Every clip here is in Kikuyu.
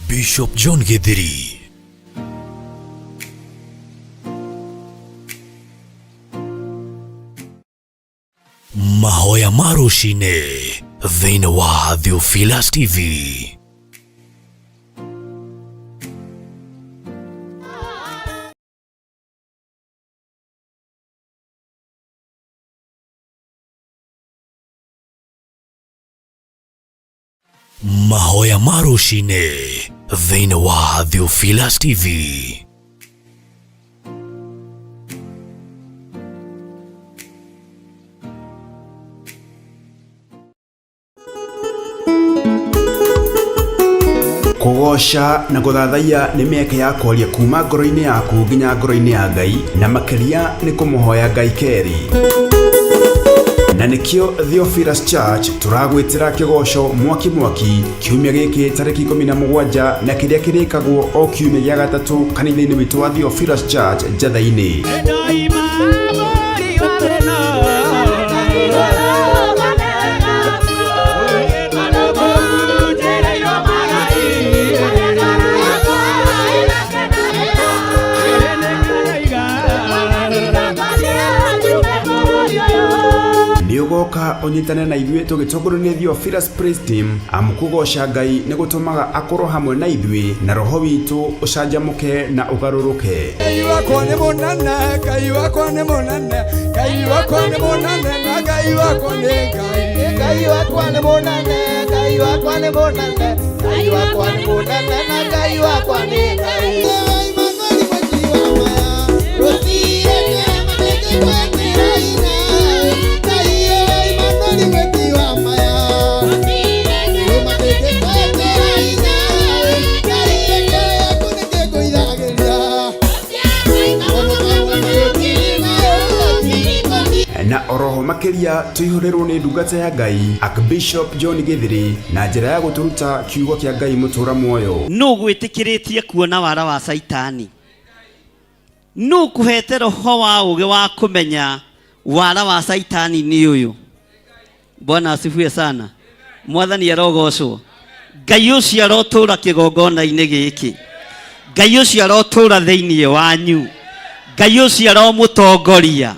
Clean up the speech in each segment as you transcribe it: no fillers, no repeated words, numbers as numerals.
Bishop John Githiri. Mahoya marucine thĩinĩ wa Theophilus TV. Mahoya ma rũcinĩ thĩinĩ wa Theophilus TV. Kũgoca na gũthathaiya nĩ mĩeke ya kwaria kuma ngoro-inĩ yaku nginya ngoro-inĩ ya Ngai, na makĩria nĩ kũmũhoya Ngai kerĩ. Na nĩkĩo Theophilus Church tũragwĩtĩra kĩgoco mwaki mwaki kiumia gĩkĩ tarĩki 17 na kĩrĩa kĩrĩkagwo o kiumia gĩa gatatũ kanitha-inĩ witũ wa Theophilus Church Njatha-inĩ. Nĩũgoka ũnyitane na ithuĩ tũgĩtongorio nĩ Theophilus Praise Team, amu kũgoca Ngai nĩ gũtũmaga akorwo hamwe na ithuĩ na roho witũ ũcanjamũke na ũgarũrũke. Ngai wakwa nĩ mũnene, Ngai wakwa nĩ mũnene, Ngai wakwa nĩ mũnene, na Ngai wakwa nĩ Ngai. Ngai wakwa nĩ mũnene, Ngai wakwa nĩ mũnene, Ngai wakwa nĩ mũnene, na Ngai wakwa nĩ Ngai. Na oroho makĩria tũihũrĩrwo nĩ ndungata ya Ngai Archbishop John Githiri na njĩra ya gũtũruta kiugo kĩa Ngai mũtũra muoyo. Nũ gwĩtĩkĩrĩtie kuona wara wa Saitani? Nũ kũhete roho wa ũũgĩ wa kũmenya wara wa Saitani nĩ ũyũ? Bwana asifiwe sana. Mwathani arogocwo. Ngai ũcio arotũra kĩgongona-inĩ gĩkĩ. Ngai ũcio arotũra thĩinĩ wanyu. Ngai ũcio aromũtongoria.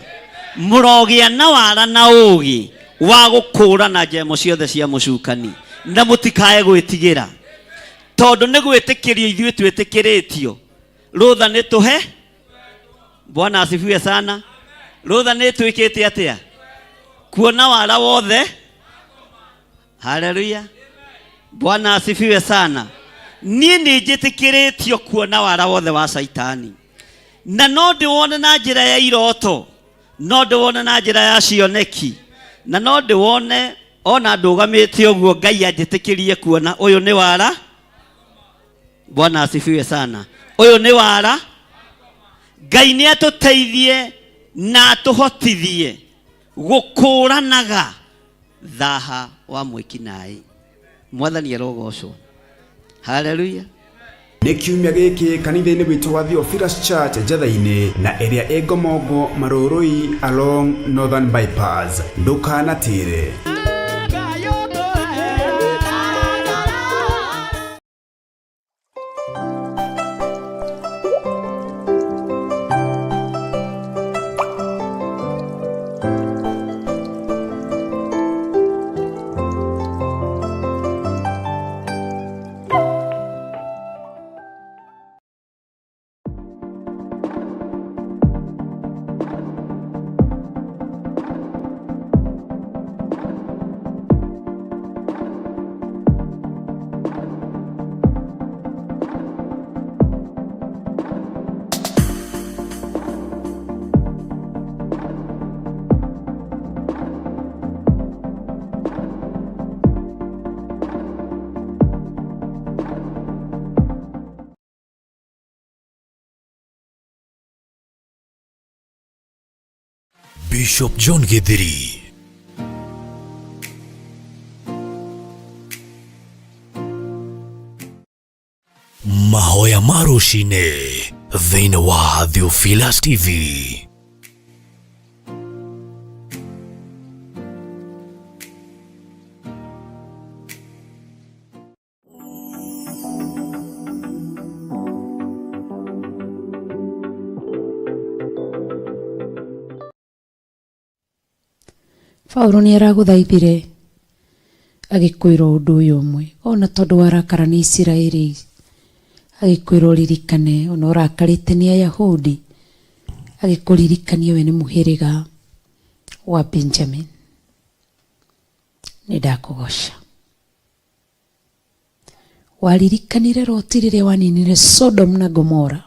Mũrogĩa na wara na ũũgĩ wa gũkũũrana njemo ciothe cia mũcukani na mũtikae gwĩtigĩra, tondũ nĩ gwĩtĩkĩrio ithuĩ twĩtĩkĩrĩtio. Rũtha nĩ tũhe. Bwana asifiwe sana. Rũtha nĩ twĩkĩte atĩa? Kuona wara wothe. Haleluya. Bwana asifiwe sana. Niĩ nĩ njĩtĩkĩrĩtio kuona wara wothe wa Saitani, na no ndĩwone na njĩra ya iroto, no ndĩwone na njĩra ya cioneki, na no ndĩwone ona ndũgamĩte ũguo Ngai anjĩtĩkĩrie kuona ũyũ nĩ wara. Bwana asifiwe sana. Ũyũ nĩ wara. Ngai nĩ atũteithie na atũhotithie gũkũranaga thaha wa mwĩkinaĩ. Mwathani arogocwo. Haleluya. Nĩ kiumia gĩkĩ kanitha-inĩ witũ wa Theophilus Church Njatha-inĩ na ĩrĩa ĩ Ngomongo Marũrũi along Northern Bypass. Ndũkanatĩre. Bishop John Githiri. Mahoya marucine thĩinĩ wa Theophilus TV. Paulo nĩ aragũthaithire agĩkwĩra ũndũ ũyũ ũmwe, ona tondũ warakara nĩ Isiraeli, agĩkwĩra ũririkane, ona ũrakarĩte nĩ Ayahudi, agĩkũririkania we nĩ mũhĩrĩga wa Benjamin. Nĩ ndakũgoca. Waririkanire Loti rĩrĩa waninire Sodom na Gomora,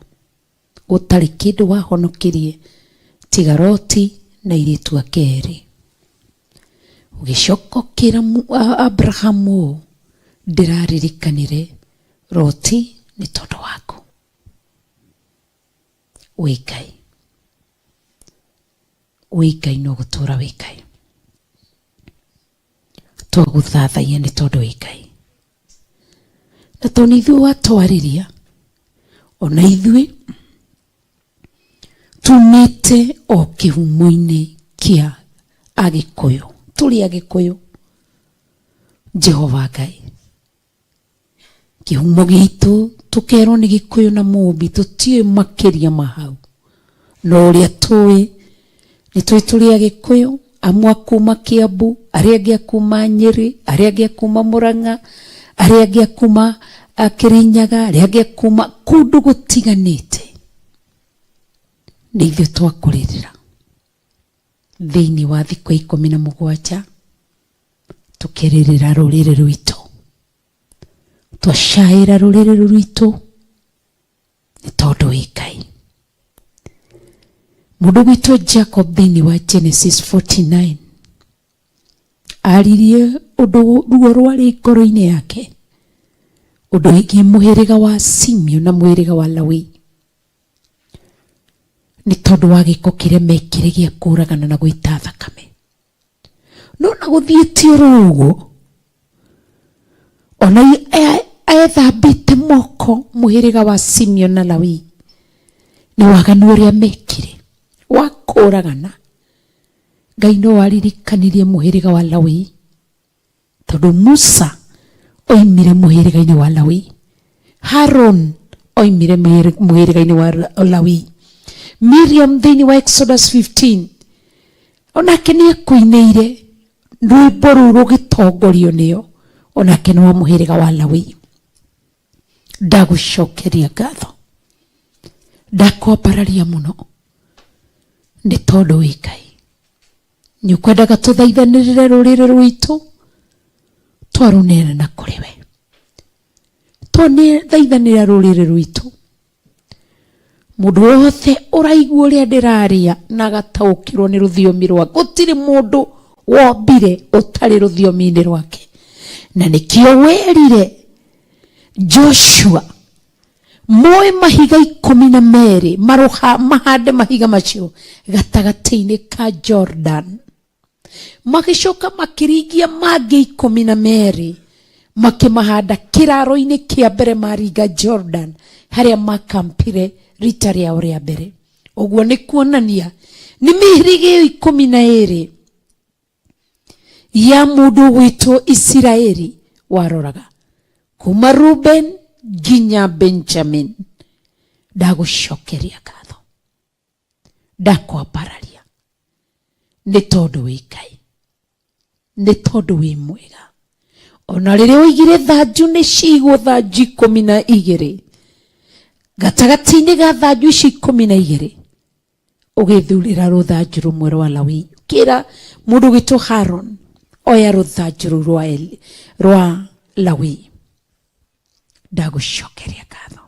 gũtarĩ kĩndũ wahonokirie tiga Loti na airĩtu ake erĩ. Ũgĩcoka ũkĩra Abrahamu ũũ, ndĩraririkanire Loti nĩ tondũ waku. Wĩ Ngai, wĩ Ngai, no gũtũra wĩ Ngai. Twagũthathaiya nĩ tondũ wĩ Ngai. Na tondũ nĩ ithuĩ watwarĩria, ona ithuĩ tumĩte o kĩhumo-inĩ kĩa Agĩkũyũ, tũrĩ Agĩkũyũ. Jehova Ngai, kĩhumo gitũ tũkerwo nĩ Gĩkũyũ na Mũmbi, tũtiũĩ makĩria ma hau. No ũrĩa tũĩ nĩ tũĩ tũrĩ Agĩkũyũ, amwe a kuma Kiambu, arĩa angĩ a kuma Nyĩrĩ, arĩa angĩ a kuma Mũrang'a, arĩa angĩ a kuma Kĩrĩnyaga, arĩa angĩ a kuma kũndũ gũtiganĩte. Nĩ ithuĩ twakũrĩrĩra thĩinĩ wa thikũ 17 tũkĩrĩrĩra rũrĩrĩ rwitũ, twacaĩra rũrĩrĩ rwitũ nĩ tondũ wĩ Ngai. Mũndũ gwitũ Jacob thĩinĩ wa Genesis 49 aririe ũndũ ruo rwarĩ ngoro-inĩ yake, ũndũ wĩgiĩ mũhĩrĩga wa Simeon na mũhĩrĩga wa Lawi, nĩ tondũ wa gĩko kĩrĩa mekire gĩa kũragana na gũita thakame. No na gũthiĩte oro ũguo, ona ethambĩte moko mũhĩrĩga wa Simeon na Lawi nĩ waganu ũrĩa mekire wa kũragana, Ngai no aririkanirie mũhĩrĩga wa Lawi, tondũ Musa oimire mũhĩrĩga-inĩ wa Lawi, Harun oimire mũhĩrĩga-inĩ wa Lawi, Miriam thĩinĩ wa Exodus 15 onake nĩ ekũinĩire rwĩmbo rũu rũgĩtongorio nĩo, onake nĩ wa mũhĩrĩga wa Lawi. Ndagũcokeria ngatho, ndakwambararia mũno nĩ tondũ wĩ Ngai. Nĩ ũkwendaga tũthaithanĩrĩre rũrĩrĩ rwitũ, twarũneana na kũrĩ we. Twathaithanĩra rũrĩrĩ rwitũ, mũndũ wothe ũraigua ũrĩa ndĩraria na agataũkĩrwo nĩ rũthiomi rwa, gũtirĩ mũndũ wombire ũtarĩ rũthiomi-inĩ rwake. Na nĩkĩo werire Joshua moe mahiga 12 maroha mahande mahiga macio gatagatĩ-inĩ ka Jordan, magĩcoka makĩringia mangĩ 12 makĩmahanda kĩraro-inĩ kĩa mbere maringa Jordan harĩa makampire rita rĩao rĩa mbere. Ũguo nĩ kuonania nĩ mĩhĩrĩga ĩyo 12 ya mũndũ ũgwĩtwo Isiraeli waroraga kuma Ruben nginya Benjamin. Ndagũcokeria ngatho, ndakwambararia nĩ tondũ wĩ Ngai, nĩ tondũ wĩ mwega. Ona rĩrĩa oigire thanju nĩ cigwo thanju 12, gatagatĩ-inĩ ga thanju icio 12 ũgĩthurĩra rũthanju rũmwe rwa Lawi, ũkĩra mũndũ ũgwĩtwo Harun oya rũthanju rũu rwa Lawi. Ndagũcokeria ngatho.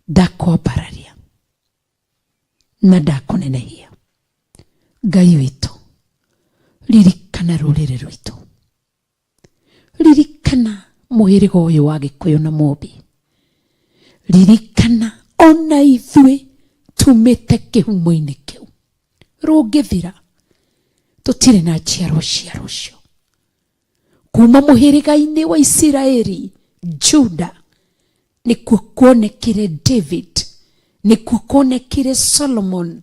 Ndakwambararia na ndakũnenehia. Ngai witũ, ririkana rũrĩrĩ rwitũ, ririkana mũhĩrĩga ũyũ wa Gĩkũyũ na Mũmbi, ririkana Ona ithuĩ tumĩte kĩhumo-inĩ kĩu. Rũngĩthira tũtirĩ na njiarwa cia rũciũ. Kuma mũhĩrĩga-inĩ wa Isiraeli, Juda, nĩkuo kuonekire David, nĩkuo kuonekire Solomon,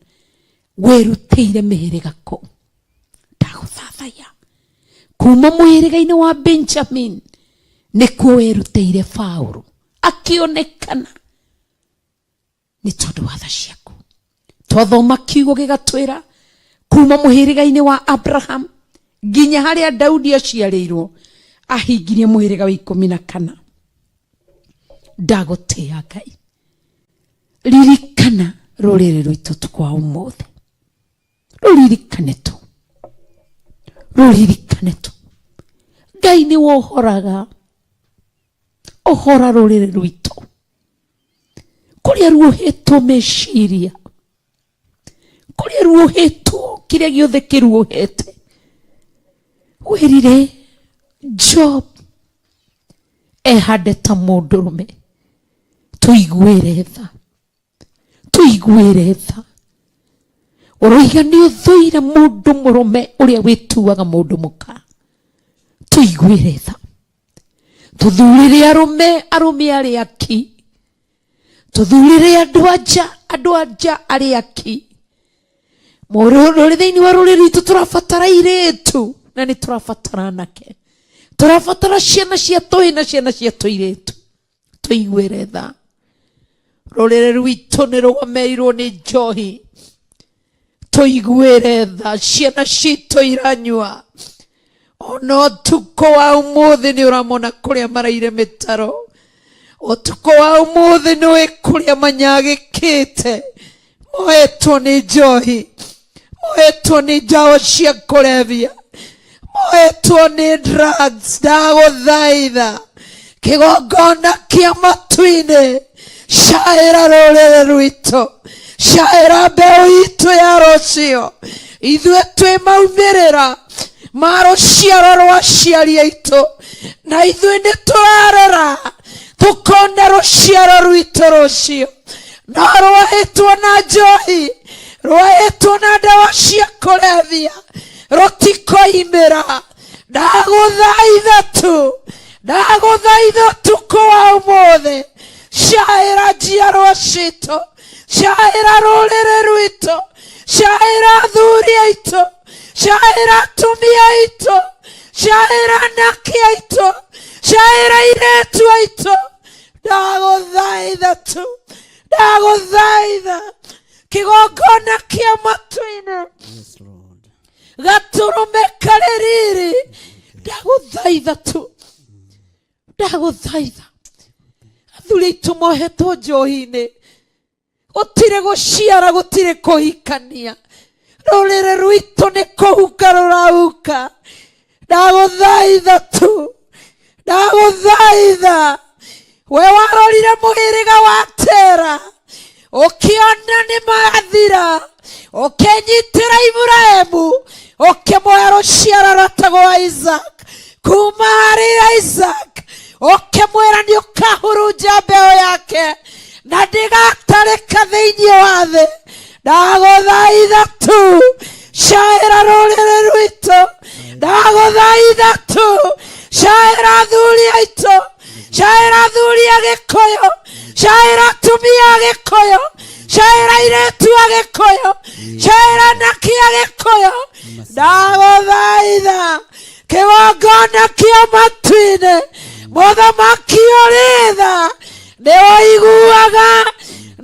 wĩrutĩire mĩhĩrĩga kũu. Ndagũthathaiya. Kuma mũhĩrĩga-inĩ wa Benjamin, nĩkuo werutĩire Paũlũ, akĩonekana nĩ tondũ wa tha ciaku. Twathoma kiugo gĩgatwĩra kuma mũhĩrĩga-inĩ wa Abraham nginya harĩa Daudi aciarĩirwo, ahingirie mũhĩrĩga wa 14. Ndagũtĩĩa Ngai. Ririkana rũrĩrĩ rwitũ ũtukũ wa ũmũthĩ. Rũririkane tu. Rũririkane tu. Ngai nĩ wohoraga. Ũhora rũrĩrĩ rwitũ. Kũrĩa ruohetwo meciria. Kũrĩa ruohetwo kĩrĩa gĩothe kĩruohete. Wĩrire Job ehande ta mũndũrũme. Tũiguĩre tha. Tũiguĩre tha. Ũroiga nĩ ũthũire mũndũ mũrũme ũrĩa wĩtuaga mũndũ mũka. Tũiguĩre tha. Tũthurĩre arũme, arũme arĩa aki. Tũthurĩre andũ anja, andũ anja arĩa aki. Mũrũrĩ thĩinĩ wa rũrĩrĩ rwitũ tũrabatara airĩtu na nĩ tũrabatara anake. Tũrabatara ciana cia tũhĩ na ciana cia tũirĩtu. Tũiguĩre tha. Rũrĩrĩ rwitũ nĩ rũgomeirwo nĩ njohi. Tũiguĩre tha. Ciana citũ iranyua. Ona ũtukũ wa ũmũthĩ nĩ ũramona kũrĩa maraire mĩtaro. Ũtukũ wa ũmũthĩ nĩ ũĩ kũrĩa manyagĩkĩte. Moetwo nĩ njohi. Moetwo nĩ ndawa cia kũrebia. Moetwo nĩ drugs. Ndagũthaitha. Kĩgongona kĩa matu-inĩ. Caĩra rũrĩrĩ rwitũ. Caĩra mbeũ itũ ya rũciũ. Ithuĩ twĩ maumĩrĩra ma rũciaro rwa aciari aitũ. Na ithuĩ nĩ tũrarora tũkona rũciaro rwitũ rũciũ. No rwahĩtwo na njohi, rwahĩtwo na ndawa cia kũrebia, rũtikoimĩra. Ndagũthaitha tu, ndagũthaitha ũtukũ wa ũmũthĩ, caĩra njiarwa citũ, caĩra rũrĩrĩ rwitũ, caĩra athuri aitũ, caĩra atumia aitũ, caĩra anake aitũ, caĩra airĩtu aitũ. Ndagũthaitha tu, ndagũthaitha kĩgongona kĩa matu-inĩ. Yes, Lord. Gatũrũme karĩ riri. Ndagũthaitha tu, ndagũthaitha. Athuri aitũ mohetwo njohi-inĩ, gũtirĩ gũciara, gũtirĩ kũhikania. Rũrĩrĩ rwitũ nĩ kũhuka rũrahuka. Ndagũthaitha tu, ndagũthaitha. We warorire mũhĩrĩga wa Tera, ũkĩona nĩ mathira, ũkĩnyitĩra Iburahĩmu, ũkĩmũhe rũciaro rwetagwo Isaac. Kuma harĩ Isaac, ũkĩmwĩra nĩ ũkahurunja mbeũ yake na ndĩgatarĩka thĩinĩ wa thĩ. Ndagũthaitha tu, caĩra rũrĩrĩ rwitũ. Ndagũthaitha tu, caĩra athuri aitũ, caĩra athuri a Gĩkũyũ, caĩra atumia a Gĩkũyũ, caĩra airĩtu a Gĩkũyũ, caĩra anake a Gĩkũyũ. Ndagũthaitha kĩgongona kĩa matu-inĩ, mũthamaki ũrĩ tha, nĩ ũiguaga,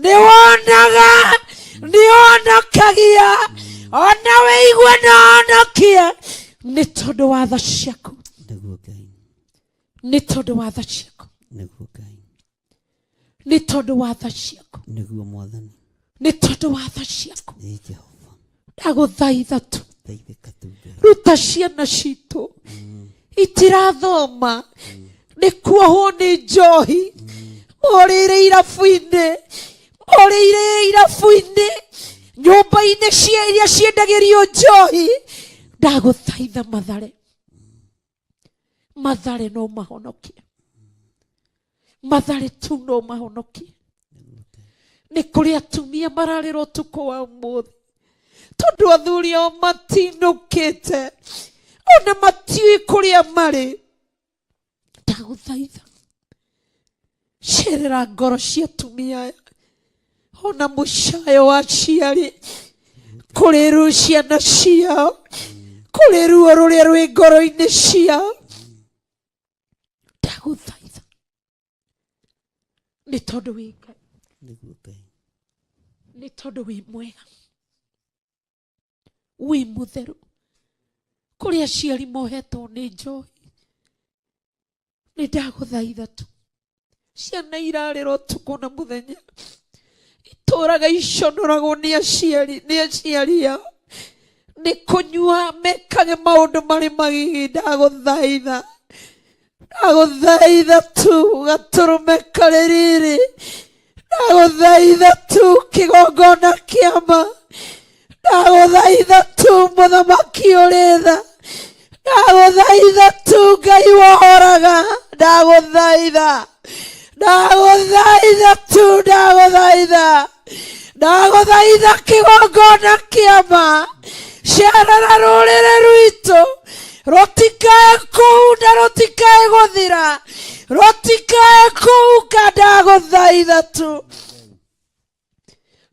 nĩ wonaga, nĩ ũhonokagia, ona wĩigue na ũhonokie, nĩ tondũ wa tha ciaku. Nĩguo Ngai. Nĩ tondũ wa tha ciaku. Nĩguo Ngai. Nĩ tondũ wa tha ciaku. Nĩguo Mwathani. Nĩ tondũ wa tha ciaku. Ĩ Jehova. Ndagũthaitha tu. Thaithĩka tu Ngai. Ruta ciana citũ. Itirathoma. Nĩ kuohwo nĩ njohi. Morĩire irabu-inĩ. Morĩire irabu-inĩ. Nyũmba-inĩ cia iria ciendagĩrio njohi. Ndagũthaitha Mathare. Mathare no mahonokie. Mathare tu no mahonokie. Nĩ kũrĩ atumia mararĩra ũtukũ wa ũmũthĩ tondũ athuri ao matinũkĩte ona matiũĩ kũrĩa marĩ. Ndagũthaitha cerera ngoro cia atumia aya ona mũcayo wa aciari kũrĩ ru ciana ciao, kũrĩ ruo rũrĩa rwĩ ngoro-inĩ ciao. Ndagũthaitha nĩ tondũ wĩ Ngai, Nĩguo Ngai. nĩ tondũ wĩ mwega, wĩ mũtheru. Kũrĩ aciari mohetwo nĩ njohi, nĩ ndagũthaitha tu, ciana irarĩra ũtukũ na mũthenya, itũraga iconoragwo nĩ aciari, nĩ aciari ao nĩ kũnyua mekage maũndũ marĩ magigi. Ndagũthaitha, ndagũthaitha tu gatũrũme karĩ riri, ndagũthaitha tu kĩgongona kĩama, ndagũthaitha tu mũthamaki ũrĩ tha, ndagũthaitha tu Ngai wohoraga, ndagũthaitha, ndagũthaitha tu, ndagũthaitha, ndagũthaitha kĩgongona kĩama, cerera rũrĩrĩ rwitũ rũtikae kũhuna, rũtikae gũthira, rũtikae kũhuka. Ndagũthaitha tu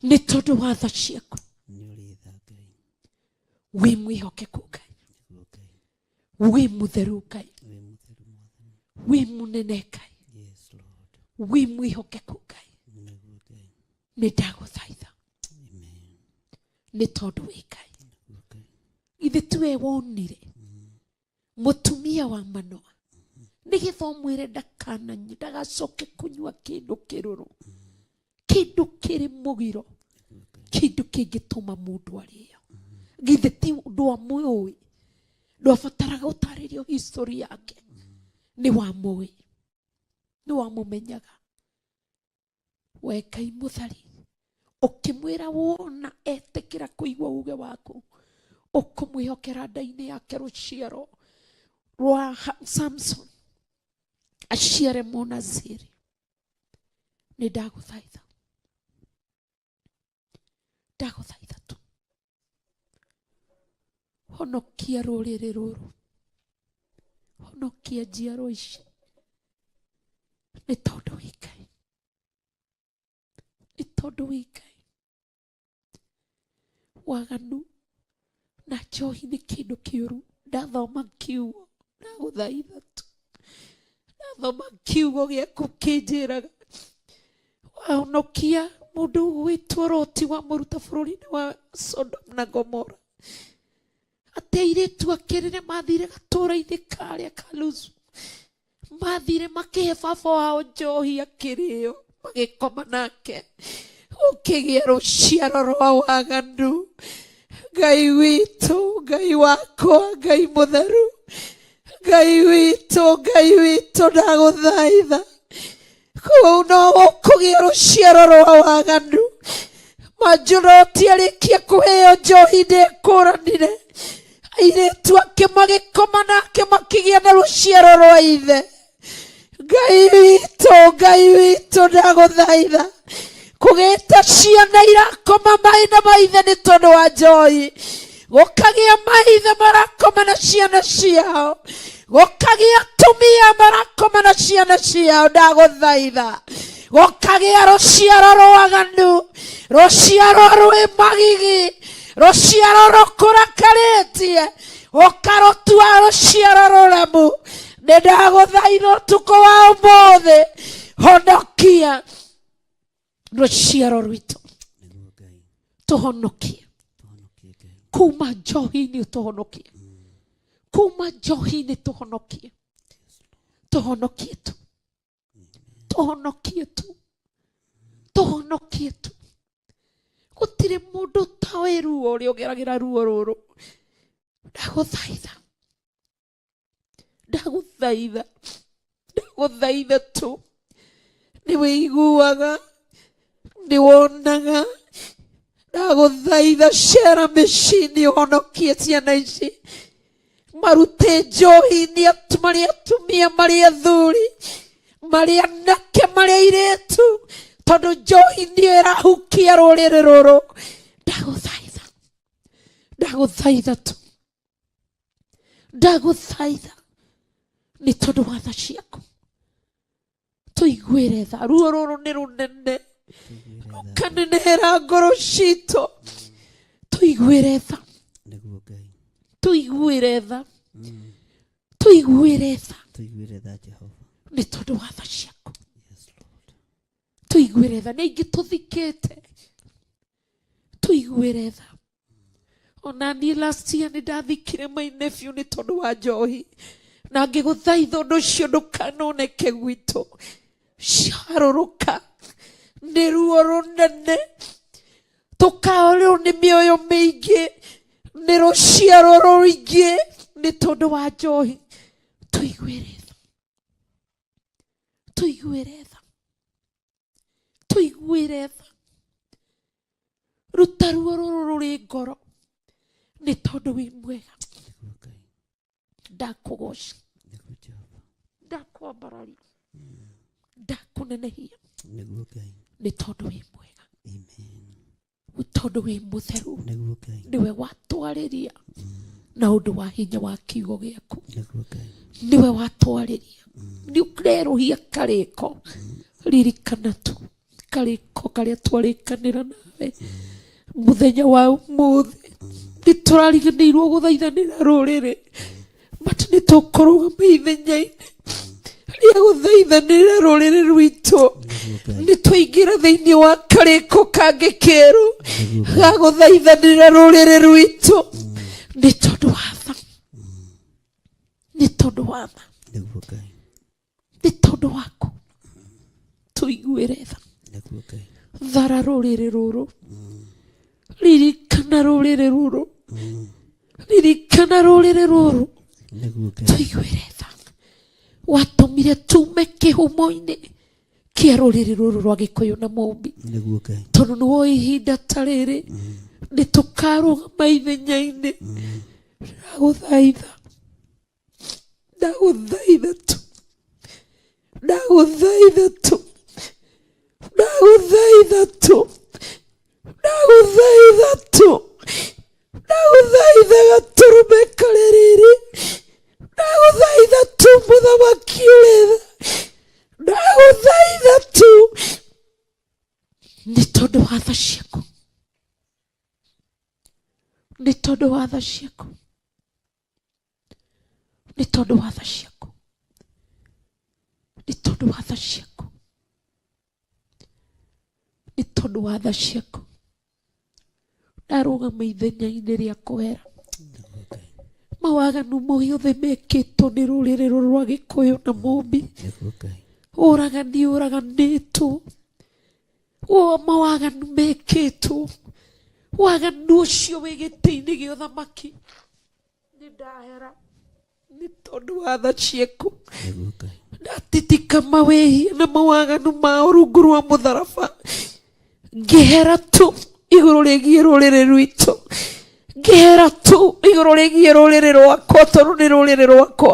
nĩ tondũ wa tha ciaku, Nĩ ũrĩ tha Ngai. wĩ mwĩhokeku Ngai, Nĩguo Ngai. wĩ mũtheru Ngai, Wĩ mũtheru Mwathani. wĩ mũnene Ngai, Yes Lord. wĩ mwĩhokeku Ngai. Nĩguo Ngai. Nĩ ndagũthaitha Amen. nĩ tondũ wĩ Ngai. Nĩguo Ngai. Ithe tiwe wonire mũtumia wa Manoa nĩgetha ũmwĩre ndakananyue, ndagacoke kũnyua kĩndũ kĩrũrũ, kĩndũ kĩrĩ mũgiro, kĩndũ kĩngĩtũma mũndũ arĩo. Githĩ ti ndwamũĩ? Ndwabataraga gũtarĩrio history yake, nĩ wamũĩ, nĩ wamũmenyaga. We Ngai mũthari, ũkĩmwĩra wona etĩkĩra kũigua uge waku, ũkũmwĩhokera nda-inĩ yake rũciaro rwa Samson aciare Mũnaziri. Nĩ ndagũthaitha, ndagũthaitha tu honokia rũrĩrĩ rũrũ, honokia njiarwa ici, nĩ tondũ wĩ Ngai, nĩ tondũ wĩ Ngai. Waganu na njohi nĩ kĩndũ kĩũru. Ndathoma kiugo, ndagũthaitha tu, ndathoma kiugo gĩaku kĩnjĩraga wahonokia mũndũ ũgwĩtwo Loti, wamũruta bũrũri-inĩ wa Sodom na Gomora, atĩ airĩtu ake rĩrĩa mathire gatũũra-inĩ karĩa ka Luzu, mathire makĩhe baba wao njohi akĩrĩo, magĩkoma nake, gũkĩgĩa rũciaro rwa waganu. Ngai witũ, Ngai wakwa, Ngai mũtheru, Ngai witũ, Ngai witũ, ndagũthaitha, kũu no gũkũgĩa rũciaro rwa waganu. Manjũroti arĩkia kũheo njohi ndekũranire, airĩtu ake magĩkoma nake, makĩgĩa na rũciaro rwa ithe. Ngai witũ, Ngai witũ, ndagũthaitha, kũgĩta ciana irakoma maĩ na maithe nĩ tondũ wa njohi, gũkagĩa maithe marakoma na ciana ciao, gũkagĩa atumia marakoma na ciana ciao. Ndagũthaitha, gũkagĩa rũciaro rwaganu, rũciaro rwĩ magigi, rũciaro rũkũrakarĩtie, ũkarũtua rũciaro rũremu. Nĩ ndagũthaitha ũtukũ wa ũmũthĩ, honokia rũciaro rwitũ, Nĩguo Ngai. tũhonokie Tũhonokie Ngai. kuma njohi-inĩ, ũtũhonokie kuma njohi-inĩ, tũhonokie, tũhonokie tu, tũhonokie tu, tũhonokie tu. Gũtirĩ mũndũ ũtoĩ ruo ũrĩa ũgeragĩra ruo rũrũ. Ndagũthaitha, ndagũthaitha, ndagũthaitha tu. Nĩ wĩiguaga, nĩ wonaga. Ndagũthaitha, cera mĩciĩ-inĩ, ũhonokie ciana ici, marute njohi-inĩ, marĩ atumia, marĩ athuri, marĩ anake, marĩ airĩtu. Tondũ njohi nĩyo ĩrahukia rũrĩrĩ rũrũ. Ndagũthaitha, ndagũthaitha tu, ndagũthaitha nĩ tondũ wa tha ciaku, tũiguĩre tha. Ruo rũrũ nĩ rũnene, rũkanenehera ngoro citũ. Tũiguĩre tha, Nĩguo Ngai. tũiguĩre tha, tũiguĩre tha. Tũiguĩre tha, Jehova. Nĩ tondũ wa tha ciaku. Yes, Lord. Tũiguĩre tha. Nĩ aingĩ tũthikĩte, tũiguĩre tha. Ona niĩ last year nĩ ndathikire my nephew nĩ tondũ wa njohi, na ngĩgũthaitha ũndũ ũcio ndũkanoneke gwitũ. Ciarũrũka nĩ ruo rũnene, tũkarĩo nĩ mĩoyo mĩingĩ, nĩ rũciaro rũingĩ nĩ tondũ wa njohi. Tũiguĩre tha, tũiguĩre tha, tũiguĩre tha. Ruta ruo rũrũ rũrĩ ngoro nĩ tondũ wĩ mwega. Nĩguo Ngai. Ndakũgoca. Nĩguo Jehova. Ndakwambararia, ndakũnenehia. Nĩguo Ngai. Nĩ tondũ wĩ mwega. Amen. Tondũ wĩ mũtheru. Nĩguo Ngai. Nĩwe watwarĩria na ũndũ wa hinya wa kiugo gĩaku. Nĩguo Ngai. Nĩwe watwarĩria, nĩ ũrerũhia karĩko. Ririkana tu karĩko karĩa twarĩkanĩra nawe mũthenya wa ũmũthĩ. Nĩ tũrariganĩirwo gũthaithanĩra rũrĩrĩ, but nĩ tũkũrũgama ithenya-inĩ rĩa gũthaithanĩra rũrĩrĩ rwitũ. Nĩguo Ngai. Nĩ twaingĩra thĩinĩ wa karĩko kangĩ kerũ ga gũthaithanĩra rũrĩrĩ rwitũ nĩ tondũ wa tha, nĩ tondũ wa tha. Nĩguo Ngai. Nĩ tondũ waku, tũiguĩre tha. Nĩguo Ngai. Thara rũrĩrĩ rũrũ, ririkana rũrĩrĩ rũrũ, ririkana rũrĩrĩ rũrũ. Nĩguo Ngai. Tũiguĩre tha. Watũmire tume kĩhumo-inĩ kĩa rũrĩrĩ rũrũ rwa Gĩkũyũ na Mũmbi. Nĩguo Ngai. Tondũ nĩ woĩ ihinda ta rĩrĩ nĩ tũkarũgama ithenya-inĩ. Ndagũthaitha, ndagũthaitha tu, ndagũthaitha tu, ndagũthaitha tu, ndagũthaitha tu, ndagũthaitha gatũrũme karĩ rĩrĩ. Ndagũthaitha tu, mũthamaki ũrĩ tha, ndagũthaitha tu nĩ tondũ wa tha ciaku, nĩ tondũ wa tha ciaku, nĩ tondũ wa tha ciaku, nĩ tondũ wa tha ciaku, nĩ tondũ wa tha ciaku. Ndarũgama ithenya-inĩ rĩa kũhera mawaganu mothe mekĩtwo nĩ rũrĩrĩ rũrũ rwa Gĩkũyũ na Mũmbi. Nĩguo Ngai. Ũragani ũraganĩtwo, o mawaganu mekĩtwo, waganu ũcio wĩ gĩtĩ-inĩ gĩa ũthamaki, nĩ ndahera nĩ tondũ wa tha ciaku. Nĩguo Ngai. Ndatitika mawĩhia na mawaganu mao rungu rwa mũtharaba, ngĩhera tu igũrũ rĩgiĩ rũrĩrĩ rwitũ, ngĩhera tu igũrũ rĩgiĩ rũrĩrĩ rwakwa, tondũ nĩ rũrĩrĩ rwakwa.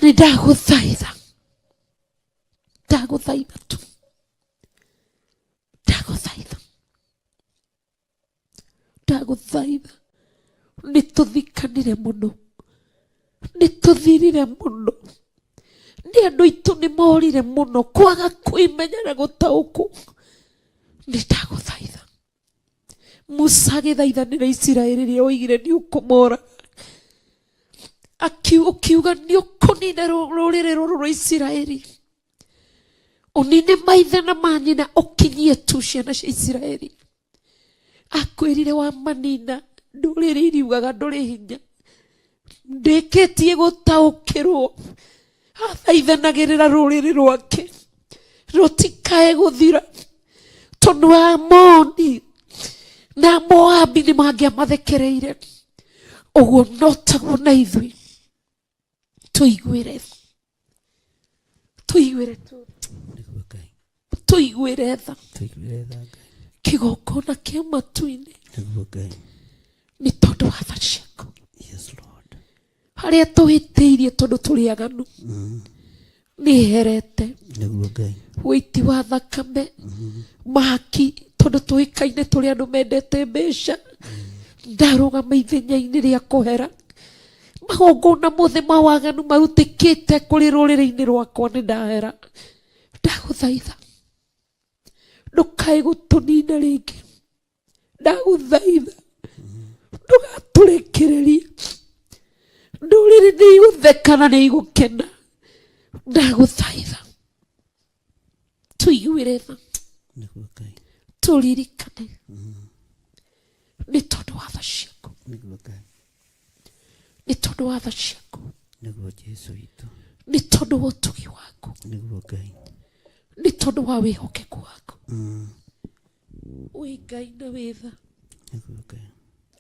Nĩ ndagũthaitha, ndagũthaitha tu, ndagũthaitha, ndagũthaitha. Nĩ tũthikanire mũno, nĩ tũthirire mũno, nĩ andũ aitũ nĩ morire mũno kwaga kwĩmenya na gũtaũkwo. Nĩ ndagũthaitha. Musa agĩthaithanĩra Isiraeli rĩrĩa oigire nĩ ũkũmoraga, ũkiuga nĩ ũkũnina rũrĩrĩ rũrũ rwa Isiraeli, ũnine maithe na manyina, ũkinyie tu ciana cia Isiraeli. Akwĩrire wamanina ndũrĩrĩ iriugaga ndũrĩ hinya. Ndĩkĩtie gũtaũkĩrwo, athaithanagĩrĩra rũrĩrĩ rwake rũtikae gũthira, tondũ Amoni na Moabi nĩ mangĩamathekereire. Ũguo no taguo na ithuĩ. Tũiguĩre, tũiguĩre tu. Nĩguo Ngai. Tũiguĩre tha. Tũiguĩre tha, Ngai. Kĩgongona kĩa matu-inĩ. Nĩguo Ngai. Nĩ tondũ wa tha ciaku. Yes, Lord. Harĩa tũhĩtĩirie tondũ tũrĩ aganu. Nĩ herete. Nĩguo Ngai. Wĩiti wa thakame mahaki tondũ tũĩkaine tũrĩ andũ mendete mbeca. Ndarũgama ithenya-inĩ rĩa kũhera magongona mothe ma waganu marutĩkĩte kũrĩ rũrĩrĩ-inĩ rwakwa, nĩ ndahera. Ndagũthaitha ndũkae gũtũnina rĩngĩ, ndagũthaitha ndũgatũrekererie. Ndũrĩrĩ nĩ igũtheka na nĩ igũkena. Ndagũthaitha tũiguĩre tha, Nĩguo Ngai. tũririkane nĩ tondũ wa tha ciaku. Nĩguo Ngai. Nĩ tondũ wa tha ciaku. Nĩguo Jesu witũ. Nĩ tondũ wa ũtugi waku. Nĩguo Ngai. Nĩ tondũ wa wĩhokeku waku. Wĩ Ngai na wĩ tha. Nĩguo Ngai.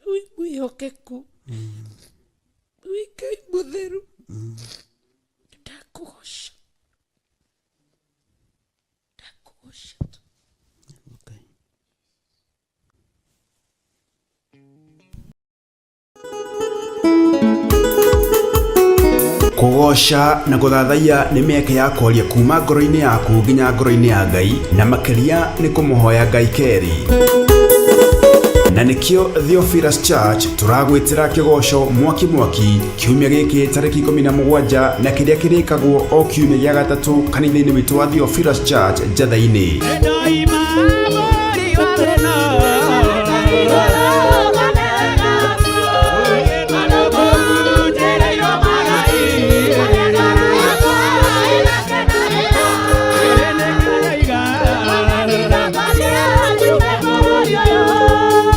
Wĩ mwĩhokeku. Wĩ Ngai mũtheru. Ndakũgoca, ndakũgoca tu. Nĩguo Ngai. Kũgoca na gũthathaiya nĩ mĩeke ya kwaria kuma ngoro-inĩ yaku nginya ngoro-inĩ ya Ngai, na makĩria nĩ kũmũhoya Ngai kerĩ. Na nĩkĩo Theophilus Church tũragwĩtĩra kĩgoco mwaki mwaki kiumia gĩkĩ tarĩki 17, na kĩrĩa kĩrĩkagwo o kiumia gĩa gatatũ kanitha-inĩ witũ wa Theophilus Church Njatha-inĩ.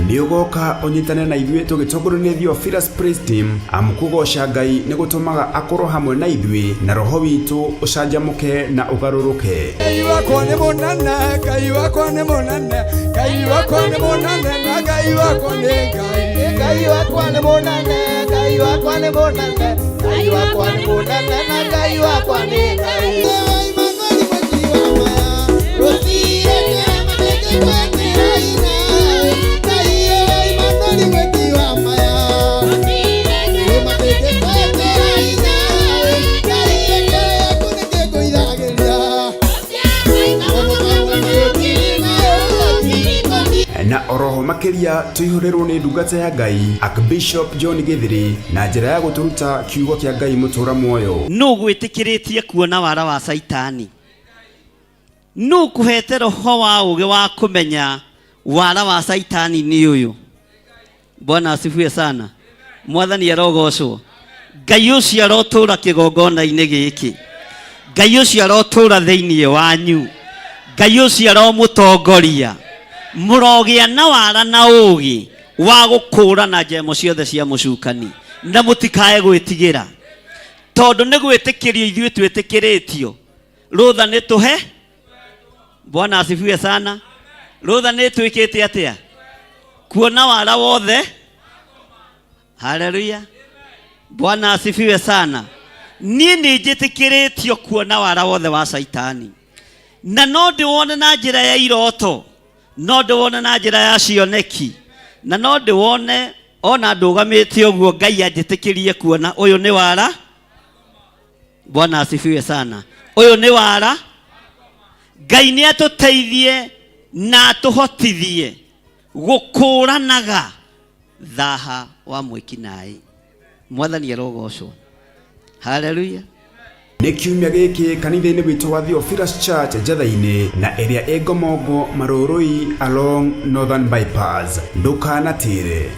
Nĩ ũgoka ũnyitane na ithuĩ tũgĩtongorio nĩ Theophilus Praise Team, amu kũgoca Ngai nĩ gũtũmaga akorwo hamwe na ithuĩ na roho witũ ũcanjamũke na ũgarũrũke. Ngai wakwa nĩ mũnene, Ngai wakwa nĩ mũnene, Ngai wakwa nĩ mũnene, na Ngai wakwa nĩ Ngai. Ngai wakwa nĩ mũnene, Ngai wakwa nĩ mũnene, Ngai wakwa nĩ mũnene, na Ngai wakwa nĩ Ngai. Na oroho makĩria tũihũrĩrwo nĩ ndungata ya Ngai Archbishop John Gĩthĩrĩ na njĩra ya gũtũruta kiugo kĩa Ngai mũtũra muoyo. Nũ gwĩtĩkĩrĩtie kuona wara wa Saitani? Nũ kũhete roho wa ũũgĩ wa kũmenya wara wa Saitani nĩ ũyũ? Bwana asifiwe sana. Mwathani arogocwo. Ngai ũcio arotũra kĩgongona-inĩ gĩkĩ. Ngai ũcio arotũra thĩinĩ wanyu. Ngai ũcio aromũtongoria. Mũrogĩa na wara na ũũgĩ wa gũkũũrana njemo ciothe cia mũcukani, na mũtikae gwĩtigĩra, tondũ nĩ gwĩtĩkĩrio ithuĩ twĩtĩkĩrĩtio. Rũtha nĩ tũhe. Bwana asifiwe sana. Rũtha nĩ twĩkĩte atĩa? Kuona wara wothe. Haleluya. Bwana asifiwe sana. Niĩ nĩ njĩtĩkĩrĩtio kuona wara wothe wa Saitani, na no ndĩwone na njĩra ya iroto, no ndĩwone na njĩra ya cioneki, na no ndĩwone ona ndũgamĩte ũguo. Ngai anjĩtĩkĩrie kuona ũyũ nĩ wara. Bwana asifiwe sana. Ũyũ nĩ wara. Ngai nĩ atũteithie na atũhotithie gũkũranaga thaha wa mwĩkinaĩ. Mwathani arogocwo. Haleluya. Nĩ kiumia gĩkĩ kanitha-inĩ witũ wa Theophilus Church Njatha-inĩ, na ĩrĩa ĩ Ngomongo Marũrũi along Northern Bypass. Ndũkanatĩre.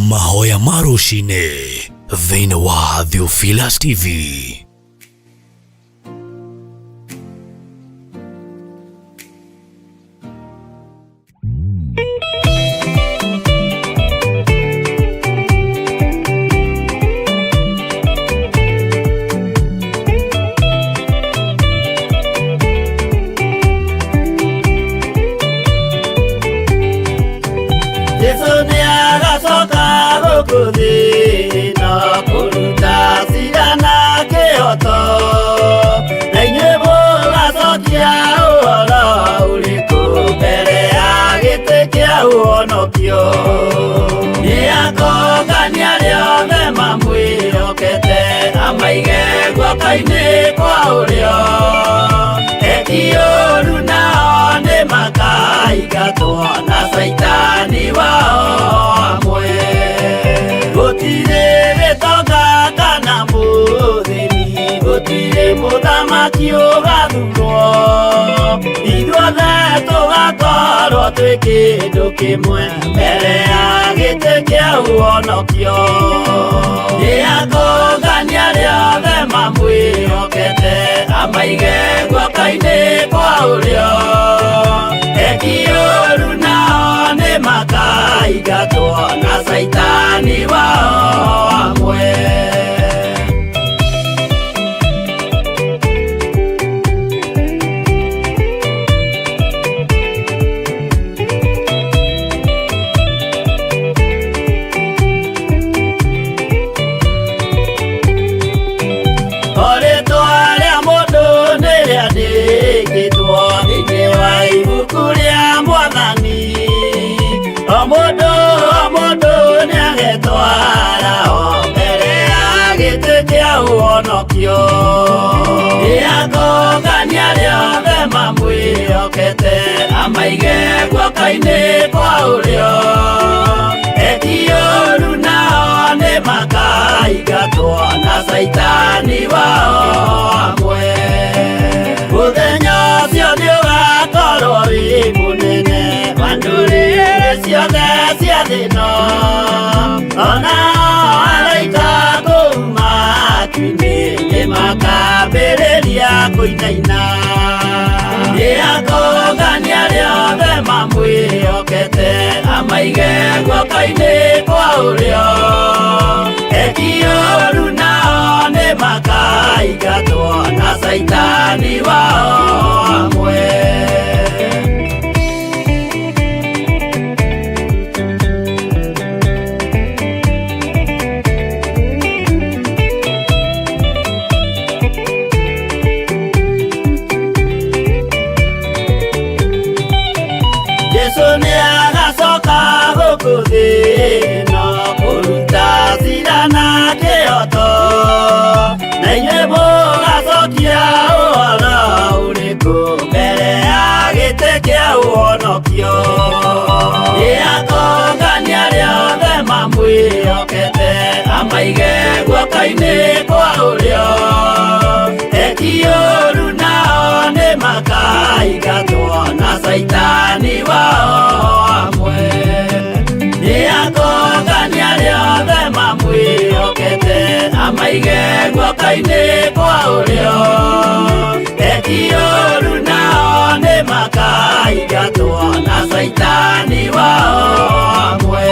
Mahoya ma rũcinĩ thĩinĩ wa Theophilus TV. guoko-inĩ kwa ũrĩo. Eki ũru nao nĩ makaingatwo na Caitani wao hamwe. Gũtirĩ gĩtonga kana mũthĩni, gũtirĩ mũthamaki ũgathurwo. Ithuothe tũgakorwo twĩ kĩndũ kĩmwe mbere ya gĩtĩ kĩa ũhonokio. Nĩ akũngania arĩa othe mamwĩhokete, amaige guoko-inĩ kwa ũrĩo. Eki ũru nao nĩ makaingatwo na Caitani wao hamwe. Ũhonokio. Nĩ akũngania arĩa othe mamwĩhokete, amaige guoko-inĩ kwa ũrĩo. Eki ũru nao nĩ makaingatwo na Caitani wao hamwe. Mũthenya ũcio nĩ ũgakorwo wĩ mũnene wa ndũrĩrĩ ciothe cia thĩ ĩno. Ona araika kũu matu-inĩ nĩ makambĩrĩria kũinaina. Nĩ akũngania arĩa othe mamwĩhokete, amaige guoko-inĩ kwa ũrĩo. Eki ũru nao nĩ makaingatwo na Caitani wao hamwe. Jesu nĩ agacoka gũkũ thĩ ĩno kũruta cira na kĩhooto, na inyuĩ mũgacokia ũhoro ũrĩkũ mbere ya gĩtĩ kĩa ũhonokio. Nĩ akũngania arĩa othe mamwĩhokete, amaige guoko-inĩ kwa ũrĩo. Eki ũru nao nĩ makaingatwo na Caitani wao hamwe. Nĩ akũngania arĩa othe mamwĩhokete, amaige guoko-inĩ kwa ũrĩo. Eki ũru nao nĩ makaingatwo na Caitani wao hamwe.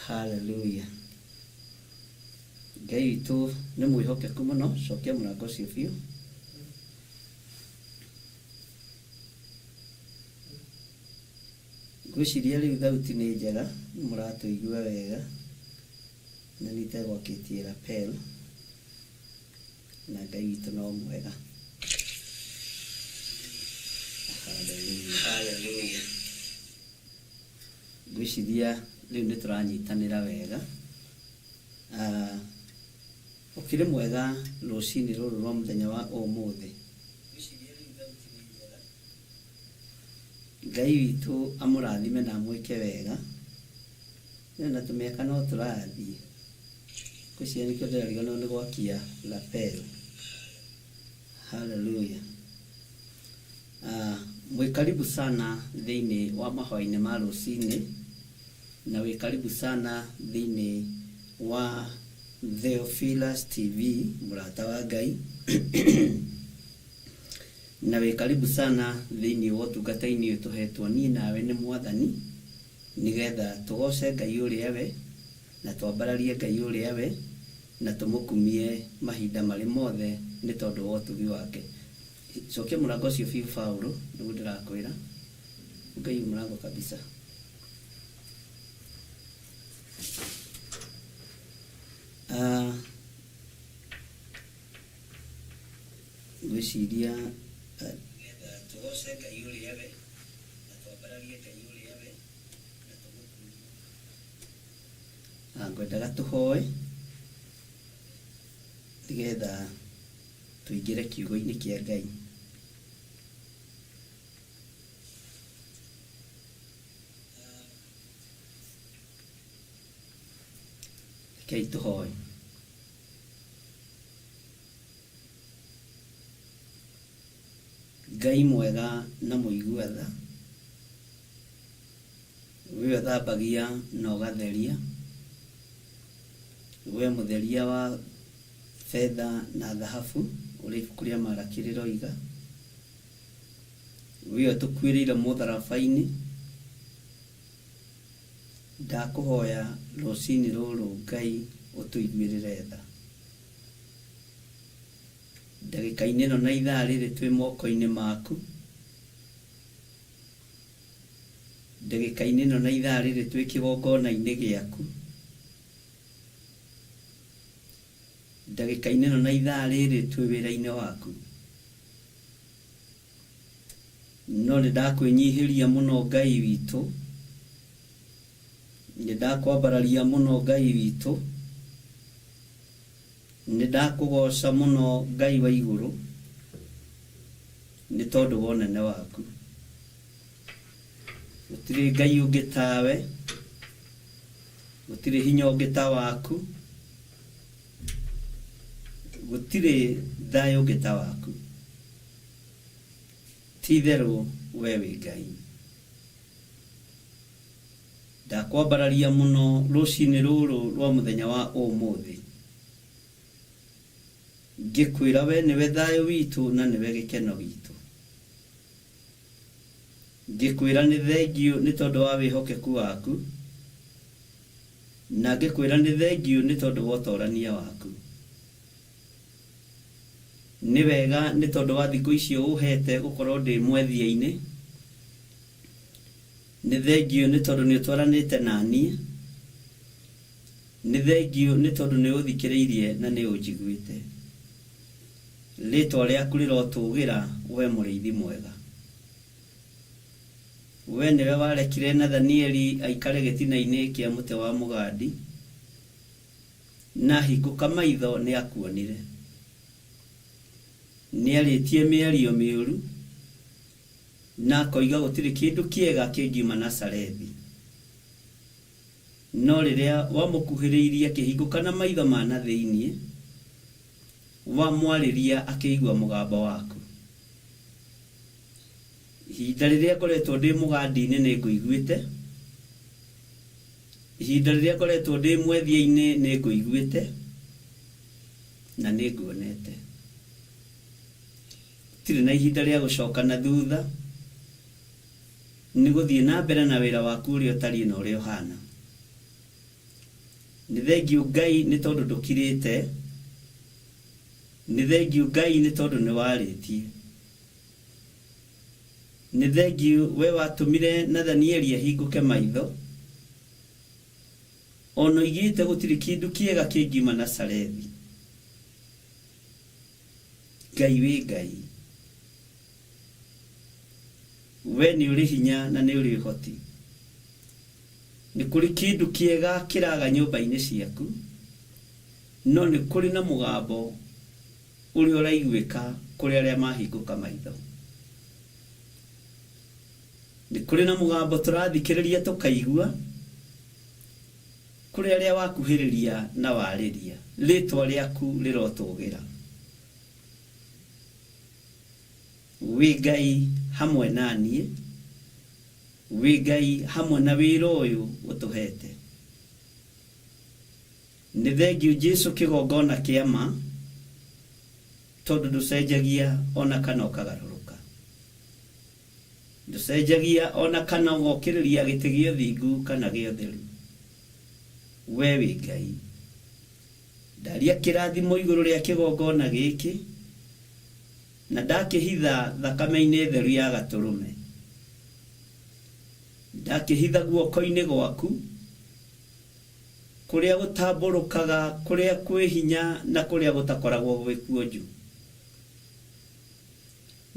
Haleluya. Ngai witũ nĩ mwĩhokeku mũno. Cokia mũrango ũcio biũ. Ngwĩciria rĩu thauti nĩ njega, nĩ mũratũigua wega na nĩ itegwakĩtie lapel, na Ngai witũ no mwega. Haleluya. Haleluya. Ngwĩciria rĩu nĩ tũranyitanĩra wega. Ah, ũkĩrĩ mwega rũcinĩ rũrũ rwa mũthenya wa ũmũthĩ. Ngai witũ amũrathime na amwĩke wega. Rĩu na tũmĩaka no tũrathiĩ. Ngwĩciria nĩkĩo ndĩrariganĩrwo nĩ gwakia lapel. Haleluya. Ah, mwĩ karibu sana thĩinĩ wa mahoya-inĩ ma rũcinĩ na wĩ karibu sana thĩinĩ wa Theophilus TV, mũrata wa Ngai, na wĩ karibu sana thĩinĩ wa ũtungata-inĩ ũyũ tũhetwo niĩ nawe nĩ Mwathani, nĩgetha tũgoce Ngai ũrĩa we na twambararie Ngai ũrĩa we na tũmũkumie mahinda marĩ mothe nĩ tondũ wa ũtugi wake. Cokia mũrango ũcio biũ Paulo, nĩguo ndĩrakwĩra. Ngai mũrango kabisa. Ah, ngwĩciria nĩgetha tũgoce Ngai ũrĩa we na twambararie Ngai ũrĩa we na tũmũkumie. Ah, ngwendaga tũhoe nĩgetha tũingĩre kiugo-inĩ kĩa Ngai. Rekei tũhoe. Ngai mwega na mũigua tha, we ũthambagia na ũgatheria, we mũtheria wa betha na thahabu, ũrĩa ibuku rĩa Malaki rĩroiga, we ũtũkuĩrĩire mũtharaba-inĩ, ndakũhoya rũcinĩ rũrũ Ngai ũtũiguĩrĩre tha. Ndagĩka-inĩ ĩno na ithaa rĩrĩ twĩ moko-inĩ maku, ndagĩka-inĩ ĩno na ithaa rĩrĩ twĩ kĩgongona-inĩ gĩaku, ndagĩka-inĩ ĩno na ithaa rĩrĩ twĩ wĩra-inĩ waku. No nĩ ndakwĩnyihĩria mũno Ngai witũ, nĩ ndakwambararia mũno Ngai witũ, nĩ ndakũgoca mũno Ngai wa igũrũ, nĩ tondũ wa ũnene waku. Gũtirĩ Ngai ũngĩ tawe, gũtirĩ hinya ũngĩ ta waku, gũtirĩ thayũ ũngĩ ta waku. Ti-itherũ we wĩ Ngai. Ndakwambararia mũno rũcinĩ rũrũ rwa mũthenya wa ũmũthĩ, ngĩkwĩra we nĩwe thayũ witũ na nĩwe gĩkeno gitũ. Ngĩkwĩra nĩ thengiũ nĩ tondũ wa wĩhokeku waku, na ngĩkwĩra nĩ thengiũ nĩ tondũ wa ũtorania waku. Nĩ wega nĩ tondũ wa thikũ icio ũhete gũkorwo ndĩ mwethia-inĩ. Nĩ thengiũ nĩ tondũ nĩ ũtwaranĩte na niĩ. Nĩ thengiũ nĩ tondũ nĩ ũthikĩrĩirie na nĩ ũnjiguĩte. Rĩtwa rĩaku rĩrotũgĩra, we mũrĩithi mwega. We nĩwe warekire Nathanieli aikare gĩtina-inĩ kĩa mũtĩ wa mũgandi, na ahingũka maitho nĩakuonire. Nĩarĩtie mĩario mĩũru, na akoiga gũtirĩ kĩndũ kĩega kĩngiuma Nazarethi. No rĩrĩa wamũkuhĩrĩirie akĩhingũka na maitho ma na thĩinĩ, wamwarĩria akĩigua mũgambo waku. Ihinda rĩrĩa ngoretwo ndĩ mũgandi-inĩ nĩ ngũiguĩte, ihinda rĩrĩa ngoretwo ndĩ mwethia-inĩ nĩ ngũiguĩte, na nĩ nguonete. Gũtirĩ na ihinda rĩa gũcoka na thutha, nĩ gũthiĩ na mbere na wĩra waku ũrĩa ũtariĩ na ũrĩa ũhana. Nĩ thengiũ Ngai nĩ tondũ ndũkirĩte. Nĩ thengiũ Ngai nĩ tondũ nĩ warĩtie. Nĩ thengiũ we watũmire Nathanieli ahingũke maitho. Ona oigĩte gũtirĩ kĩndũ kĩega kĩngiuma Nazarethi. Ngai wĩ Ngai. We nĩ ũrĩ hinya na nĩ ũrĩ ũhoti. Nĩ kũrĩ kĩndũ kĩega kĩraga nyũmba-inĩ ciaku, no nĩ kũrĩ na mũgambo ũrĩa ũraiguĩka kũrĩ arĩa mahingũka maitho. Nĩ kũrĩ na mũgambo tũrathikĩrĩria tũkaigua kũrĩ arĩa wakuhĩrĩria na warĩria. Rĩtwa rĩaku rĩrotũgĩra. Wĩ Ngai hamwe na niĩ, wĩ Ngai hamwe na wĩra ũyũ ũtũhete. Nĩ thengiũ Jesu kĩgongona kĩa ma, tondũ ndũcenjagia ona kana ũkagarũrũka. Ndũcenjagia ona kana ũgokĩrĩria gĩtĩ gĩa ũthingu kana gĩa ũtheru. We wĩ Ngai. Ndaria kĩrathimo igũrũ rĩa kĩgongona gĩkĩ, na ndakĩhitha thakame-inĩ theru ya gatũrũme. Ndakĩhitha guoko-inĩ gwaku, kũrĩa gũtambũrũkaga, kũrĩa kwĩ hinya na kũrĩa gũtakoragwo gwĩ kuonju.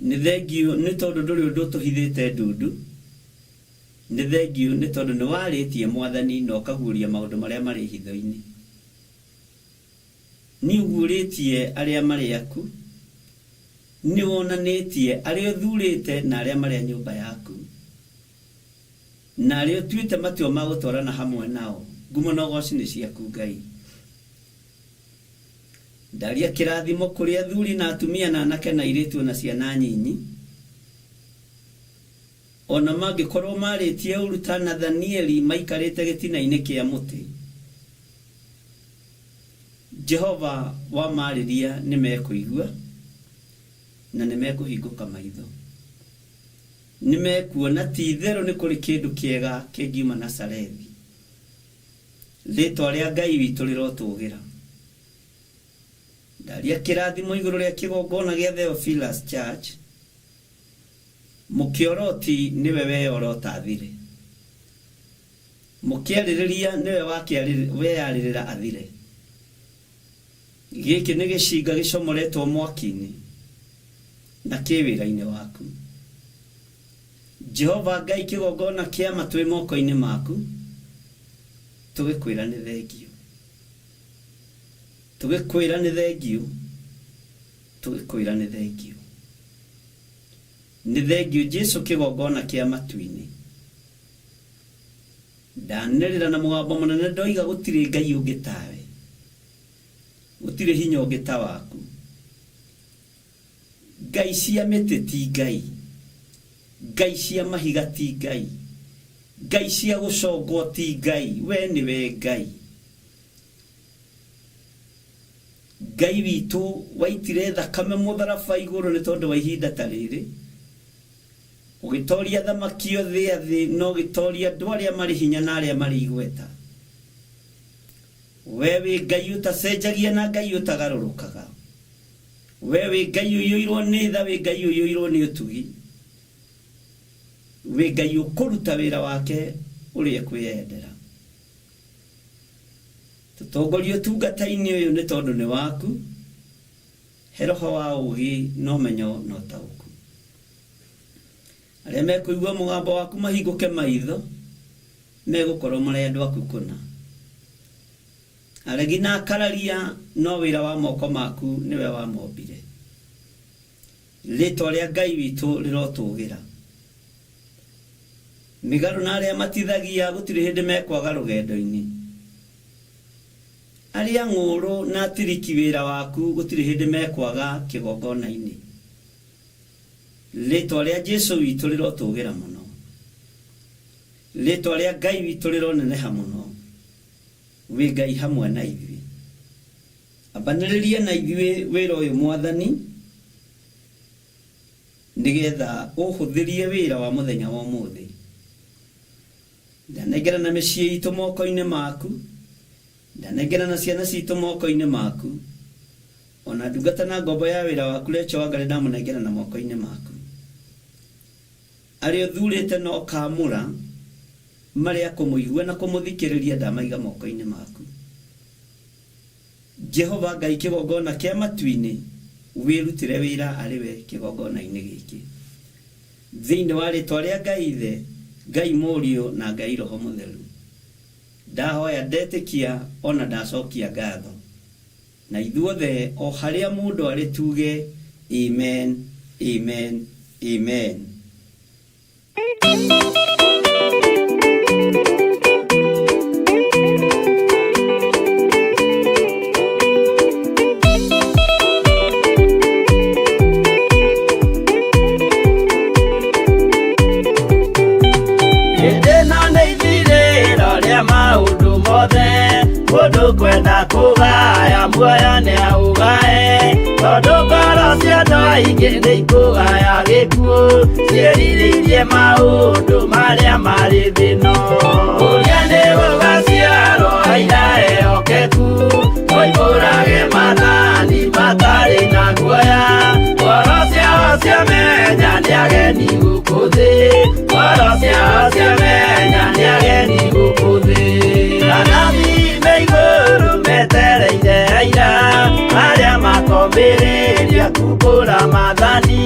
Nĩ thengiũ nĩ tondũ ndũrĩ ũndũ ũtũhithĩte ndundu. Nĩ thengiũ nĩ tondũ nĩ warĩtie Mwathani na ũkaguũria maũndũ marĩa marĩ hitho-inĩ. Nĩ ũguũrĩtie arĩa marĩ aku, nĩ wonanĩtie arĩa ũthuurĩte na arĩa marĩ a nyũmba yaku, na arĩa ũtuĩte matua ma gũtwarana hamwe nao. Ngumo na ũgooci nĩ ciaku Ngai. Ndaria kĩrathimo kũrĩ athuri na atumia na anake na airĩtu o na ciana nyinyi. O na mangĩkorwo marĩtie ũũru ta Nathanieli maikarĩte gĩtina-inĩ kĩa mũtĩ, Jehova wamarĩria nĩ mekũigua na nĩ mekũhingũka maitho. Nĩ mekuona ti itherũ nĩ kũrĩ kĩndũ kĩega kĩngiuma Nazarethi. Rĩĩtwa rĩa Ngai witũ rĩrotũgĩra. Ndaria kĩrathimo igũrũ rĩa kĩgongona gĩa Theophilus Church. Mũkĩoroti nĩwe weyorota athire. Mũkĩarĩrĩria nĩwe weyarĩrĩra athire. Gĩkĩ nĩ gĩcinga gĩcomoretwo mwaki-inĩ na kĩ wĩra-inĩ waku. Jehova Ngai kĩgongona kĩa ma twĩ moko-inĩ maku, tũgĩkwĩra nĩ thengiũ. Tũgĩkwĩra nĩ thengiũ. Tũgĩkwĩra nĩ thengiũ. Nĩ thengiũ Jesu kĩgongona kĩa matu-inĩ. Ndanĩrĩra na mũgambo mũnene ndoiga gũtirĩ Ngai ũngĩ tawe. Gũtirĩ hinya ũngĩ ta waku. Ngai cia mĩtĩ ti Ngai. Ngai cia mahiga ti Ngai. Ngai cia gũcongwo ti Ngai. We nĩwe Ngai. Ngai witũ waitire thakame mũtharaba igũrũ nĩ tondũ wa ihinda ta rĩrĩ. Ũgĩtoria athamaki othe a thĩ na ũgĩtoria andũ arĩa marĩ hinya na arĩa marĩ igweta. We wĩ Ngai ũtacenjagia na Ngai ũtagarũrũkaga. We wĩ Ngai ũiyũirwo nĩ tha, wĩ Ngai ũiyũirwo nĩ ũtugi. Wĩ Ngai ũkũruta wĩra wake ũrĩa ekwĩyendera. Tũtongorie ũtungata-inĩ ũyũ nĩ tondũ nĩ waku. He roho wa ũũgĩ na ũmenyo na ũtaũku. Arĩa mekũigua mũgambo waku mahingũke maitho, megũkorwo marĩ andũ aku kũna. Aregi na akararia, no wĩra wa moko maku nĩwe wamombire. Rĩĩtwa rĩa Ngai witũ rĩrotũũgĩra. Mĩgarũ na arĩa matithagia gũtirĩ hĩndĩ mekwaga rũgendo-inĩ. Arĩa ng'ũũrũ na atiriki wĩra waku gũtirĩ hĩndĩ mekwaga kĩgongona-inĩ. Rĩĩtwa rĩa Jesu witũ rĩrotũũgĩra mũno. Rĩĩtwa rĩa Ngai witũ rĩroneneha mũno. Wĩ Ngai hamwe na ithuĩ. Ambanĩrĩria na ithuĩ wĩra ũyũ Mwathani, nĩgetha ũhũthĩrie wĩra wa mũthenya wa ũmũthĩ. Ndanengerana mĩciĩ itũ moko-inĩ maku. Ndanengerana ciana citũ moko-inĩ maku, ona ndungata na ngombo ya wĩra waku Recho Wangari ndamũnengerana moko-inĩ maku. Arĩa ũthurĩte na ũkaamũra marĩa kũmũigua na kũmũthikĩrĩria ndamaiga moko-inĩ maku. Jehova Ngai kĩgongona kĩa matu-inĩ, wĩrutĩre wĩra arĩ we kĩgongona-inĩ gĩkĩ. Thĩinĩ wa rĩtwa rĩa Ngai Ithe, Ngai Mũriũ na Ngai Roho Mũtheru, ndahoya ndetĩkia ona ndacokia ngatho. Na ithuothe o harĩa mũndũ arĩ tuge amen, amen, amen. Hĩndĩ ĩno nĩ ithirĩro rĩa maũndũ mothe, mũndũ kwenda kũgaya muoyo nĩaũgae, tondũ ngoro cia andũ aingĩ nĩ ikũgaya gĩkuũ, ciĩrirĩirie maũndũ marĩa marĩ thĩ ĩno. Ũrĩa nĩ gũgaciarwo aira ehokeku, moimbũrage maathani matarĩ na guoya, ngoro ciao ciamenya nĩ ageni gũkũ thĩ, ngoro ciao ciamenya nĩ ageni gũkũ thĩ. Anabii me igũrũ metereire aira, arĩa makombĩrĩria kumbũra maathani,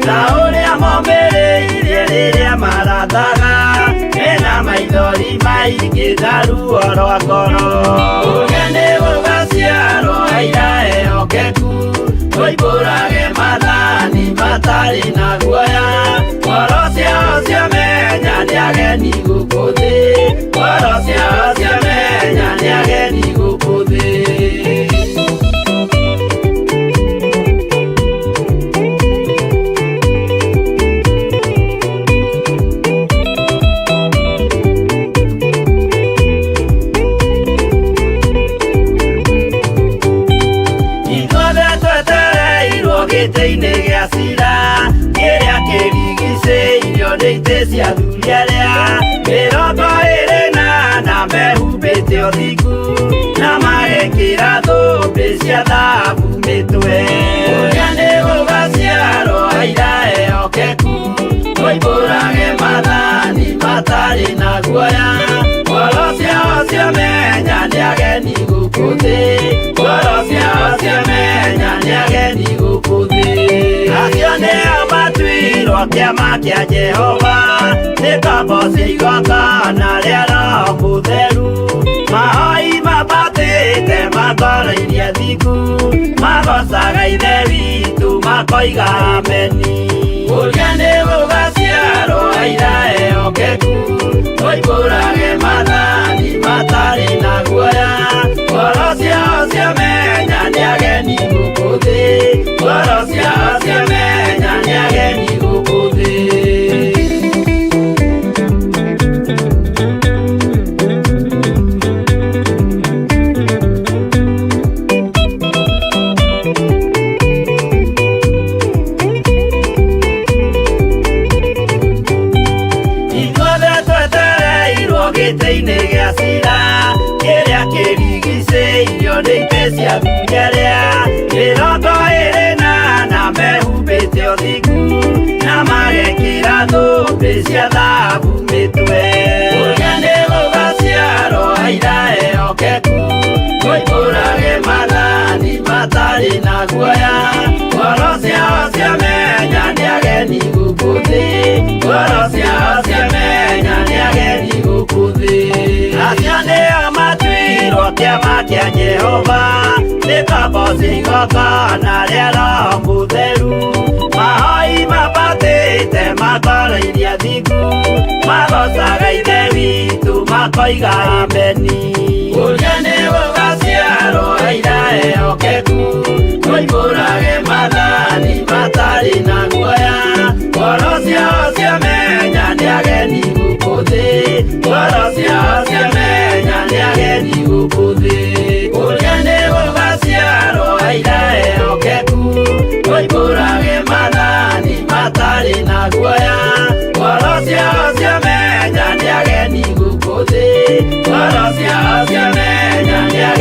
ta ũrĩa mombĩrĩirie rĩrĩa marathaga, mena maithori maingĩ na ruo rwa ngoro. Ũrĩa nĩ gũgaciarwo aira ehokeku, moimbũrage maathani matarĩ na guoya, ngoro ciao ciamenya nĩ ageni gũkũ thĩ, ngoro ciao ciamenya nĩ ageni gũkũ thĩ. Ithuothe twetereirwo gĩtĩ-inĩ gĩa cira, kĩrĩa kĩrigicĩirio nĩ itĩ cia athuri arĩa 24 mehumbĩte ũthingu, na magekĩra thũmbĩ cia thahabu mĩtwe. Ũrĩa nĩ gũgaciarwo aira ehokeku, moimbũrage maathani matarĩ na guoya, ngoro ciao ciamenya nĩ ageni gũkũ thĩ, ngoro ciao ciamenya nĩ ageni gũkũ thĩ. Acio nĩo matuirwo kĩama kĩa Jehova, nĩ ngombo cia igongona rĩa Roho Mũtheru, mahoi mambatĩte matoroirie thingu, magocaga Ithe witũ makoiga ameni. Ũrĩa nĩ gũgaciarwo aira ehokeku, moimbũrage maathani matarĩ na guoya, ngoro ciao ciamenya nĩ ageni gũkũ thĩ, ngoro ciao ciamenya nĩ ageni gũkũ thĩ. Ithuothe twetereirwo gĩtĩ-inĩ gĩa cira, kĩrĩa kĩrigicĩirio nĩ itĩ cia athuri arĩa 24 mehumbĩte ũthingu, na magekĩra thũmbĩ cia thahabu mĩtwe. Ũrĩa nĩ gũgaciarwo aira ehokeku, moimbũrage maathani matarĩ na guoya, ngoro ciao ciamenya nĩ ageni gũkũ thĩ, ngoro ciao ciamenya nĩ ageni gũkũ thĩ. Acio nĩo matuirwo kĩama kĩa Jehova, nĩ ngombo cia igongona rĩa Roho Mũtheru, mahoi mambatĩte matoroirie thingu, magocaga Ithe witũ makoiga ameni. Ũrĩa nĩ gũgaciarwo aira ehokeku, moimbũrage maathani matarĩ na guoya, ngoro ciao ciamenya nĩ ageni gũkũ thĩ, ngoro ciao ciamenya nĩ ageni gũkũ thĩ. Ũrĩa nĩ gũgaciarwo aira ehokeku, moimbũrage maathani matarĩ na guoya, ngoro ciao ciamenya nĩ ageni gũkũ thĩ, ngoro ciao ciamenya nĩ ageni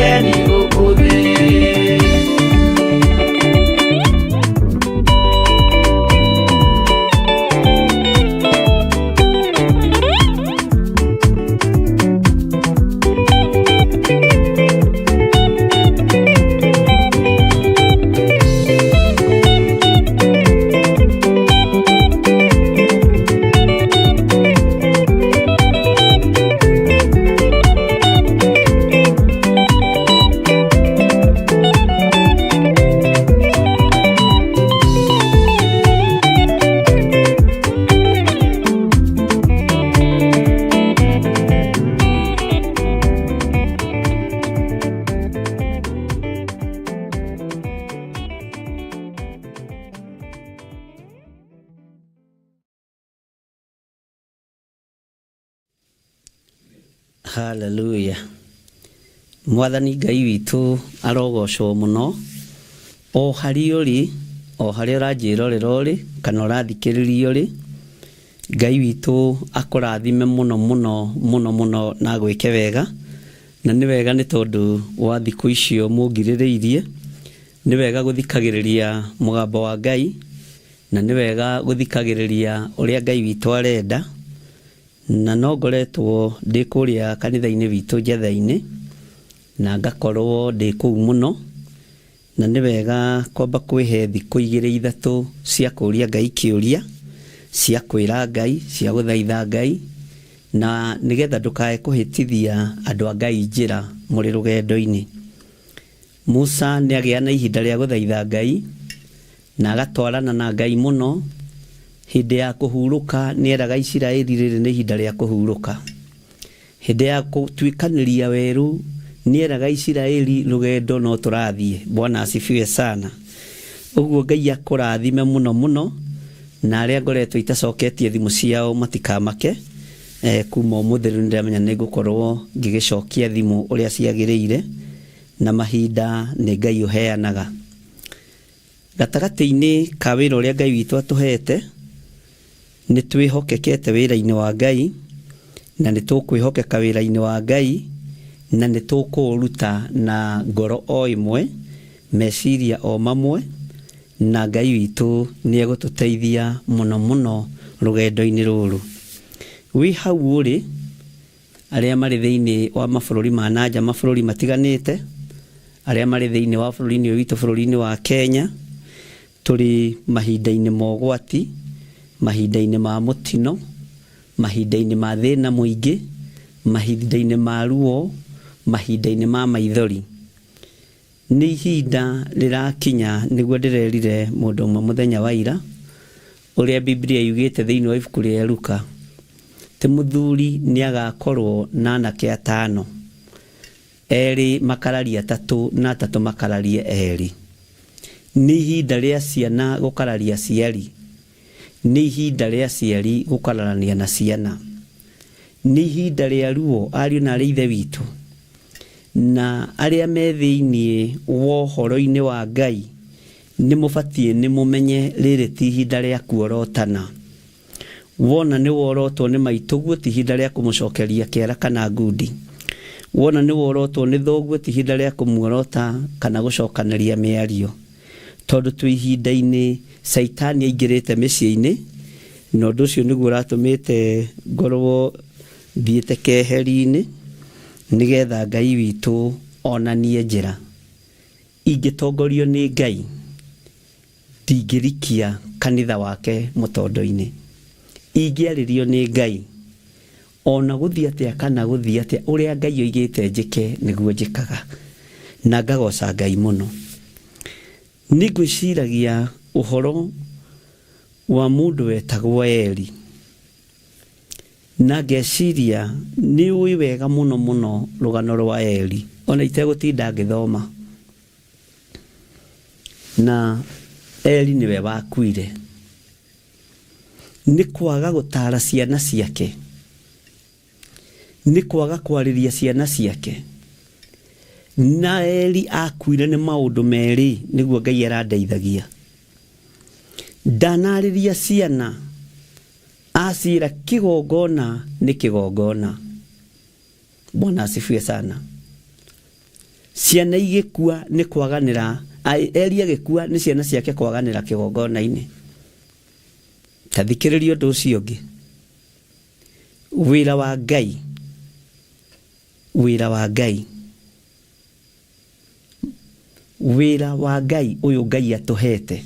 Haleluya. Mwathani Ngai witũ arogocwo mũno o harĩa ũrĩ, o harĩa ũranjĩrorera ũrĩ kana ũrathikĩrĩria ũrĩ. Ngai witũ akũrathime mũno mũno mũno mũno na agwĩke wega. Na nĩ wega nĩ tondũ wa thikũ icio mũngirĩrĩirie, nĩ wega gũthikagĩrĩria mũgambo wa Ngai, na nĩ wega gũthikagĩrĩria ũrĩa Ngai witũ arenda. Na no ngoretwo ndĩ kũrĩa kanitha-inĩ witũ Njetha-inĩ, na ngakorwo ndĩ kũu mũno, na nĩ wega kwamba kwĩhe thikũ igĩrĩ ithatũ cia kũria Ngai kĩũria, cia kwĩra Ngai, cia gũthaitha Ngai, na nĩgetha ndũkae kũhĩtithia andũ a Ngai njĩra mũrĩ rũgendo-inĩ. Musa nĩ agĩa na ihinda rĩa gũthaitha Ngai, na agatwarana na Ngai mũno. Hĩndĩ ya kũhurũka nĩ eraga Isiraeli rĩrĩ nĩ ihinda rĩa kũhurũka. Hĩndĩ ya gũtuĩkanĩria werũ nĩ eraga Isiraeli rũgendo no tũrathiĩ. Bwana asifiwe sana. Ũguo Ngai akũrathime mũno mũno, na arĩa ngoretwo itacoketie thimũ ciao matikamake. Kuma ũmũthĩ rĩu nĩndĩramenya nĩngũkorwo ngĩgĩcokia thimũ ũrĩa ciagĩrĩire, na mahinda nĩ Ngai ũheanaga. Gatagatĩ-inĩ ka wĩra ũrĩa Ngai witũ atũhete, nĩ twĩhokekete wĩra-inĩ wa Ngai, na nĩ tũkwĩhokeka wĩra-inĩ wa Ngai, na nĩ tũkũũruta na ngoro o ĩmwe, meciria o mamwe, na Ngai witũ nĩ egũtũteithia mũno mũno rũgendo-inĩ rũrũ. Wĩ hau ũrĩ, arĩa marĩ thĩinĩ wa mabũrũri ma na nja, mabũrũri matiganĩte, arĩa marĩ thĩinĩ wa bũrũri-inĩ ũyũ witũ, bũrũri-inĩ wa Kenya, tũrĩ mahinda-inĩ ma ũgwati, mahinda-inĩ ma mũtino, mahinda-inĩ ma thĩna mũingĩ, mahinda-inĩ ma ruo, mahinda-inĩ ma maithori. Nĩ ihinda rĩrakinya nĩguo ndĩrerire mũndũ ũmwe mũthenya wa ira, ũrĩa Biblia yugĩte thĩinĩ wa ibuku rĩa Luka, atĩ mũthuri nĩ agakorwo na anake atano, erĩ makararie atatũ na atatũ makararie erĩ. Nĩ ihinda rĩa ciana gũkararia aciari, nĩ ihinda rĩa aciari gũkararania na ciana, nĩ ihinda rĩa ruo ariũ na arĩ ithe witũ, na arĩa me thĩinĩ wa ũhoro-inĩ wa Ngai nĩ mũbatiĩ nĩ mũmenye rĩrĩ ti ihinda rĩa kuorotana. Wona nĩ worotwo nĩ maitũguo ti ihinda rĩa kũmũcokeria kĩara kana ngundi. Wona nĩ worotwo nĩ thoguo ti ihinda rĩa kũmuorota kana gũcokanĩria mĩario. Tondũ twĩ ihinda-inĩ Caitani aingĩrĩte mĩciĩ-inĩ, na ũndũ ũcio nĩguo ũratũmĩte ngorwo thiĩte keheri-inĩ, nĩgetha Ngai witũ onanie njĩra. Ingĩtongorio nĩ Ngai, ndingĩrikia kanitha wake mũtondo-inĩ. Ingĩarĩrio nĩ Ngai, ona gũthiĩ atĩa kana gũthiĩ atĩa, ũrĩa Ngai oigĩte njĩke nĩguo njĩkaga. Na ngagoca Ngai mũno. Nĩ ngwĩciragia ũhoro wa mũndũ wetagwo Eli. Na ngeciria nĩ ũĩ wega mũno mũno rũgano rwa Eli, ona itegũtinda ngĩthoma. Na Eli nĩwe wakuire nĩ kwaga gũtaara ciana ciake, nĩ kwaga kwarĩria ciana ciake. Na Eli akuire nĩ maũndũ merĩ nĩguo Ngai arandeithagia. Ndanarĩria ciana, aciĩra kĩgongona nĩ kĩgongona. Bwana asifiwe sana. Ciana igĩkua nĩ kwaganĩra, Eli agĩkua nĩ ciana ciake kwaganĩra kĩgongona-inĩ. Ta thikĩrĩria ũndũ ũcio ũngĩ. Wĩra wa Ngai, wĩra wa Ngai, wĩra wa Ngai ũyũ Ngai atũhete,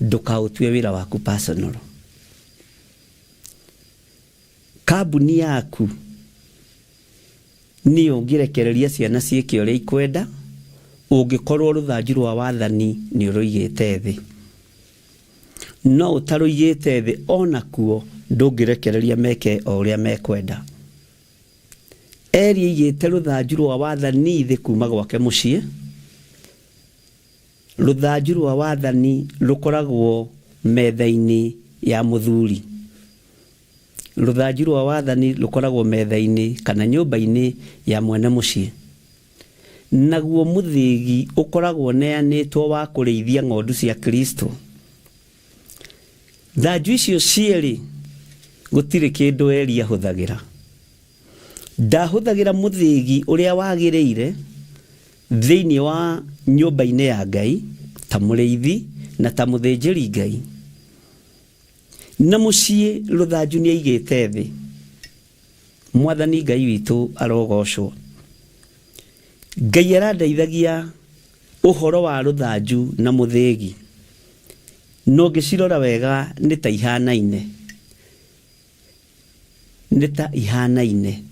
ndũkaũtue wĩra waku personal. Kambuni yaku nĩyo ũngĩrekereria ciana ciĩke ũrĩa ikwenda, ũngĩkorwo rũthanju rwa wathani nĩ ũrũigĩte thĩ. No ũtarũigĩte thĩ onakuo ndũngĩrekereria meke o ũrĩa mekwenda. Eli aigĩte rũthanju rwa wathani thĩ kuma gwake mũciĩ. Rũthanju rwa wathani rũkoragwo metha-inĩ ya mũthuri. Rũthanju rwa wathani rũkoragwo metha-inĩ kana nyũmba-inĩ ya mwene mũciĩ. Naguo mũthĩgi ũkoragwo ũneanĩtwo wa kũrĩithia ng'ondu cia Kristo. Thanju icio cierĩ gũtirĩ kĩndũ Eli ahũthagĩra. Ndahũthagĩra mũthĩgi ũrĩa wagĩrĩire thĩinĩ wa nyũmba-inĩ ya Ngai ta mũrĩithi na ta mũthĩnjĩri Ngai. Na mũciĩ rũthanju nĩ aigĩte thĩ. Mwathani Ngai witũ arogocwo. Ngai arandeithagia ũhoro wa rũthanju na mũthĩgi. No ngĩcirora wega nĩ ta ihanaine. Nĩ ta ihanaine.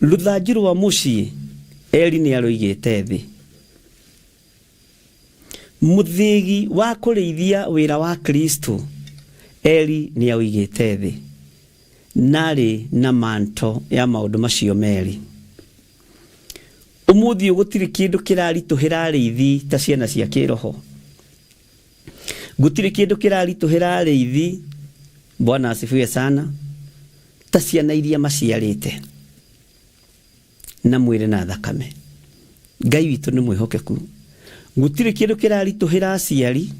Rũthanju rwa mũciĩ Eli nĩ arũigĩte thĩ. Mũthĩgi wa kũrĩithia wĩra wa Kristo Eli nĩ aũigĩte thĩ. Narĩ na manto ya maũndũ macio merĩ. Ũmũthĩ ũyũ gũtirĩ kĩndũ kĩraritũhĩra arĩithi ta ciana cia kĩroho. Gũtirĩ kĩndũ kĩraritũhĩra arĩithi, Bwana asifiwe sana, ta ciana iria maciarĩte na mwĩrĩ na thakame. Ngai witũ nĩ mwĩhokeku. Gũtirĩ kĩndũ kĩraritũhĩra aciari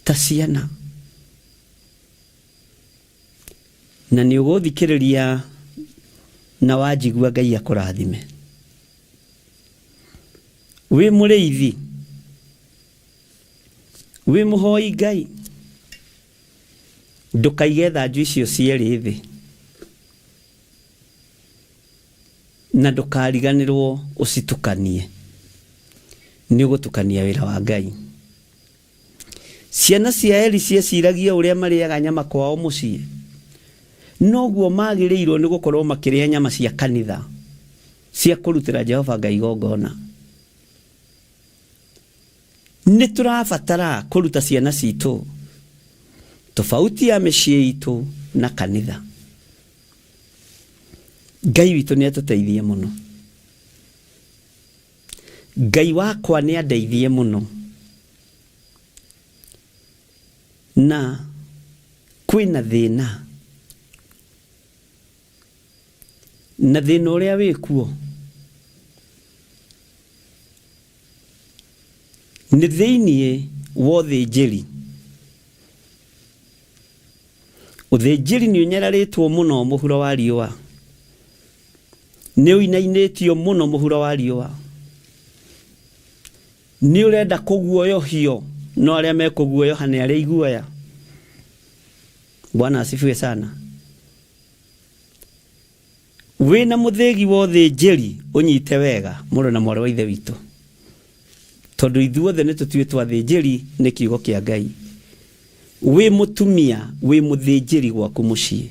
ta ciana. Na nĩ ũgũthikĩrĩria na wanjigua Ngai akũrathime. Wĩ mũrĩithi, wĩ mũhoi Ngai, ndũkaige thanju icio cierĩ thĩ, na ndũkariganĩrwo ũcitukanie. Nĩ ũgũtukania wĩra wa Ngai. Ciana cia Eli cieciragia ũrĩa marĩaga nyama kwao mũciĩ, noguo magĩrĩirwo nĩ gũkorwo makĩrĩa nyama cia kanitha cia kũrutĩra Jehova Ngai igongona. Nĩ tũrabatara kũruta ciana citũ tofauti ya mĩciĩ itũ na kanitha. Ngai witũ nĩ atũteithie mũno. Ngai wakwa nĩ andeithie mũno. Na kwĩna thĩna. Na thĩna ũrĩa wĩkuo nĩ thĩinĩ wa ũthĩnjĩri. Ũthĩnjĩri nĩ ũnyararĩtwo mũno mũhuro wa riũa. Nĩ ũinainĩtio mũno mũhuro wa riũa. Nĩ ũrenda kũguoyohio, no arĩa mekũguoyoha nĩ arĩa iguoya. Bwana asifiwe sana. Wĩna mũthĩgi wa ũthĩnjĩri ũnyite wega mũrũ na mwarĩ wa ithe witũ, tondũ ithuothe nĩ tũtuĩtwo athĩnjĩri nĩ kiugo kĩa Ngai. Wĩ mũtumia wĩ mũthĩnjĩri gwaku mũciĩ,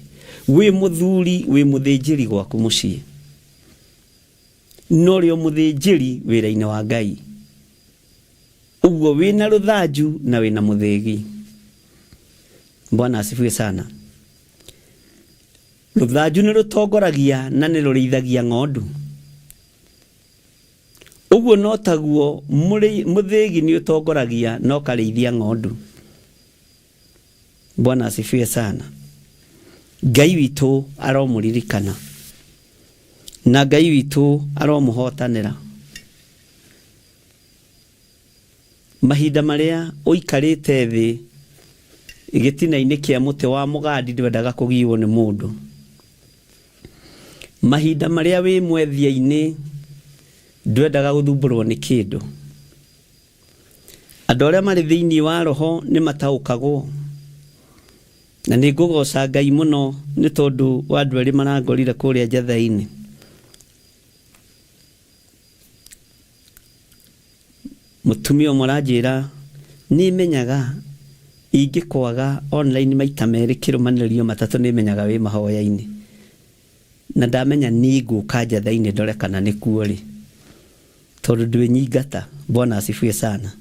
wĩ mũthuri wĩ mũthĩnjĩri gwaku mũciĩ, no ũrĩ o mũthĩnjĩri wĩra-inĩ wa Ngai. Ũguo wĩna rũthanju na wĩna mũthĩgi. Bwana asifiwe sana. Rũthanju nĩ rũtongoragia na nĩ rũrĩithagia ng'ondu. Ũguo no taguo mũthĩgi nĩ ũtongoragia na ũkarĩithia ng'ondu. Bwana asifiwe sana. Ngai witũ aromũririkana na Ngai witũ aromũhotanĩra. Mahinda marĩa ũikarĩte thĩ gĩtina-inĩ kĩa mũtĩ wa mũgandi ndwendaga kũgiwo nĩ mũndũ. Mahinda marĩa wĩ mwethia-inĩ ndwendaga gũthumbũrwo nĩ kĩndũ. Andũ arĩa marĩ thĩinĩ wa roho nĩ mataũkagwo. Na nĩ ngũgoca Ngai mũno nĩ tondũ wa andũ erĩ marangorire kũrĩa njatha-inĩ. Mũtumia ũmwe aranjĩra nĩ menyaga ingĩkwaga online maita merĩ kĩrũmanĩrĩrio matatũ nĩ menyaga wĩ mahoya-inĩ. Na ndamenya niĩ ngũka njatha-inĩ ndore kana nĩ kuo rĩ. Tondũ ndwĩnyingata. Bwana asifiwe sana.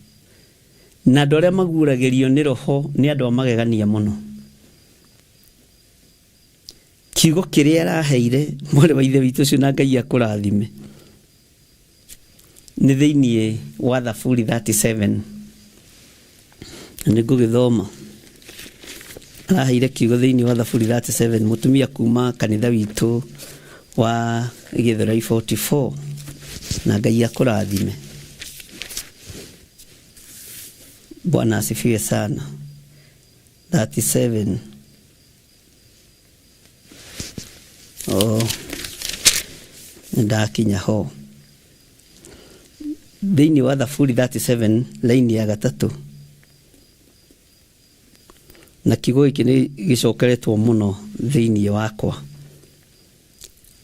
Na andũ arĩa maguũragĩrio nĩ roho nĩ andũ a magegania mũno. Kiugo kĩrĩa araheire mwarĩ wa ithe witũ ũcio na Ngai akũrathime nĩ thĩinĩ wa Thaburi 37. Na nĩ ngũgĩthoma. Araheire kiugo thĩinĩ wa Thaburi 37, mũtumia kuma kanitha witũ wa Gĩthũrai 44, na Ngai akũrathime. Bwana asifiwe sana. 37. Oh, nĩndakinya ho thĩinĩ wa Thaburi 37 laini ya gatatũ, na kiugo gĩkĩ nĩ gĩcokeretwo mũno thĩinĩ wakwa,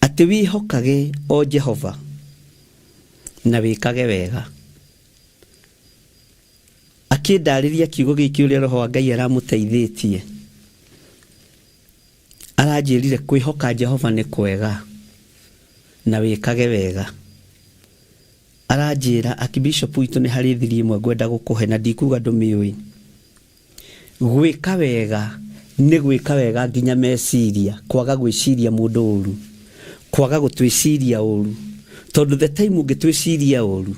atĩ wĩhokage o Jehova na wĩkage wega. Akĩndarĩria kiugo gĩkĩ ũrĩa Roho wa Ngai aramũteithĩtie, aranjĩrire kwĩhoka Jehova nĩ kwega na wĩkage wega. Aranjĩra Archbishop witũ nĩ harĩ thiri ĩmwe ngwenda gũkũhe na ndikuga ndũmĩũĩ. Gwĩka wega nĩ gwĩka wega nginya meciria, kwaga gwĩciria mũndũ ũru, kwaga gũtwĩciria ũru, tondũ the time ũngĩtwĩciria ũru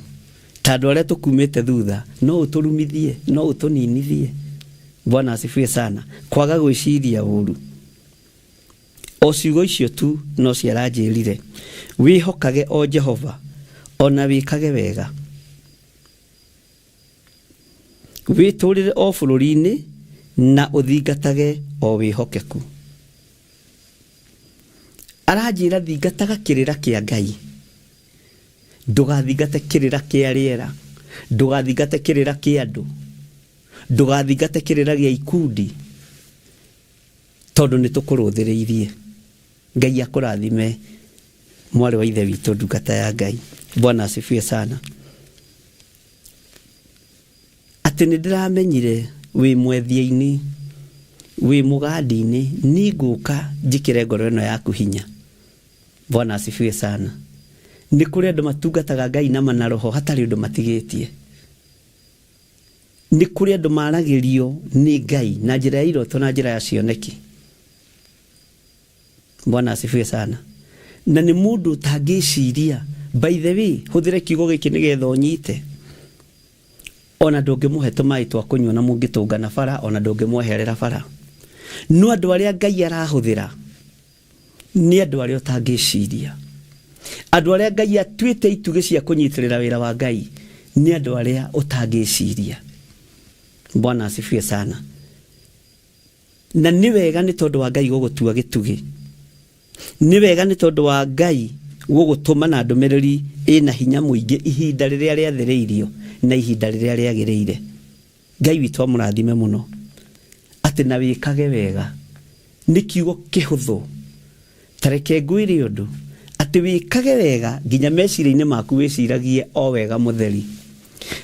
ta andũ arĩa tũkumĩte thutha, no ũtũrumithie, no ũtũninithie. Bwana asifiwe sana. Kwaga gwĩciria ũru, o ciugo icio tu no ciaranjĩrire, wĩhokage o Jehova ona wĩkage wega, wĩtũrĩre o bũrũri-inĩ na ũthingatage o wĩhokeku. Aranjĩra thingataga kĩrĩra kĩa Ngai, ndũgathingate kĩrĩra kĩa rĩera, ndũgathingate kĩrĩra kĩa andũ, ndũgathingate kĩrĩra gĩa ikundi, tondũ nĩ tũkũrũthĩrĩirie. Ngai akũrathime mwarĩ wa ithe witũ, ndungata ya Ngai. Bwana asifiwe sana. Atĩ nĩ ndĩramenyire wĩ mwethia-inĩ, wĩ mũgandi-inĩ, ni ngũka njĩkĩre ngoro ĩno yaku hinya. Bwana asifiwe sana. Nĩ kũrĩ andũ matungataga Ngai na mana roho hatarĩ ũndũ matigĩtie. Nĩ kũrĩ andũ maragĩrio nĩ Ngai na njĩra ya iroto na njĩra ya cioneki. Bwana asifiwe sana. Na nĩ mũndũ ũtangĩciria, by the way, hũthĩre kiugo gĩkĩ nĩgetha ũnyite, ona ndũngĩmũhe tũmaĩ twa kũnyua na mũngĩtũngana bara, ona ndũngĩmweherera bara. No andũ arĩa Ngai arahũthĩra nĩ andũ arĩa ũtangĩciria, andũ arĩa Ngai atuĩte itugĩ cia kũnyitĩrĩra wĩra wa Ngai nĩ andũ arĩa ũtangĩciria. Bwana asifiwe sana. Na nĩ wega nĩ tondũ wa Ngai gũgũtua gĩtugĩ, nĩ wega nĩ tondũ wa Ngai gũgũtũma na ndũmĩrĩri ĩna hinya mũingĩ ihinda rĩrĩa rĩathĩrĩirio na ihinda rĩrĩa rĩagĩrĩire. Ngai witũ amũrathime mũno. Atĩ na wĩkage wega nĩ kiugo kĩhũthũ, ta reke ngwĩre ũndũ, atĩ wĩkage wega nginya meciria-inĩ maku wĩciragie o wega mũtheri,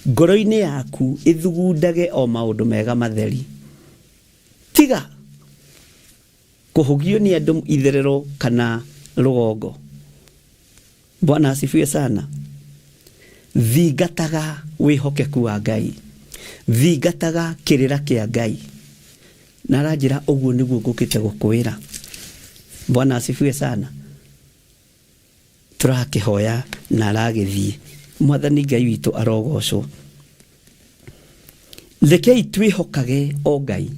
ngoro-inĩ yaku ĩthugundage o maũndũ mega matheri. Tiga kũhũgio nĩ andũ itherero kana rũgongo. Bwana asifiwe sana. Thingataga wĩhokeku wa Ngai, thingataga kĩrĩra kĩa Ngai, na aranjĩra ũguo nĩguo ngũkĩte gũkwĩra. Bwana asifiwe sana. Tũrakĩhoya na aragĩthiĩ. Mwathani Ngai witũ arogocwo. Rekei twĩhokage o Ngai.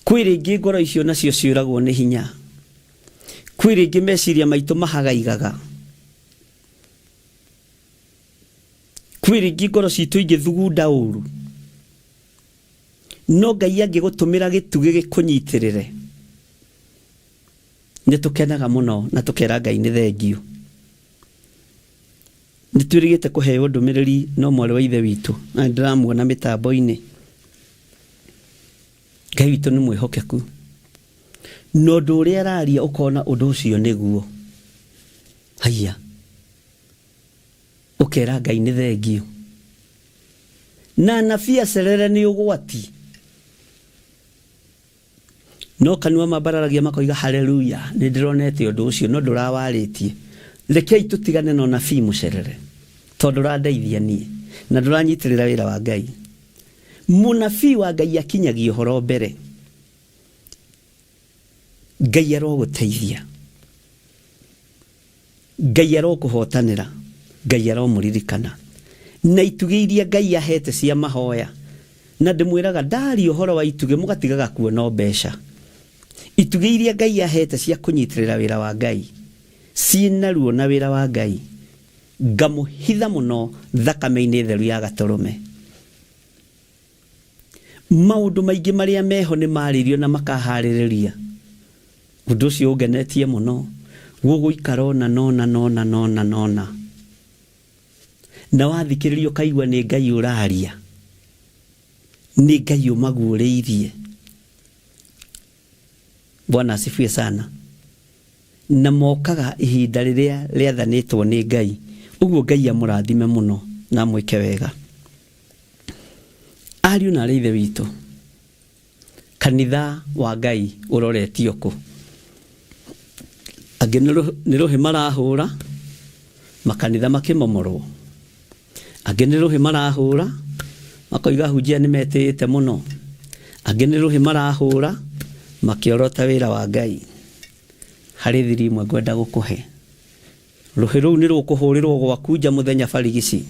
Kwĩ rĩngĩ ngoro icio nacio ciũragwo nĩ hinya, kwĩ rĩngĩ meciria maitũ mahagaigaga, kwĩ rĩngĩ ngoro citũ ingĩthugunda ũru, no Ngai angĩgũtũmĩra gĩtugĩ gĩkũnyitĩrĩre, nĩ tũkenaga mũno na tũkera Ngai nĩ thengiũ. Nĩ twĩrĩgĩte kũheo ndũmĩrĩri no mwarĩ wa ithe witũ, na nĩndĩramuona mĩtambo-inĩ. Ngai witũ nĩ mwĩhokeku, na ũndũ ũrĩa araria ũkona ũndũ ũcio nĩguo. Haiya, ũkera Ngai nĩ thengiũ. Na anabii acerere nĩ ũgwati, no kanua mambararagia makoiga haleluya, nĩ ndĩronete ũndũ ũcio, no ndũrawarĩtie. Rekei tũtigane na ũnabii mũcerere, tondũ ndũrandeithia niĩ na ndũranyitĩrĩra wĩra wa Ngai. Mũnabii wa Ngai akinyagia ũhoro mbere. Ngai arogũteithia, Ngai arokũhotanĩra, Ngai aromũririkana. Na itugĩ iria Ngai ahete cia mahoya. Na ndĩmwĩraga ndaria ũhoro wa itugĩ mũgatigaga kuona mbeca. Itugĩ iria Ngai ahete cia kũnyitĩrĩra wĩra wa Ngai ciĩna ruo na wĩra wa Ngai ngamũhitha mũno thakame-inĩ theru ya gatũrũme. Maũndũ maingĩ marĩa meho nĩ marĩirio na makaharĩrĩria. Ũndũ ũcio ũngenetie mũno gũgũikara ona nona nona nona nona na wathikĩrĩria ũkaigua nĩ Ngai ũraria, nĩ Ngai ũmaguũrĩirie. Bwana asifiwe sana. Na mokaga ihinda rĩrĩa rĩathanĩtwo nĩ Ngai. Ũguo Ngai amũrathime mũno na amwĩke wega. Ariũ na arĩ ithe witũ, kanitha wa Ngai ũroretio kũ? Angĩ nĩ rũhĩ marahũra makanitha makĩmomorwo. Angĩ nĩ rũhĩ marahũra makoiga hunjia nĩ metĩĩte mũno. Angĩ nĩ rũhĩ marahũra makĩorota wĩra wa Ngai. Harĩ thiri imwe ngwenda gũkũhe. Rũhĩ rũu nĩ rũkũhũrĩrwo gwaku nja mũthenya barigici.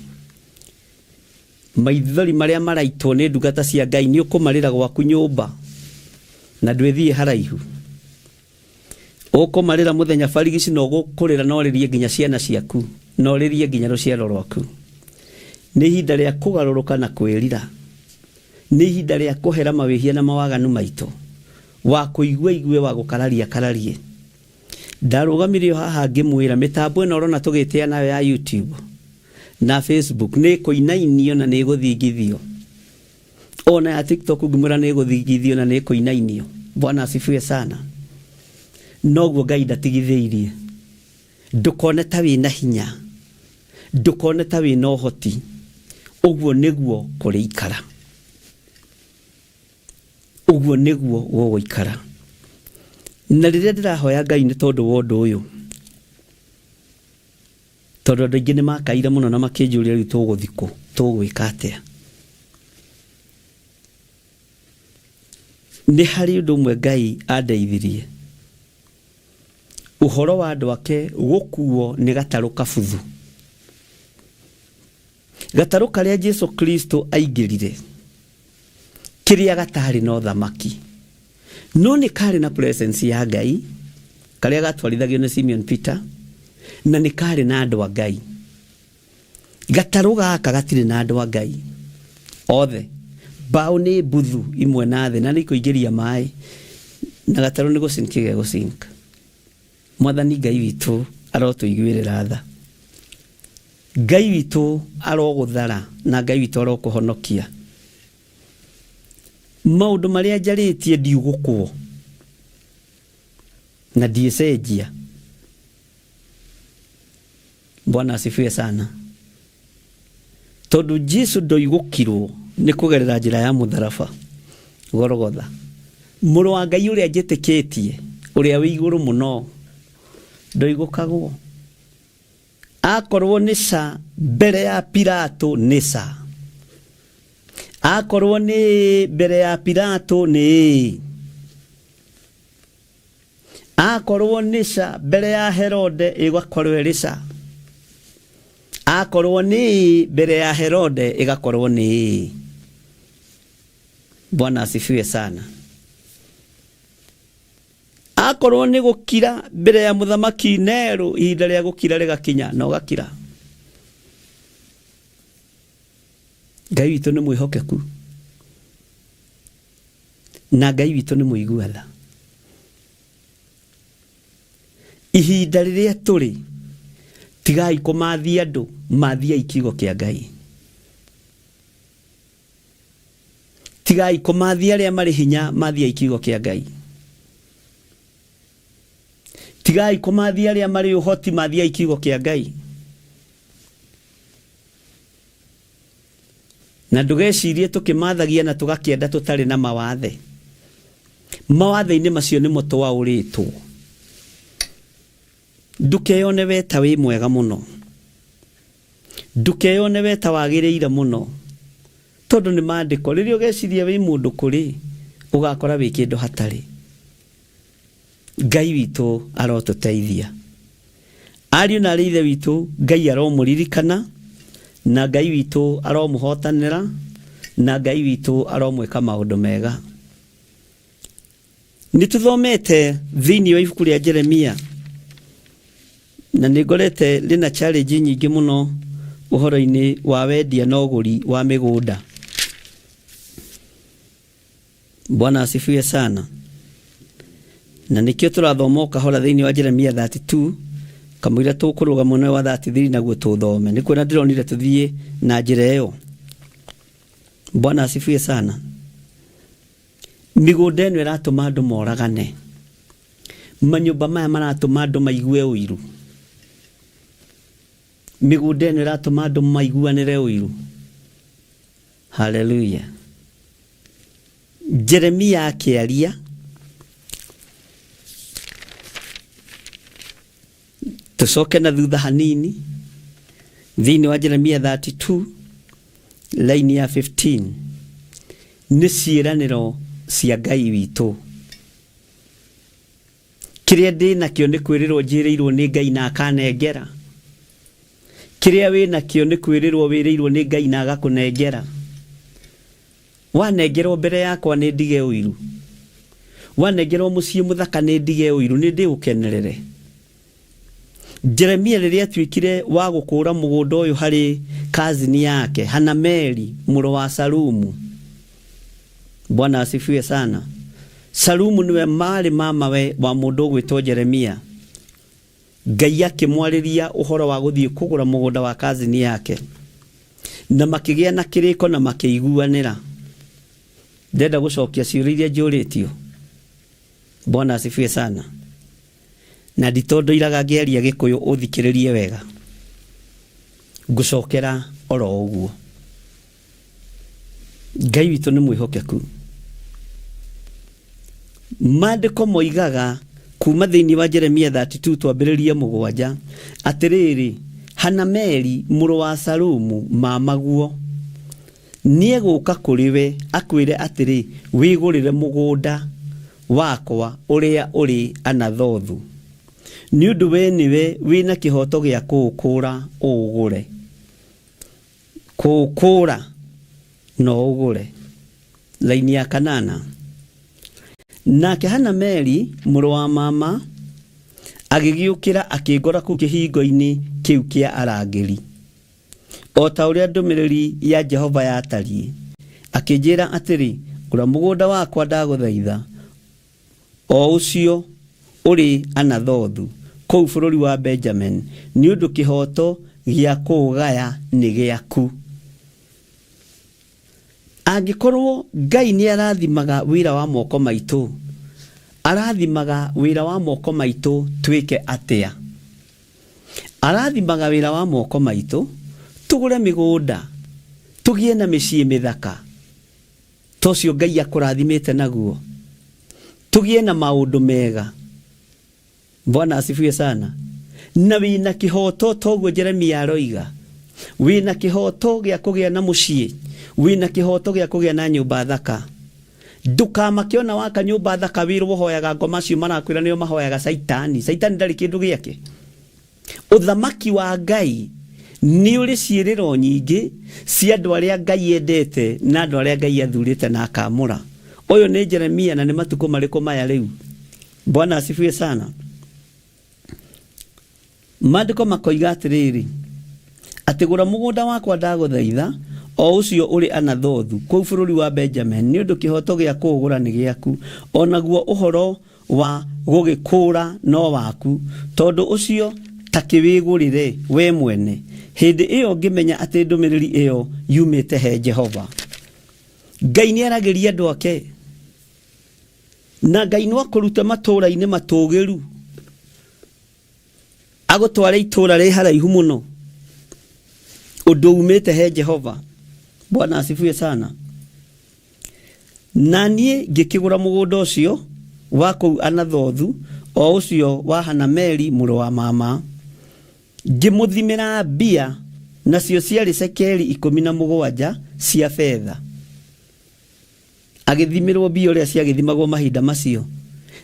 Maithori marĩa maraitwo nĩ ndungata cia Ngai nĩ ũkũmarĩra gwaku nyũmba na ndwĩthiĩ haraihu. Ũkũmarĩra mũthenya barigici na ũgũkũrĩra na ũrĩrie nginya ciana ciaku na ũrĩrie nginya rũciaro rwaku. Nĩ ihinda rĩa kũgarũrũka na kwĩrira. Nĩ ihinda rĩa kũhera mawĩhia na mawaganu maitũ. Wa kũigua igue, wa gũkararia kararie. Ndarũgamire o haha ngĩmwĩra mĩtambo ĩno ũrona tũgĩtĩa nayo ya YouTube na Facebook nĩ ĩkũinainio na nĩ ĩgũthingithio. Ona ya TikTok ngĩmwĩra nĩ ĩgũthingithio na nĩ ĩkũinainio. Bwana asifiwe sana. Noguo Ngai ndatigithĩirie. Ndũkone ta wĩna hinya, ndũkone ta wĩna ũhoti. Ũguo nĩguo kũrĩikara, ũguo nĩguo gũgũikara. Na rĩrĩa ndĩrahoya Ngai nĩ tondũ wa ũndũ ũyũ, tondũ andũ aingĩ nĩ makaire mũno na makĩnjũria rĩu tũgũthiĩ kũ, tũgwĩka atĩa. Nĩ harĩ ũndũ ũmwe Ngai andeithirie, ũhoro wa andũ ake gũkuo nĩ gatarũ kabuthu. Gatarũ karĩa Jesu Kristo aingĩrire, kĩrĩa gatarĩ na ũthamaki, no nĩ karĩ na presence ya Ngai, karĩa gatwarithagio nĩ Simeon Peter, na nĩ karĩ na andũ a Ngai. Gatarũ gaka gatirĩ na andũ a Ngai othe. Mbaũ nĩ mbuthu imwe na thĩ na nĩ ikũingĩria maĩ, na gatarũ nĩ gũsink gegũsink. Mwathani Ngai witũ arotũiguĩrĩra tha. Ngai witũ arogũthara na Ngai witũ arokũhonokia. Maũndũ marĩa njarĩtie ndiugũkwo na ndiĩcenjia. Bwana asifiwe sana. Tondũ Jesu ndoigũkirwo nĩ kũgerera njĩra ya mũtharaba Golgotha. Mũrũ wa Ngai ũrĩa njĩtĩkĩtie, ũrĩa wĩ igũrũ mũno, ndoigũkagwo. Akorwo nĩ ca mbere ya Pilato nĩ ca. Akorwo nĩ mbere ya Pilato nĩ ĩĩ. Akorwo nĩ ca mbere ya Herode ĩgakorwo ĩrĩ ca. Akorwo nĩ ĩĩ mbere ya Herode ĩgakorwo nĩ ĩĩ. Bwana asifiwe sana. Akorwo nĩ gũkira mbere ya mũthamaki Nero, ihinda rĩa gũkira rĩgakinya na ũgakira. Ngai witũ nĩ mwĩhokeku na Ngai witũ nĩ mũigua tha. Ihinda rĩrĩa tũrĩ, tigai kũmathia andũ, mathiai kiugo kĩa Ngai. Tigai kũmathia arĩa marĩ hinya, mathiai kiugo kĩa Ngai. Tigai kũmathia arĩa marĩ ũhoti, mathiai kiugo kĩa Ngai. Na ndũgecirie tũkĩmathagia na tũgakĩenda tũtarĩ na mawathe. Mawathe-inĩ macio nĩmo twaũrĩtwo. Ndũkeyone we ta wĩ mwega mũno, ndũkeyone we ta wagĩrĩire mũno, tondũ nĩ maandĩko. Rĩrĩa ũgeciria wĩ mũndũ kũrĩ, ũgakora wĩ kĩndũ hatarĩ. Ngai witũ arotũteithia. Ariũ na arĩ ithe witũ, Ngai aromũririkana, na Ngai witũ aromũhotanĩra, Na Ngai witũ aromwĩka maũndũ mega. Nĩ tũthomete thĩinĩ wa ibuku rĩa Jeremia na nĩ ngorete rĩna challenge nyingĩ mũno ũhoro-inĩ wa wendia na ũgũri wa mĩgũnda. Bwana asifiwe sana. Na nĩkĩo tũrathoma o kahora thĩinĩ wa Jeremia 32 kamũira tũkũrũga mwena wa 33 naguo tũthome. Nĩ kuona ndĩronire tũthiĩ na njĩra ĩyo. Bwana asifiwe sana. Mĩgũnda ĩno ĩratũma andũ moragane. Manyũmba maya maratũma andũ maigue ũiru. Mĩgũnda ĩno ĩratũma andũ maiguanĩre ũiru. Haleluya. Jeremia akĩaria tũcoke na thutha hanini thĩinĩ wa Jeremia 32 laini ya 15 nĩ ciĩranĩro cia Ngai witũ. Kĩrĩa ndĩ nakĩo nĩ kwĩrĩrwo njĩrĩirwo nĩ Ngai na akanengera. Kĩrĩa wĩ nakĩo nĩ kwĩrĩrwo wĩrĩirwo nĩ Ngai na agakũnengera. Wanengerwo mbere yakwa nĩ ndige ũiru. Wanengerwo mũciĩ mũthaka nĩ ndige ũiru, nĩ ndĩũkenerere. Jeremia rĩrĩa atuĩkire wa gũkũũra mũgũnda ũyũ harĩ kazini yake Hanameli mũrũ wa Salumu. Bwana asifiwe sana. Salumu nĩwe maarĩ mamawe wa mũndũ ũgwĩtwo Jeremia. Ngai akĩmwarĩria ũhoro wa gũthiĩ kũgũra mũgũnda wa kazini yake, na makĩgĩa na kĩrĩko na makĩiguanĩra. Ndenda gũcokia ciũria iria njũrĩtio. Bwana asifiwe sana. Na nditondoiraga ngĩaria Gĩkũyũ ũthikĩrĩrie wega. Ngũcokera oro ũguo. Ngai witũ nĩ mwĩhokeku. Maandĩko moigaga kuma thĩinĩ wa Jeremia 32 twambĩrĩrie mũgwanja atĩrĩrĩ, Hanameli mũrũ wa Salumu mamaguo nĩegũka kũrĩ we akwĩre atĩrĩ, wĩgũrĩre mũgũnda wakwa ũrĩa ũrĩ Anathothu, nĩ ũndũ we nĩwe wĩna kĩhoto gĩa kũũkũũra ũũgũre. Kũũkũũra no ũgũre. Laini ya kanana. Nake Hanameli mũrũ wa mama agĩgĩũkĩra akĩngora kũu kĩhingo-inĩ kĩu kĩa arangĩri, o ta ũrĩa ndũmĩrĩri ya Jehova yatariĩ, akĩnjĩra atĩrĩ, gũra mũgũnda wakwa ndagũthaitha, o ũcio ũrĩ Anathothu kũu bũrũri wa Benjamin, nĩ ũndũ kĩhoto gĩa kũũgaya nĩ gĩaku. Angĩkorwo Ngai nĩ arathimaga wĩra wa moko maitũ, arathimaga wĩra wa moko maitũ twĩke atĩa? Arathimaga wĩra wa moko maitũ tũgũre mĩgũnda, tũgĩe na mĩciĩ mĩthaka, ta ũcio Ngai akũrathimĩte naguo, tũgĩe na maũndũ mega. Bwana asifiwe sana. Na wĩna kĩhoto toguo Jeremia aroiga, wĩna kĩhoto gĩa kũgĩa na mũciĩ, wĩna kĩhoto gĩa kũgĩa na nyũmba thaka. Ndũkamake ona waka nyũmba thaka wĩrwo ũhoyaga ngoma acio marakwĩra nĩo mahoyaga Saitani. Saitani ndarĩ kĩndũ gĩake. Ũthamaki wa Ngai nĩ ũrĩ ciĩrĩro nyingĩ cia andũ arĩa Ngai endete na andũ arĩa Ngai athurĩte na akamũra. Ũyũ nĩ Jeremia na nĩ matukũ marĩkũ maya rĩu? Bwana asifiwe sana. Maandĩko makoiga atĩrĩrĩ, atĩ gũra mũgũnda wakwa ndagũthaitha, o ũcio ũrĩ Anathothu kũu bũrũri wa Benjamin, nĩ ũndũ kĩhoto gĩa kũũgũra nĩ gĩaku, o naguo ũhoro wa gũgĩkũũra no waku, tondũ ũcio ta kĩwĩgũrĩre we mwene. Hĩndĩ ĩyo ngĩmenya atĩ ndũmĩrĩri ĩyo yumĩte he Jehova. Ngai nĩ aragĩria andũ ake, na Ngai no akũrute matũũra-inĩ matũũgĩru agũtware itũũra rĩ haraihu mũno, ũndũ umĩte he Jehova. Bwana asifiwe sana. Na niĩ ngĩkĩgũra mũgũnda ũcio wa kũu Anathothu, o ũcio wa Hanameli mũrũ wa mama, ngĩmũthimĩra mbia, nacio ciarĩ cekeri 17 cia betha. Agĩthimĩrwo mbia ũrĩa ciagĩthimagwo mahinda macio,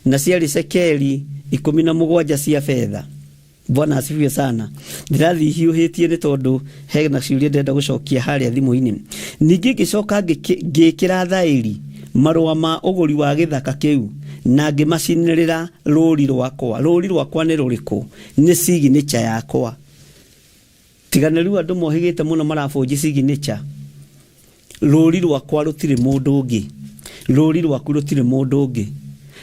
na ciarĩ cekeri 17 cia betha. Bwana asifiwe sana. Ndĩrathiĩ hiũhĩtie nĩ tondũ hena ciũria ndĩrenda gũcokia harĩa thimũ-inĩ. Ningĩ ngĩcoka ngĩkĩra thaĩri marũa ma ũgũri wa gĩthaka kĩu na ngĩmacinĩrĩra rũri rwakwa. Rũri rwakwa nĩ rũrĩkũ? Nĩ signature yakwa. Tiga nĩ rĩu andũ mohĩgĩte mũno marabũnji signature. Rũri rwakwa rũtirĩ mũndũ ũngĩ, rũri rwaku rũtirĩ mũndũ ũngĩ.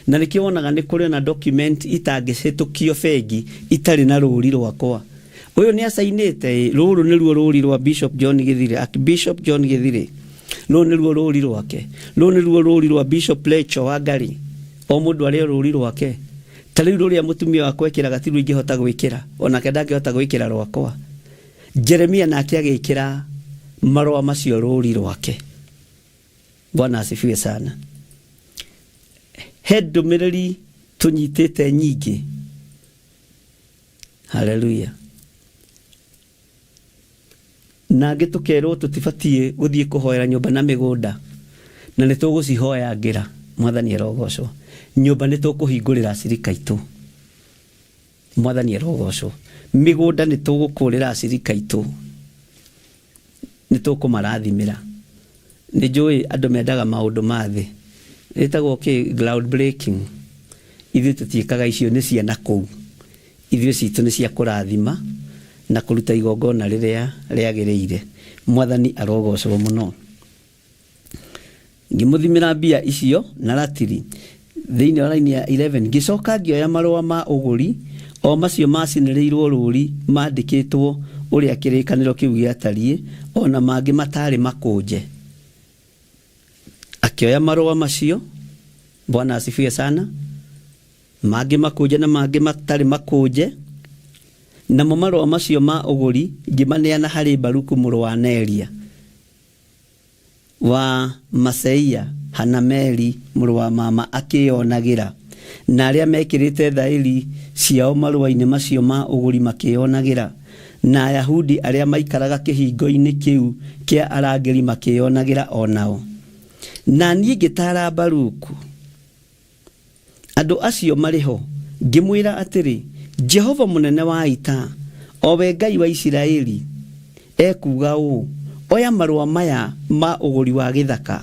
Na nĩkĩo wonaga nĩ kũrĩ ona document itangĩhĩtũkio bengi itarĩ na rũri rwakwa. Ũyũ nĩ acainĩte, rũrũ nĩruo rũri rwa Bishop John Githire, Archbishop John Githire. Rũrũ nĩruo rũri rwake. Rũrũ nĩruo rũri rwa Bishop Lecho Wangari. O mũndũ arĩ o rũri rwake. Ta rĩu rũrĩa mũtumia wakwa ekĩraga ti ruo ingĩhota gwĩkĩra, onake ndangĩhota gwĩkĩra rwakwa. Jeremia nake agĩkĩra marũa macio rũri rwake. Bwana asifiwe sana. He ndũmĩrĩri tũnyitĩte nyingĩ. Haleluya. Nangĩ tũkerwo tũtibatiĩ gũthiĩ kũhoera nyũmba na mĩgũnda, na nĩ tũgũcihoyangĩra. Mwathani arogocwo. Nyũmba nĩ tũkũhingũrĩra acirika aitũ. Mwathani arogocwo. Mĩgũnda nĩ tũgũkũrĩra acirika aitũ. Nĩ tũkũmarathimĩra. Nĩ njũĩ andũ mendaga maũndũ ma thĩ. Ĩtagwo kĩ? Ground breaking. Ithuĩ tũtiĩkaga icio, nĩ ciana kũu. Ithuĩ citũ nĩ cia kũrathima na kũruta igongona rĩrĩa rĩagĩrĩire. Mwathani arogocwo mũno. Ngĩmũthimĩra mbia icio na ratiri thĩinĩ wa raini ya 11. Ngĩcoka ngĩoya marũa ma ũgũri o macio macinĩrĩirwo rũri mandĩkĩtwo ũrĩa kĩrĩkanĩro kĩu gĩatariĩ, ona mangĩ matarĩ makũnje. Akĩoya marũa macio, Bwana asifiwe sana, mangĩ makũnje na mangĩ matarĩ makũnje. Namo marũa macio ma ũgũri ngĩmaneana harĩ Baruku mũrũ wa Neria wa Maseia, Hanameli mũrũ wa mama akĩyonagĩra, na arĩa mekĩrĩte thaĩri ciao marũa-inĩ macio ma ũgũri makĩyonagĩra, na Ayahudi arĩa maikaraga kĩhingo-inĩ kĩu kĩa arangĩri makĩyonagĩra o nao. Na niĩ ngĩtaara Baruku andũ acio marĩ ho, ngĩmwĩra atĩrĩ, Jehova mũnene wa ita, o we Ngai wa Isiraeli, ekuuga ũũ, oya marũa maya ma ũgũri wa gĩthaka,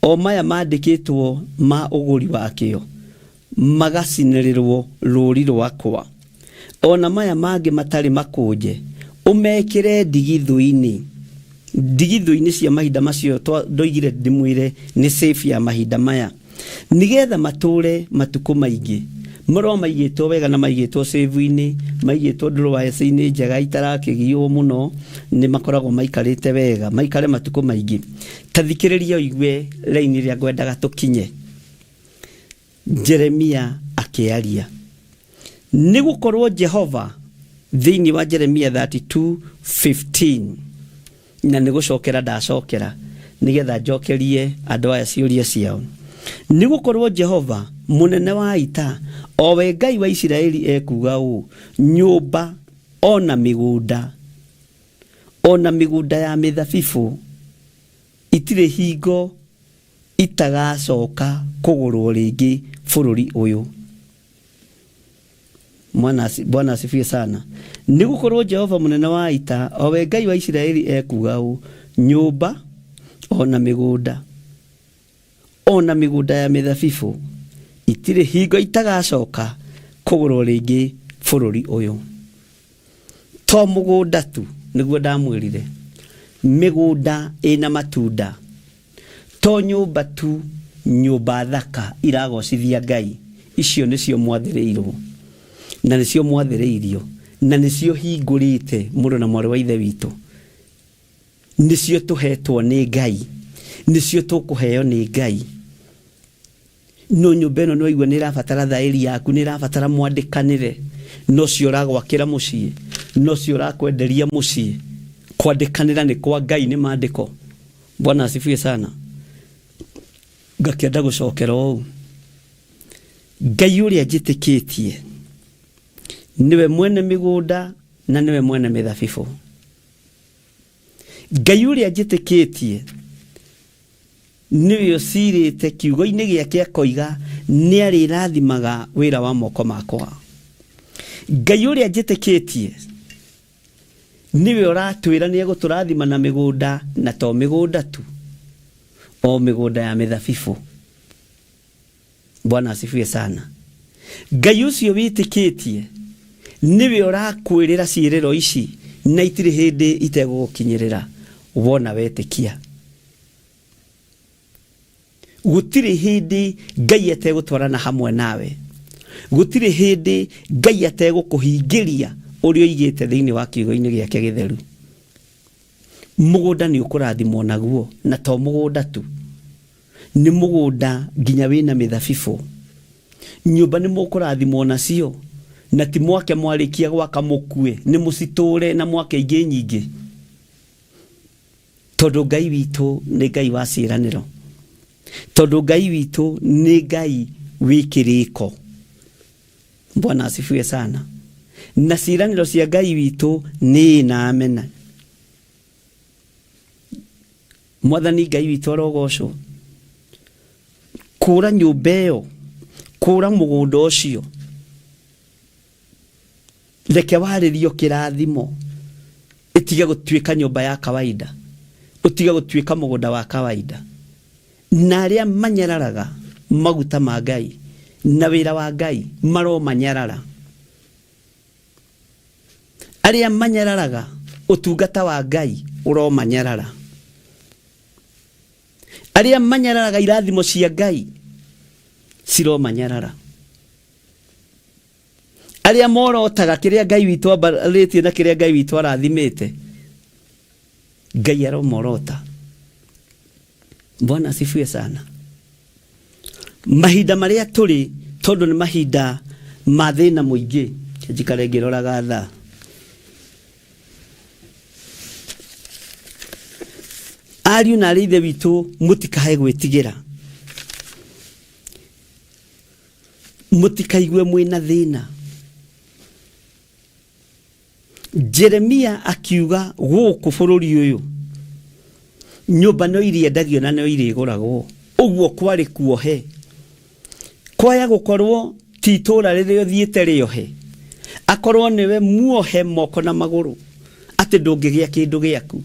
o maya mandĩkĩtwo ma ũgũri wakĩo, magacinĩrĩrwo rũri rwakwa, ona maya mangĩ matarĩ makũnje, ũmekĩre ndigithũ-inĩ. Ndigithũ-inĩ cia mahinda macio ndoigire ndĩmwĩre nĩ safe ya mahinda maya, nigetha matũre matukũ maingĩ. Marũa maigĩtwo wega na maigĩtwo save-inĩ, maigĩtwo drawers-inĩ njega itarakĩgiywo mũno, nĩ makoragwo maikarĩte wega, maikare matukũ maingĩ. Ta thikĩrĩria ũigue raini ĩrĩa ngwendaga tũkinye. Jeremia akĩaria, nĩ gũkorwo Jehova thĩinĩ wa Jeremia 32:15, na nĩ gũcokera ndacokera nĩgetha njokerie andũ aya ciũria ciao. Nĩ gũkorwo Jehova mũnene wa ita, o we Ngai wa Isiraeli, ekuuga ũũ, nyũmba ona mĩgũnda, ona mĩgũnda ya mĩthabibũ itirĩ hingo itagacoka kũgũrwo rĩngĩ bũrũri ũyũ. Bwana asifiwe sana. Nĩ gũkorwo Jehova mũnene wa ita, o we Ngai wa Isiraeli, ekuuga ũũ, nyũmba ona mĩgũnda, ona mĩgũnda ya mĩthabibũ itirĩ hingo itagacoka kũgũrwo rĩngĩ bũrũri ũyũ. To mũgũnda tu, nĩguo ndamwĩrire, mĩgũnda ĩna matunda, to nyũmba tu, nyũmba thaka iragocithia Ngai, icio nĩcio mwathĩrĩirwo na nĩcio mwathĩrĩirio na nĩcio hingũrĩte mũrũ na mwarĩ wa ithe witũ, nĩcio tũhetwo nĩ Ngai, nĩcio tũkũheo nĩ Ngai. No nyũmba ĩno nĩwaigua nĩ ĩrabatara thaĩri yaku, nĩ ĩrabatara mwandĩkanĩre, no cio ũragwakĩra mũciĩ, no cio ũrakwenderia mũciĩ. Kwandĩkanĩra nĩ kwa Ngai, nĩ maandĩko. Bwana asifiwe sana. Ngakĩenda gũcokera ũũ, Ngai ũrĩa njĩtĩkĩtie nĩwe mwene mĩgũnda na nĩwe mwene mĩthabibũ. Ngai ũrĩa njĩtĩkĩtie nĩwe ũcirĩte kiugo-inĩ gĩake akoiga nĩ arĩrathimaga wĩra wa moko makwa. Ngai ũrĩa njĩtĩkĩtie nĩwe ũratwĩra nĩ egũtũrathima na mĩgũnda, na to mĩgũnda tu, o mĩgũnda ya mĩthabibũ. Bwana asifiwe sana. Ngai ũcio wĩtĩkĩtie nĩwe ũrakwĩrĩra ciĩrĩro ici na itirĩ hĩndĩ itegũgũkinyĩrĩra wona wetĩkia. Gũtirĩ hĩndĩ Ngai ategũtwarana hamwe nawe, gũtirĩ hĩndĩ Ngai ategũkũhingĩria ũrĩa oigĩte thĩinĩ wa kiugo-inĩ gĩake gĩtheru. Mũgũnda nĩ ũkũrathimwo naguo, na to mũgũnda tu, nĩ mũgũnda nginya wĩna mĩthabibũ. Nyũmba nĩ mũkũrathimwo nacio, na ti mwake mwarĩkia gwaka mũkue, nĩ mũcitũre na mwake ingĩ nyingĩ, tondũ Ngai witũ nĩ Ngai wa ciĩranĩro, tondũ Ngai witũ nĩ Ngai wĩ kĩrĩko. Bwana asifiwe sana. Na ciĩranĩro cia Ngai witũ nĩ na amena. Mwathani Ngai witũ arogocwo. Kũra nyũmba ĩyo, kũra mũgũnda ũcio, reke warĩrio kĩrathimo, ĩtige gũtuĩka nyũmba ya kawaida, ũtige gũtuĩka mũgũnda wa kawaida. Na arĩa manyararaga maguta ma Ngai na wĩra wa Ngai maromanyarara. Arĩa manyararaga ũtungata wa Ngai ũromanyarara. Arĩa manyararaga irathimo cia Ngai ciromanyarara. Arĩa morotaga kĩrĩa Ngai witũ ambarĩtie na kĩrĩa Ngai witũ arathimĩte, Ngai aromorota. Bwana asifiwe sana. Mahinda marĩa tũrĩ, tondũ nĩ mahinda ma thĩna mũingĩ, njikare ngĩroraga thaa. Ariũ na arĩ ithe witũ, mũtikae gwĩtigĩra, mũtikaigue mwĩna thĩna. Jeremia akiuga gũkũ bũrũri ũyũ nyũmba no iriendagio na no irĩgũragwo. Ũguo kwarĩ kuohe, kwaya gũkorwo ti itũra rĩrĩa ũthiĩte rĩohe, akorwo nĩwe muohe moko na magũrũ atĩ ndũngĩgĩa kĩndũ gĩaku,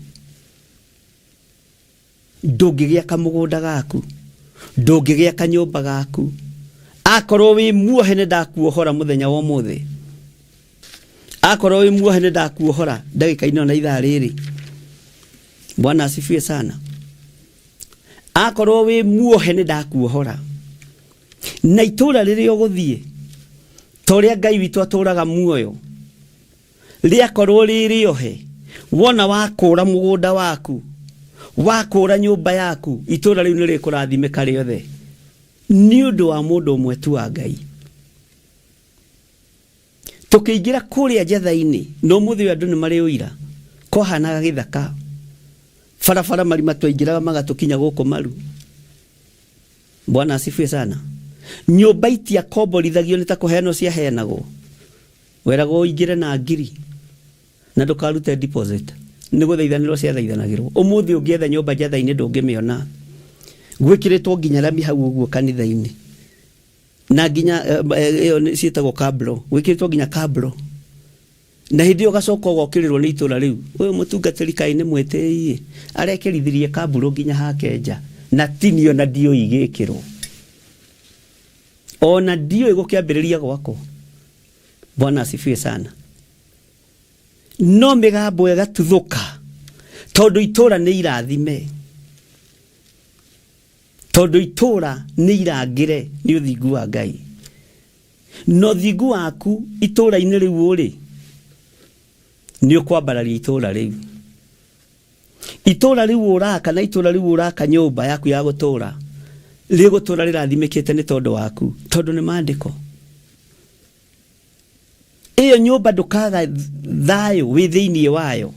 ndũngĩgĩa kamũgũnda gaku, ndũngĩgĩa kanyũmba gaku. Akorwo wĩ muohe nĩ ndakuohora mũthenya wa ũmũthĩ, akorwo wĩ muohe nĩ ndakuohora ndagĩka-inĩ ona ithaa rĩrĩ. Bwana asifiwe sana. Akorwo wĩ muohe nĩ ndakuohora, na itũra rĩrĩa ũgũthiĩ ta ũrĩa Ngai witũ atũraga muoyo, rĩakorwo rĩ rĩohe, wona wakũra mũgũnda waku, wakũra nyũmba yaku, itũra rĩu nĩ rĩkũrathimĩka rĩothe nĩ ũndũ wa mũndũ ũmwe tu wa Ngai. Tũkĩingĩra kũrĩa njatha-inĩ, na ũmũthĩ ũyũ andũ nĩ marĩ ũira, kwahanaga gĩthaka, barabara marima twaingĩraga magatũkinya gũkũ maru. Bwana asifiwe sana. Nyũmba itiakomborithagio nĩ ta kũheanwo ciaheanagwo, weragwo ũingĩre na ngiri na ndũkarute deposit, nĩ gũthaithanĩrwo ciathaithanagĩrwo. Ũmũthĩ ũngĩetha nyũmba njatha-inĩ ndũngĩmĩona, gwĩkĩrĩtwo nginya rami hau ũguo kanitha-inĩ, na nginya ĩyo nĩ ciĩtagwo kablo, gwĩkĩrĩtwo nginya kablo. Na hĩndĩ ĩyo ũgacoka ũgokĩrĩrwo nĩ itũra rĩu, ũyũ mũtungatĩri kaĩ nĩ mwĩtĩi, arekerithirie kaburo nginya hake nja, na tinio na ndiũĩ igĩkĩrwo, ona ndiũĩ gũkĩambĩrĩria gwakwo. Bwana asifiwe sana. No mĩgambo ĩgatuthũka tondũ itũra nĩ irathime, tondũ itũra nĩ irangĩre nĩ ũthingu wa Ngai. Na ũthingu waku itũra-inĩ rĩu ũrĩ, nĩ ũkwambararia itũra rĩu. Itũra rĩu ũraka na itũra rĩu ũraka nyũmba yaku ya gũtũra, rĩgũtũra rĩrathimĩkĩte nĩ tondũ waku, tondũ nĩ maandĩko. Ĩyo nyũmba ndũkaga thayũ wĩ thĩinĩ wayo,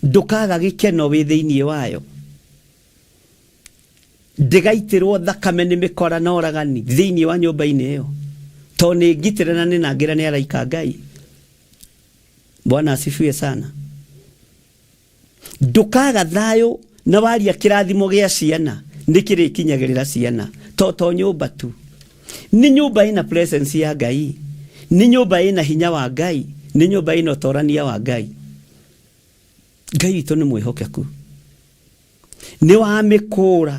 ndũkaga gĩkeno wĩ thĩinĩ wayo, ndĩgaitĩrwo thakame nĩ mĩkora na oragani thĩinĩ wa nyũmba-inĩ ĩyo, tondũ nĩ ngitĩre na nĩ nangĩre nĩ araika Ngai. Bwana asifiwe sana. Ndũkaga thayũ na waria kĩrathimo gĩa ciana nĩ kĩrĩkinyagĩrĩra ciana, to nyũmba tu. Nĩ nyũmba ĩna presence ya Ngai, nĩ nyũmba ĩna hinya wa Ngai, nĩ nyũmba ĩna ũtorania wa Ngai. Ngai witũ nĩ mwĩhokeku, nĩ wamĩkũũra.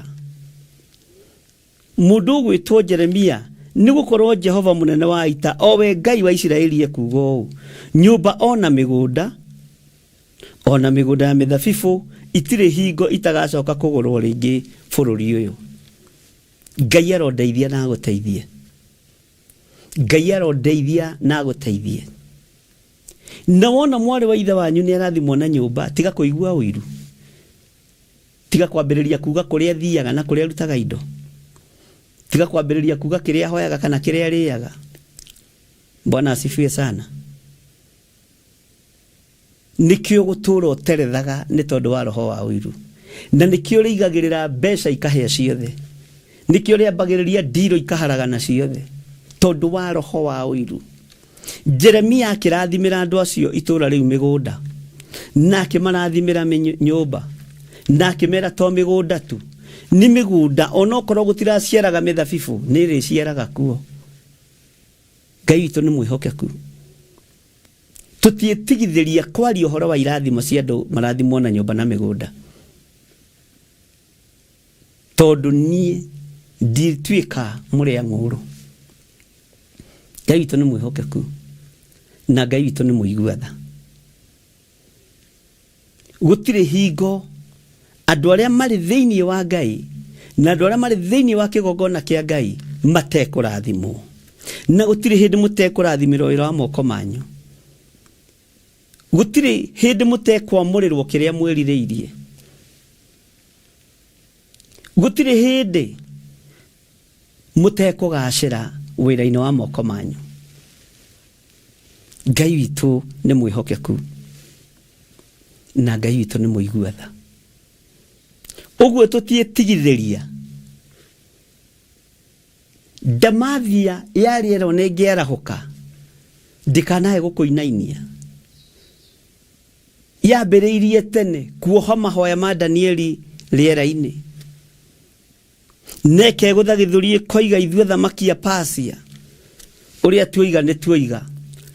Mũndũ ũgwĩtwo Jeremia, nĩ gũkorwo Jehova mũnene wa ita, o we Ngai wa Isiraeli, ekuuga ũũ: nyũmba o na mĩgũnda, o na mĩgũnda ya mĩthabibũ, itirĩ hingo itagacoka kũgũrwo rĩngĩ bũrũri ũyũ. Ngai arondeithia na agũteithie. Ngai arondeithia na agũteithie. Na wona mwarĩ wa ithe wanyu nĩ arathimwo na nyũmba, tiga kũigua ũiru, tiga kwambĩrĩria kuga kũrĩa athiaga na kũrĩa arutaga indo, tiga kwambĩrĩria kuga kĩrĩa ahoyaga kana kĩrĩa arĩaga. Bwana asifiwe sana. Nĩkĩo gũtũra ũterethaga nĩ tondũ wa roho wa ũiru, na nĩkĩo rĩigagĩrĩra mbeca ikahĩa ciothe, nĩkĩo rĩambagĩrĩria ndiro ikaharagana ciothe, tondũ wa roho wa ũiru. Jeremia akĩrathimĩra andũ acio itũũra rĩu mĩgũnda, na akĩmarathimĩra nyũmba, na akĩmera to mĩgũnda tu, nĩ mĩgũnda onokorwo gũtiraciaraga mĩthabibũ, nĩ ĩrĩciaraga kuo. Ngai witũ nĩ mwĩhokeku. Tũtiĩtigithĩria kwaria ũhoro wa irathimo cia andũ marathimwo na nyũmba na mĩgũnda, tondũ niĩ ndituĩka mũrĩa ng'ũrũ. Ngai witũ nĩ mwĩhokeku na Ngai witũ nĩ mũigua tha. Gũtirĩ hingo andũ arĩa marĩ thĩinĩ wa Ngai na andũ arĩa marĩ thĩinĩ wa kĩgongona kĩa Ngai matekũrathimwo, na gũtirĩ hĩndĩ mũtekũrathimĩrwo wĩra wa moko manyu. Gũtirĩ hĩndĩ mũtekwamũrĩrwo kĩrĩa mwĩrirĩirie. Gũtirĩ hĩndĩ mũtekũgacĩra wĩra-inĩ wa moko manyu. Ngai witũ nĩ mwĩhokeku na Ngai witũ nĩ mũigua tha. Ũguo tũtiĩtigithĩria. Ndamathia ya rĩera ona ĩngĩarahũka ndĩkanae gũkũinainia. Yambĩrĩirie tene kuoha mahoya ma Danieli rĩera-inĩ, na ĩkegũtha gĩthũri ĩkoiga ithuĩ athamaki a Pasia, ũrĩa tuoiga nĩ tuoiga,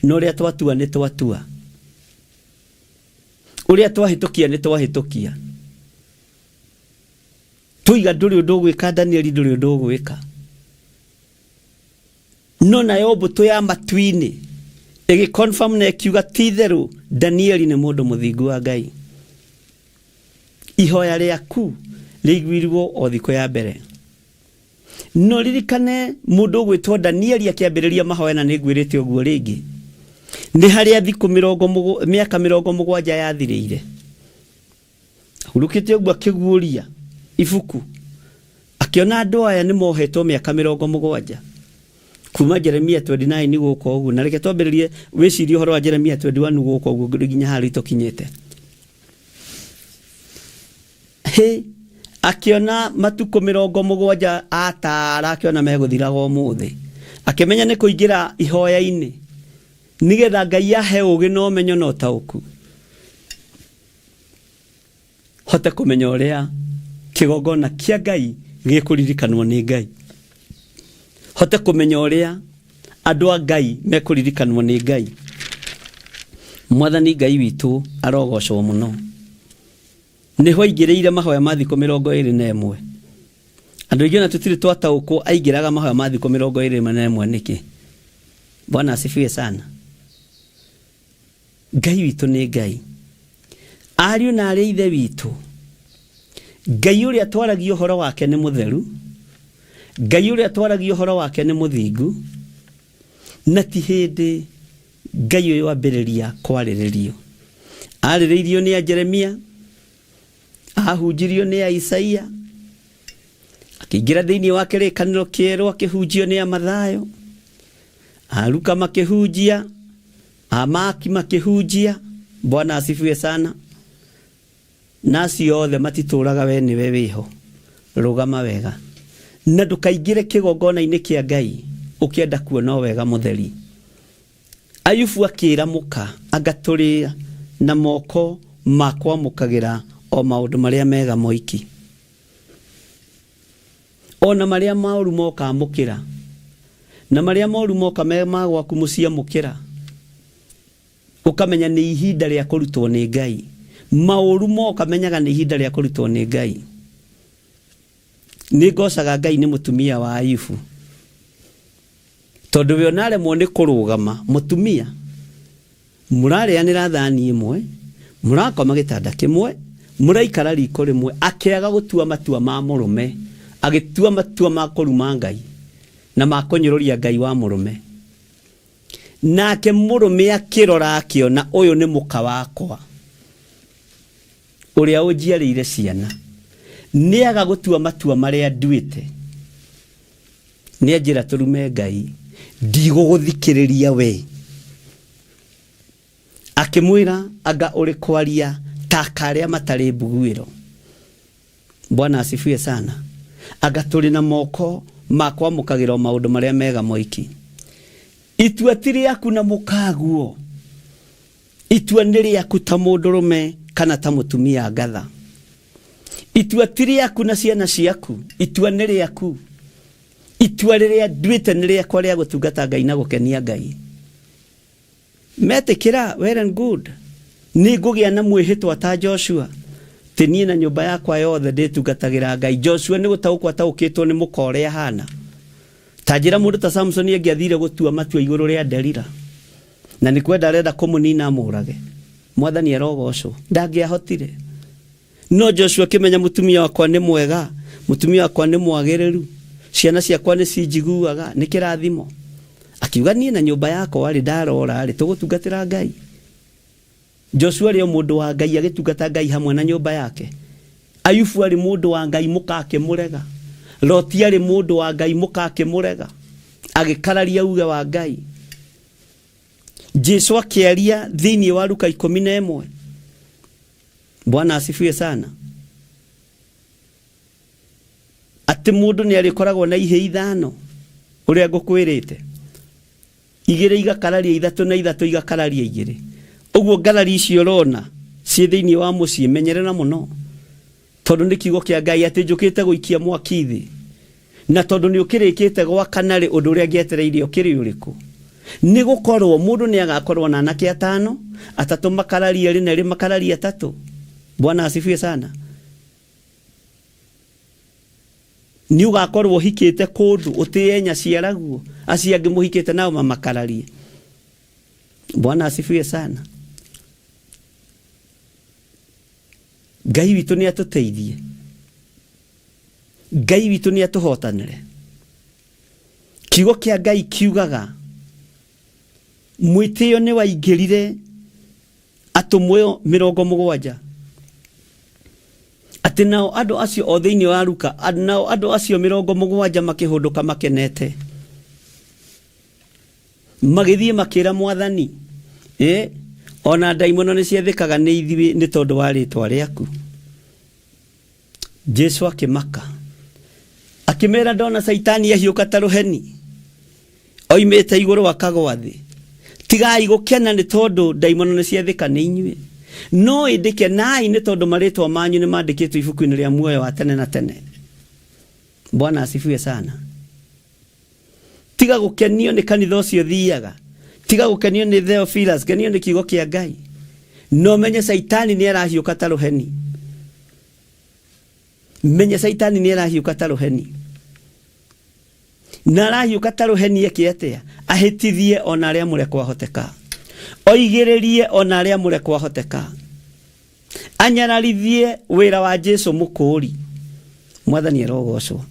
na ũrĩa twatua nĩ twatua, ũrĩa twahĩtũkia nĩ twahĩtũkia. Tuoiga ndũrĩ ũndũ ũgwĩka, Danieli ndũrĩ ũndũ ũgwĩka. No nayo mbũtũ ya matu-inĩ ĩgĩconfirm na ĩkiuga ti itherũ Danieli nĩ mũndũ mũthingu wa Ngai. Ihoya rĩaku rĩiguirwo o thikũ ya mbere. No ririkane mũndũ ũgwĩtwo Danieli akĩambĩrĩria mahoya, na nĩngwĩrĩte ũguo rĩngĩ, nĩ harĩa thikũ mĩaka 70 yathirĩire. Ahurũkĩte ũguo akĩguũria ibuku, akĩona andũ aya nĩ mohetwo mĩaka 70 kuma Jeremia 29 gũka ũguo. Na reke twambĩrĩrie wĩcirie ũhoro wa Jeremia 21 gũka ũguo nginya harĩa tũkinyĩte. Hĩ, akĩona matukũ 70 atara, akĩona megũthiraga ũmũthĩ, akĩmenya nĩ kũingĩra ihoya-inĩ nĩgetha Ngai ahe ũũgĩ na ũmenyo na ũtaũku, hote kũmenya ũrĩa kĩgongona kĩa Ngai gĩkũririkanwo nĩ Ngai, hote kũmenya ũrĩa andũ a Ngai mekũririkanwo nĩ Ngai. Mwathani Ngai witũ arogocwo mũno. Nĩho aingĩrĩire mahoya ma thikũ 21. Andũ aingĩ ona tũtirĩ twataũkwo aingĩraga mahoya ma thikũ 21 nĩkĩ. Bwana asifiwe sana. Ngai witũ nĩ Ngai. Ariũ na arĩ ithe witũ, Ngai ũrĩa twaragia ũhoro wake nĩ mũtheru, Ngai ũrĩa twaragia ũhoro wake nĩ mũthingu, na ti hĩndĩ Ngai ũyũ ambĩrĩria kwarĩrĩrio. Arĩrĩirio nĩ a Jeremia, ahunjirio nĩ a Isaia, akĩingĩra thĩinĩ wa kĩrĩkanĩro kĩerũ akĩhunjio nĩ a Mathayo, a Luka makĩhunjia, a Maki makĩhunjia. Bwana asifiwe sana. Na acio othe matitũraga, we nĩwe wĩho. Rũgama wega na ndũkaingĩre kĩgongona-inĩ kĩa Ngai ũkĩenda kuona o wega mũtheri. Ayubu akĩra mũka, anga tũrĩ na moko ma kwamũkagĩra o maũndũ marĩa mega moiki, ona marĩa maũru mokamũkĩra. Na marĩa moru moka me ma gwaku mũciĩ amũkĩra. Ũkamenya nĩ ihinda rĩa kũrutwo nĩ Ngai. Maũru moka menyaga nĩ ihinda rĩa kũrutwo nĩ Ngai. Nĩ ngocaga Ngai nĩ mũtumia wa Ayubu. Tondũ we ona aremwo nĩ kũrũgama, mũtumia mũrarĩanĩra thani ĩmwe, mũrakoma gĩtanda kĩmwe, mũraikara riko rĩmwe, akĩaga gũtua matua ma mũrũme, agĩtua matua ma kũruma Ngai na ma kũnyũrũria Ngai wa mũrũme. Nake mũrũme akĩrora akĩona ũyũ nĩ mũka wakwa ũrĩa ũnjiarĩire ciana, nĩaga gũtua matua marĩa nduĩte, nĩanjĩra tũrume Ngai, ndigũgũthikĩrĩria we. Akĩmwĩra anga ũrĩ kwaria ta karĩa matarĩ mbuguĩro. Bwana asifiwe sana. Anga tũrĩ na moko ma kwamũkagĩra o maũndũ marĩa mega moiki. Itua ti rĩaku na mũkaguo. Itua nĩ rĩaku ta mũndũrũme kana ta mũtumia ngatha. Itua ti rĩaku na ciana ciaku. Itua nĩ rĩaku. Itua rĩrĩa nduĩte nĩ rĩakwa rĩa gũtungata Ngai na gũkenia Ngai. Metĩkĩra, well and good. Nĩ ngũgĩa na mwĩhĩtwa ta Joshua. Atĩ niĩ na nyũmba yakwa yothe ndĩtungatagĩra Ngai. Joshua nĩ gũtaũkwo ataũkĩtwo nĩ mũka ũrĩa ahana. Ta njĩra mũndũ ta Samsoni angĩathire gũtua matua igũrũ rĩa Delila. Na nĩ kwenda arenda kũmũnina amũrage. Mwathani arogocwo. Ndangĩahotire. No Joshua akĩmenya mũtumia wakwa nĩ mwega, mũtumia wakwa nĩ mwagĩrĩru, ciana ciakwa nĩ cinjiguaga, nĩ kĩrathimo. Akiuga niĩ na nyũmba yakwa rĩ, ndarora rĩ, tũgũtungatĩra Ngai. Joshua arĩ o mũndũ wa Ngai agĩtungata Ngai hamwe na nyũmba yake. Ayubu arĩ mũndũ wa Ngai mũka akĩmũrega. Loti arĩ mũndũ wa Ngai mũka akĩmũrega. Agĩkararia uge wa Ngai. Jesu akĩaria thĩinĩ wa Luka 11. Bwana asifiwe sana. Atĩ mũndũ nĩ arĩkoragwo na ihĩ ithano ũrĩa ngũkwĩrĩte. Igĩrĩ igakararia ithatũ na ithatũ igakararia igĩrĩ. Ũguo ngarari icio ũrona ciĩ thĩinĩ wa mũciĩ menyerera mũno. Tondũ nĩ kiugo kĩa Ngai atĩ njũkĩte gũikia mwaki thĩ. Na tondũ nĩ ũkĩrĩkĩte gwakana rĩ, ũndũ ũrĩa ngĩetereire ũkĩrĩ ũrĩkũ? Nĩ gũkorwo mũndũ nĩ agakorwo na anake atano, atatũ makararia erĩ na erĩ makararia atatũ. Bwana asifiwe sana. Nĩ ũgakorwo ũhikĩte kũndũ ũtĩe nyaciaraguo, acio angĩ mũhikĩte nao mamakararie. Bwana asifiwe sana. Ngai witũ nĩ atũteithie. Ngai witũ nĩ atũhotanĩre. Kiugo kĩa Ngai kiugaga mwĩtĩo nĩ waingĩrire atũmwo 70 atĩ nao andũ acio o thĩinĩ wa Luka, nao andũ acio 70 makĩhũndũka makenete, magĩthiĩ makĩra Mwathani, ona ndaimono nĩ ciathĩkaga nĩ ithuĩ nĩ tondũ wa rĩtwa rĩaku. Jesu akĩmaka akĩmera ndona Caitani ahiũka ta rũheni oimĩte igũrũ akagwa thĩ. Tigai gũkena nĩ tondũ ndaimono nĩ ciathĩka nĩ inyuĩ, no ĩndĩ kenai nĩ tondũ marĩtwa manyu nĩ mandĩkĩtwo ibuku-inĩ rĩa muoyo wa tene na tene. Bwana asifiwe sana. Tiga gũkenio nĩ kanitha ũcio thiaga, tiga gũkenio nĩ Theophilus, kenio nĩ kiugo kĩa Ngai. No menye Caitani nĩ arahiũka ta rũheni. Menye Caitani nĩ arahiũka ta rũheni. Na arahiũka ta rũheni eke atĩa? Ahĩtithie ona arĩa mũre kwahoteka. Oigĩrĩrie ona arĩa mũre kwahoteka. Anyararithie wĩra wa Jesu mũkũũri. Mwathani arogocwo.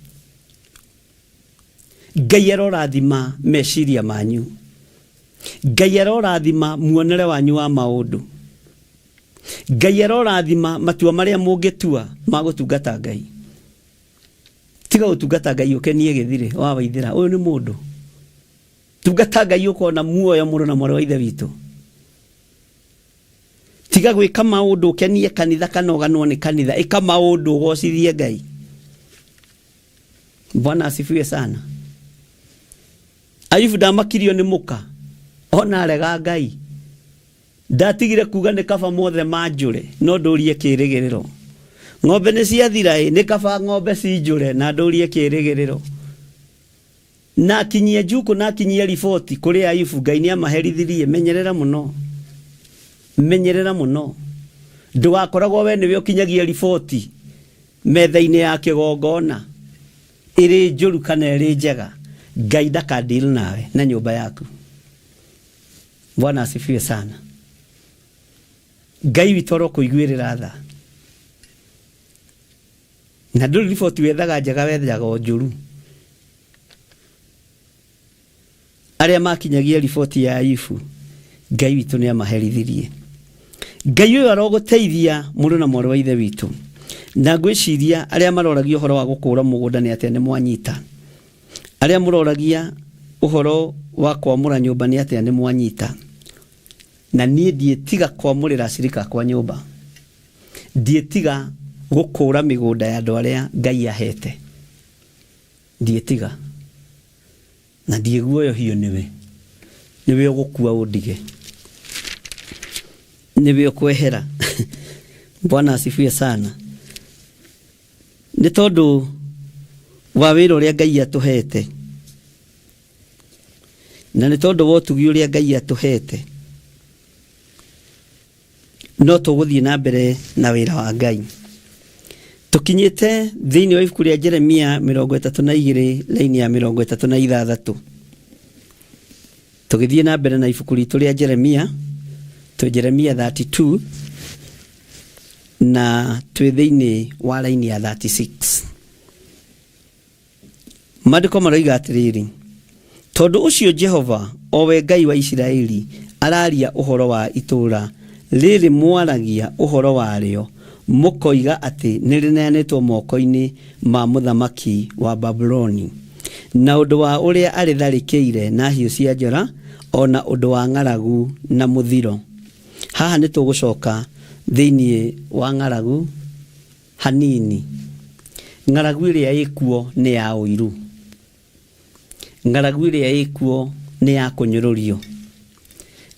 Ngai arorathima meciria manyu. Ngai arorathima muonere wanyu wa maũndũ. Ngai arorathima matua marĩa mũngĩtua ma gũtungata Ngai. Tiga gũtungata Ngai ũkenie gĩthirĩ wa waithĩra. Ũyũ nĩ mũndũ. Tungata Ngai ũkona muoyo mũrũ na mwarĩ wa ithe witũ. Tiga gwĩka maũndũ ũkenie kanitha kana ũganwo nĩ kanitha. Ĩka maũndũ ũgocithie Ngai. Bwana asifiwe sana. Ayubu ndamakirio nĩ mũka ona arega Ngai. Ndatigire kuga nĩ kaba mothe manjũre no ndũrie kĩrĩgĩrĩro. Ng'ombe nĩ ciathira ĩ, nĩ kaba ng'ombe cinjũre na ndũrie kĩrĩgĩrĩro. Na akinyie njuku na akinyie riboti kũrĩ Ayubu, Ngai nĩ amaherithirie. Menyerera mũno, menyerera mũno, ndũgakoragwo we nĩwe ũkinyagia riboti metha-inĩ ya kĩgongona, ĩrĩ njũru kana ĩrĩ njega. Ngai ndakadeal nawe na nyũmba yaku. Bwana asifiwe sana. Ngai witũ arokũiguĩrĩra tha. Na ndũrĩ riboti wethaga njega, wethaga o njũru. Arĩa makinyagia riboti ya Ayubu, Ngai witũ nĩ amaherithirie. Ngai ũyũ arogũteithia mũrũ na mwarĩ wa ithe witũ. Na ngwĩciria arĩa maroragia ũhoro wa gũkũra mũgũnda nĩ atĩa nĩ mwanyita. Arĩa mũroragia ũhoro wa kwamũra nyũmba nĩ atĩa nĩ mwanyita. Na niĩ ndiĩtiga kwamũrĩra acirika akwa nyũmba. Ndiĩtiga gũkũra mĩgũnda ya andũ arĩa Ngai ahete. Ndiĩtiga. Na ndiĩguoyohio nĩwe. Nĩwe ũgũkua ũndige. Nĩwe ũkwehera. Bwana asifiwe sana. Nĩ tondũ wa wĩra ũrĩa Ngai atũhete, na nĩ tondũ wa ũtugi ũrĩa Ngai atũhete, no tũgũthiĩ na mbere na wĩra wa Ngai. Tũkinyĩte thĩinĩ wa ibuku rĩa Jeremia 32 laini ya 36. Tũgĩthiĩ na mbere na ibuku ritũ rĩa Jeremia, twĩ Jeremia 32 na twĩ thĩinĩ wa laini ya 36. Maandĩko maroiga atĩrĩrĩ, tondũ ũcio Jehova o we Ngai wa Isiraeli araria ũhoro wa itũũra rĩrĩ mwaragia ũhoro warĩo, mũkoiga atĩ nĩrĩneanĩtwo moko-inĩ ma mũthamaki wa Babuloni, na ũndũ wa ũrĩa arĩtharĩkĩire na hiũ cia njora, o na ũndũ wa ng'aragu na mũthiro. Haha nĩ tũgũcoka thĩinĩ wa ng'aragu hanini. Ng'aragu ĩrĩa ĩkuo nĩ ya ũiru. Ng'aragu ĩrĩa ĩkuo nĩ ya kũnyũrũrio.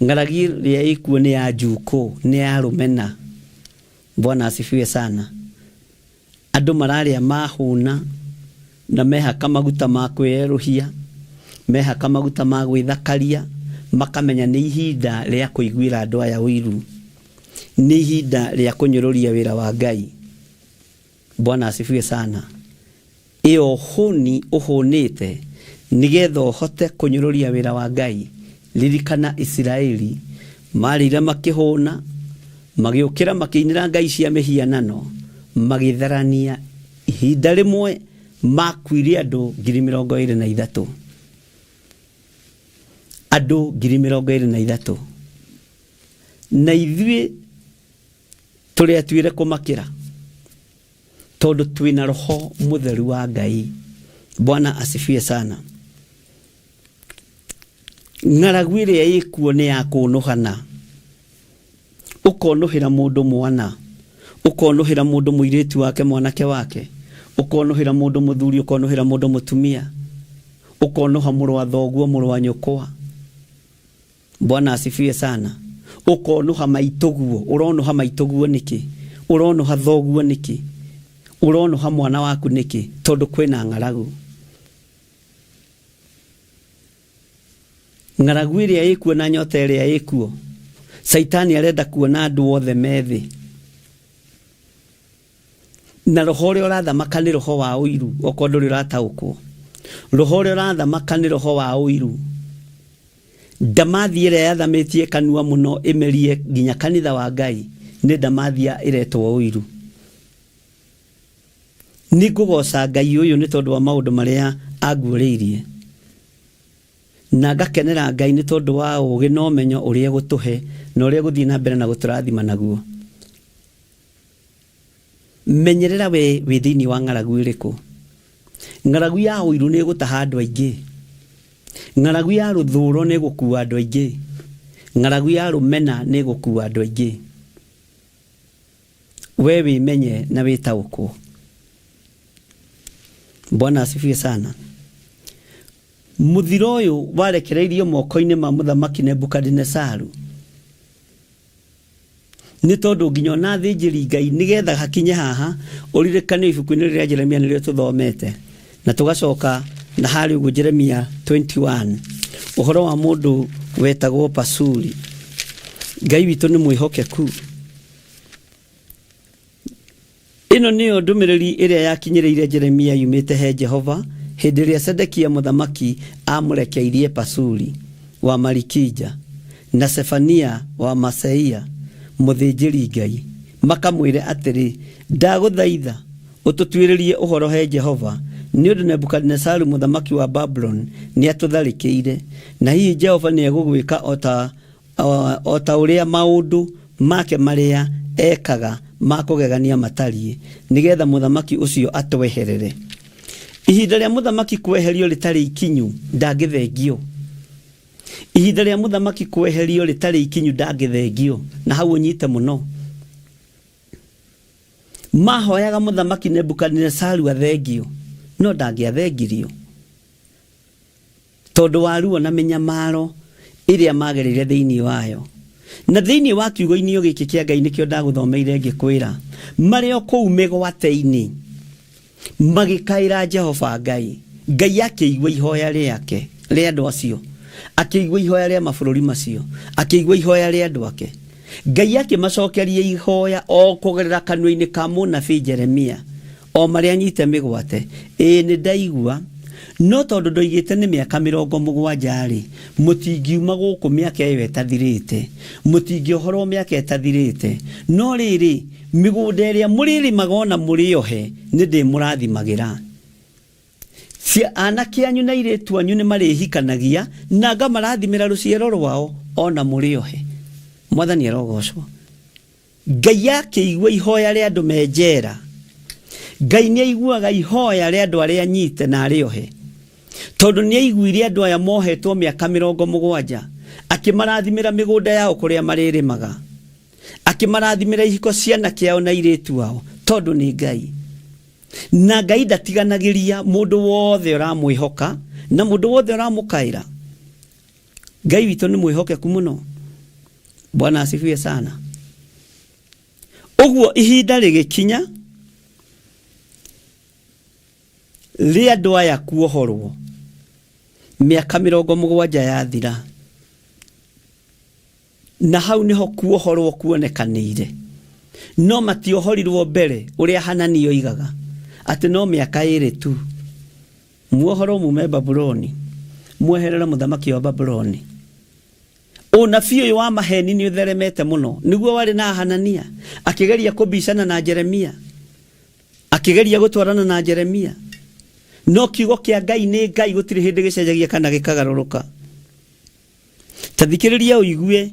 Ng'aragu ĩrĩa ĩkuo nĩ ya njukũ, nĩ ya rũmena. Bwana asifiwe sana. Andũ mararĩa mahũna na mehaka maguta ma kwĩerũhia, mehaka maguta ma gwĩthakaria, makamenya nĩ ihinda rĩa kũiguĩra andũ aya ũiru, nĩ ihinda rĩa kũnyũrũria wĩra wa Ngai. Bwana asifiwe sana. Ĩyo hũni ũhũnĩte nĩgetha ũhote kũnyũrũria wĩra wa Ngai. Ririkana Isiraeli marĩire makĩhũna, magĩũkĩra makĩinĩra ngai cia mĩhianano, magĩtharania. Ihinda rĩmwe makuire andũ 23,000. Andũ 23,000. Na ithuĩ tũrĩ atuĩre kũmakĩra, tondũ twĩna roho mũtheru wa Ngai. Bwana asifiwe sana. Ng'aragu ĩrĩa ĩkuo nĩ ya kũnũhana. Ũkonũhĩra mũndũ mwana, ũkonũhĩra mũndũ mũirĩtu wake, mwanake wake, ũkonũhĩra mũndũ mũthuri, ũkonũhĩra mũndũ mũtumia, ũkonũha mũrũ wa thoguo, mũrũ wa nyũkwa. Bwana asifiwe sana. Ũkonũha maitũguo, ũronũha maitũguo nĩkĩ? Ũronũha thoguo nĩkĩ? Ũronũha mwana waku nĩkĩ? Tondũ kwĩna ng'aragu. Ng'aragu ĩrĩa ĩkuo na nyota ĩrĩa ĩkuo, Saitani arenda kuona andũ othe me thĩ. Na roho ũrĩa ũrathamaka nĩ roho wa ũiru, okorwo ndũrĩ ũrataũkwo. Roho ũrĩa ũrathamaka nĩ roho wa ũiru. Ndamathia ĩrĩa yathamĩtie kanua mũno ĩmerie nginya kanitha wa Ngai nĩ ndamathia ĩretwo ũiru. Nĩ ngũgoca Ngai ũyũ nĩ tondũ wa maũndũ marĩa anguũrĩirie. Na ngakenera Ngai nĩ tondũ wa ũũgĩ na ũmenyo ũrĩa egũtũhe na ũrĩa egũthiĩ na mbere na gũtũrathima naguo. Menyerera we wĩ thĩinĩ wa ng'aragu ĩrĩkũ. Ng'aragu ya ũiru nĩ ĩgũtaha andũ aingĩ. Ng'aragu ya rũthũũro nĩ ĩgũkua andũ aingĩ. Ng'aragu ya rũmena nĩ ĩgũkua andũ aingĩ. We wĩmenye na wĩtaũkwo. Bwana asifiwe sana. Mũthiro ũyũ warekereirio moko-inĩ ma mũthamaki Nebukadinesaru nĩ tondũ nginya ona athĩnjĩri Ngai nĩgetha hakinye haha ũririkane ibuku-inĩ rĩrĩa Jeremia nĩrĩo tũthomete na tũgacoka Na harĩ ũguo Jeremia 21, ũhoro wa mũndũ wetagwo Pasuri. Ngai witũ nĩ mwĩhokeku. Ĩno nĩyo ndũmĩrĩri ĩrĩa yakinyĩrĩire Jeremia yumĩte he Jehova hĩndĩ ĩrĩa Sedekia mũthamaki aamũrekeirie Pasuri wa Malikija na Sefania wa Maseia mũthĩnjĩri-Ngai, makamwĩre atĩrĩ, Ndagũthaitha ũtũtuĩrĩrie ũhoro he Jehova, nĩ ũndũ Nebukadinezaru mũthamaki wa Babuloni nĩatũtharĩkĩire, na hihi Jehova nĩegũgwĩka o ta o ta ũrĩa maũndũ make marĩa ekaga ma kũgegania matariĩ, nĩgetha mũthamaki ũcio atweherere. Ihinda rĩa mũthamaki kweherio rĩtarĩ ikinyu ndangĩthengio. Ihinda rĩa mũthamaki kweherio rĩtarĩ ikinyu ndangĩthengio. Na hau ũnyite mũno. Mahoyaga mũthamaki Nebukadinesaru athengio, no ndangĩathengirio. Tondũ wa ruo na mĩnyamaro ĩrĩa magereire thĩinĩ wayo. Na thĩinĩ wa kiugo-inĩ o gĩkĩ kĩa Ngai nĩkĩo ndagũthomeire ngĩkwĩra, marĩ o kũu mĩgwate-inĩ, magĩkaĩra Jehova Ngai. Ngai akĩigua ihoya rĩake, rĩa andũ acio, akĩigua ihoya rĩa mabũrũri macio, akĩigua ihoya rĩa andũ ake. Ngai akĩmacokeria ihoya o kũgerera kanua-inĩ ka mũnabii Jeremia. O marĩ anyite mĩgwate. Ĩĩ nĩ ndaigua. No tondũ ndoigĩte nĩ mĩaka mĩrongo mũgwanja-rĩ, mũtingiuma gũkũ mĩaka ĩyo ĩtathirĩte. Mũtingĩohorwo mĩaka ĩtathirĩte. No rĩrĩ, mĩgũnda ĩrĩa mũrĩrĩmaga o na mũrĩ ohe, nĩ ndĩmũrathimagĩra. Anake anyu na airĩtu anyu nĩ marĩhikanagia, na ngamarathimĩra rũciaro rwao o na mũrĩ ohe. Mwathani arogocwo. Ngai akĩigua ihoya rĩa andũ me njera. Ngai nĩ aiguaga ihoya rĩa andũ arĩa anyite na arĩa ohe. Tondũ nĩ aiguire andũ aya mohetwo mĩaka mĩrongo mũgwanja, akĩmarathimĩra mĩgũnda yao kũrĩa marĩrĩmaga. Akĩmarathimĩra ihiko cia anake ao na airĩtu ao, tondũ nĩ Ngai. Na Ngai ndatiganagĩria mũndũ wothe ũramwĩhoka na mũndũ wothe ũramũkaĩra. Ngai witũ nĩ mwĩhokeku mũno. Bwana asifiwe sana. Ũguo ihinda rĩgĩkinya rĩa andũ aya kuohorwo, mĩaka mĩrongo mũgwanja yathira, na hau nĩho kuohorwo kuonekanĩire. No matiohorirwo mbere ũrĩa Hanani oigaga atĩ no mĩaka ĩrĩ tu. Muohorwo mume Babuloni, mweherere mũthamaki wa Babuloni. Ũnabii ũyũ wa maheni nĩ ũtheremete mũno. Nĩguo warĩ na Hanania, akĩgeria kũbicana na Jeremia, akĩgeria gũtwarana na Jeremia. No kiugo kĩa Ngai nĩ Ngai, gũtirĩ hĩndĩ gĩcenjagia kana gĩkagarũrũka. Ta thikĩrĩria ũigue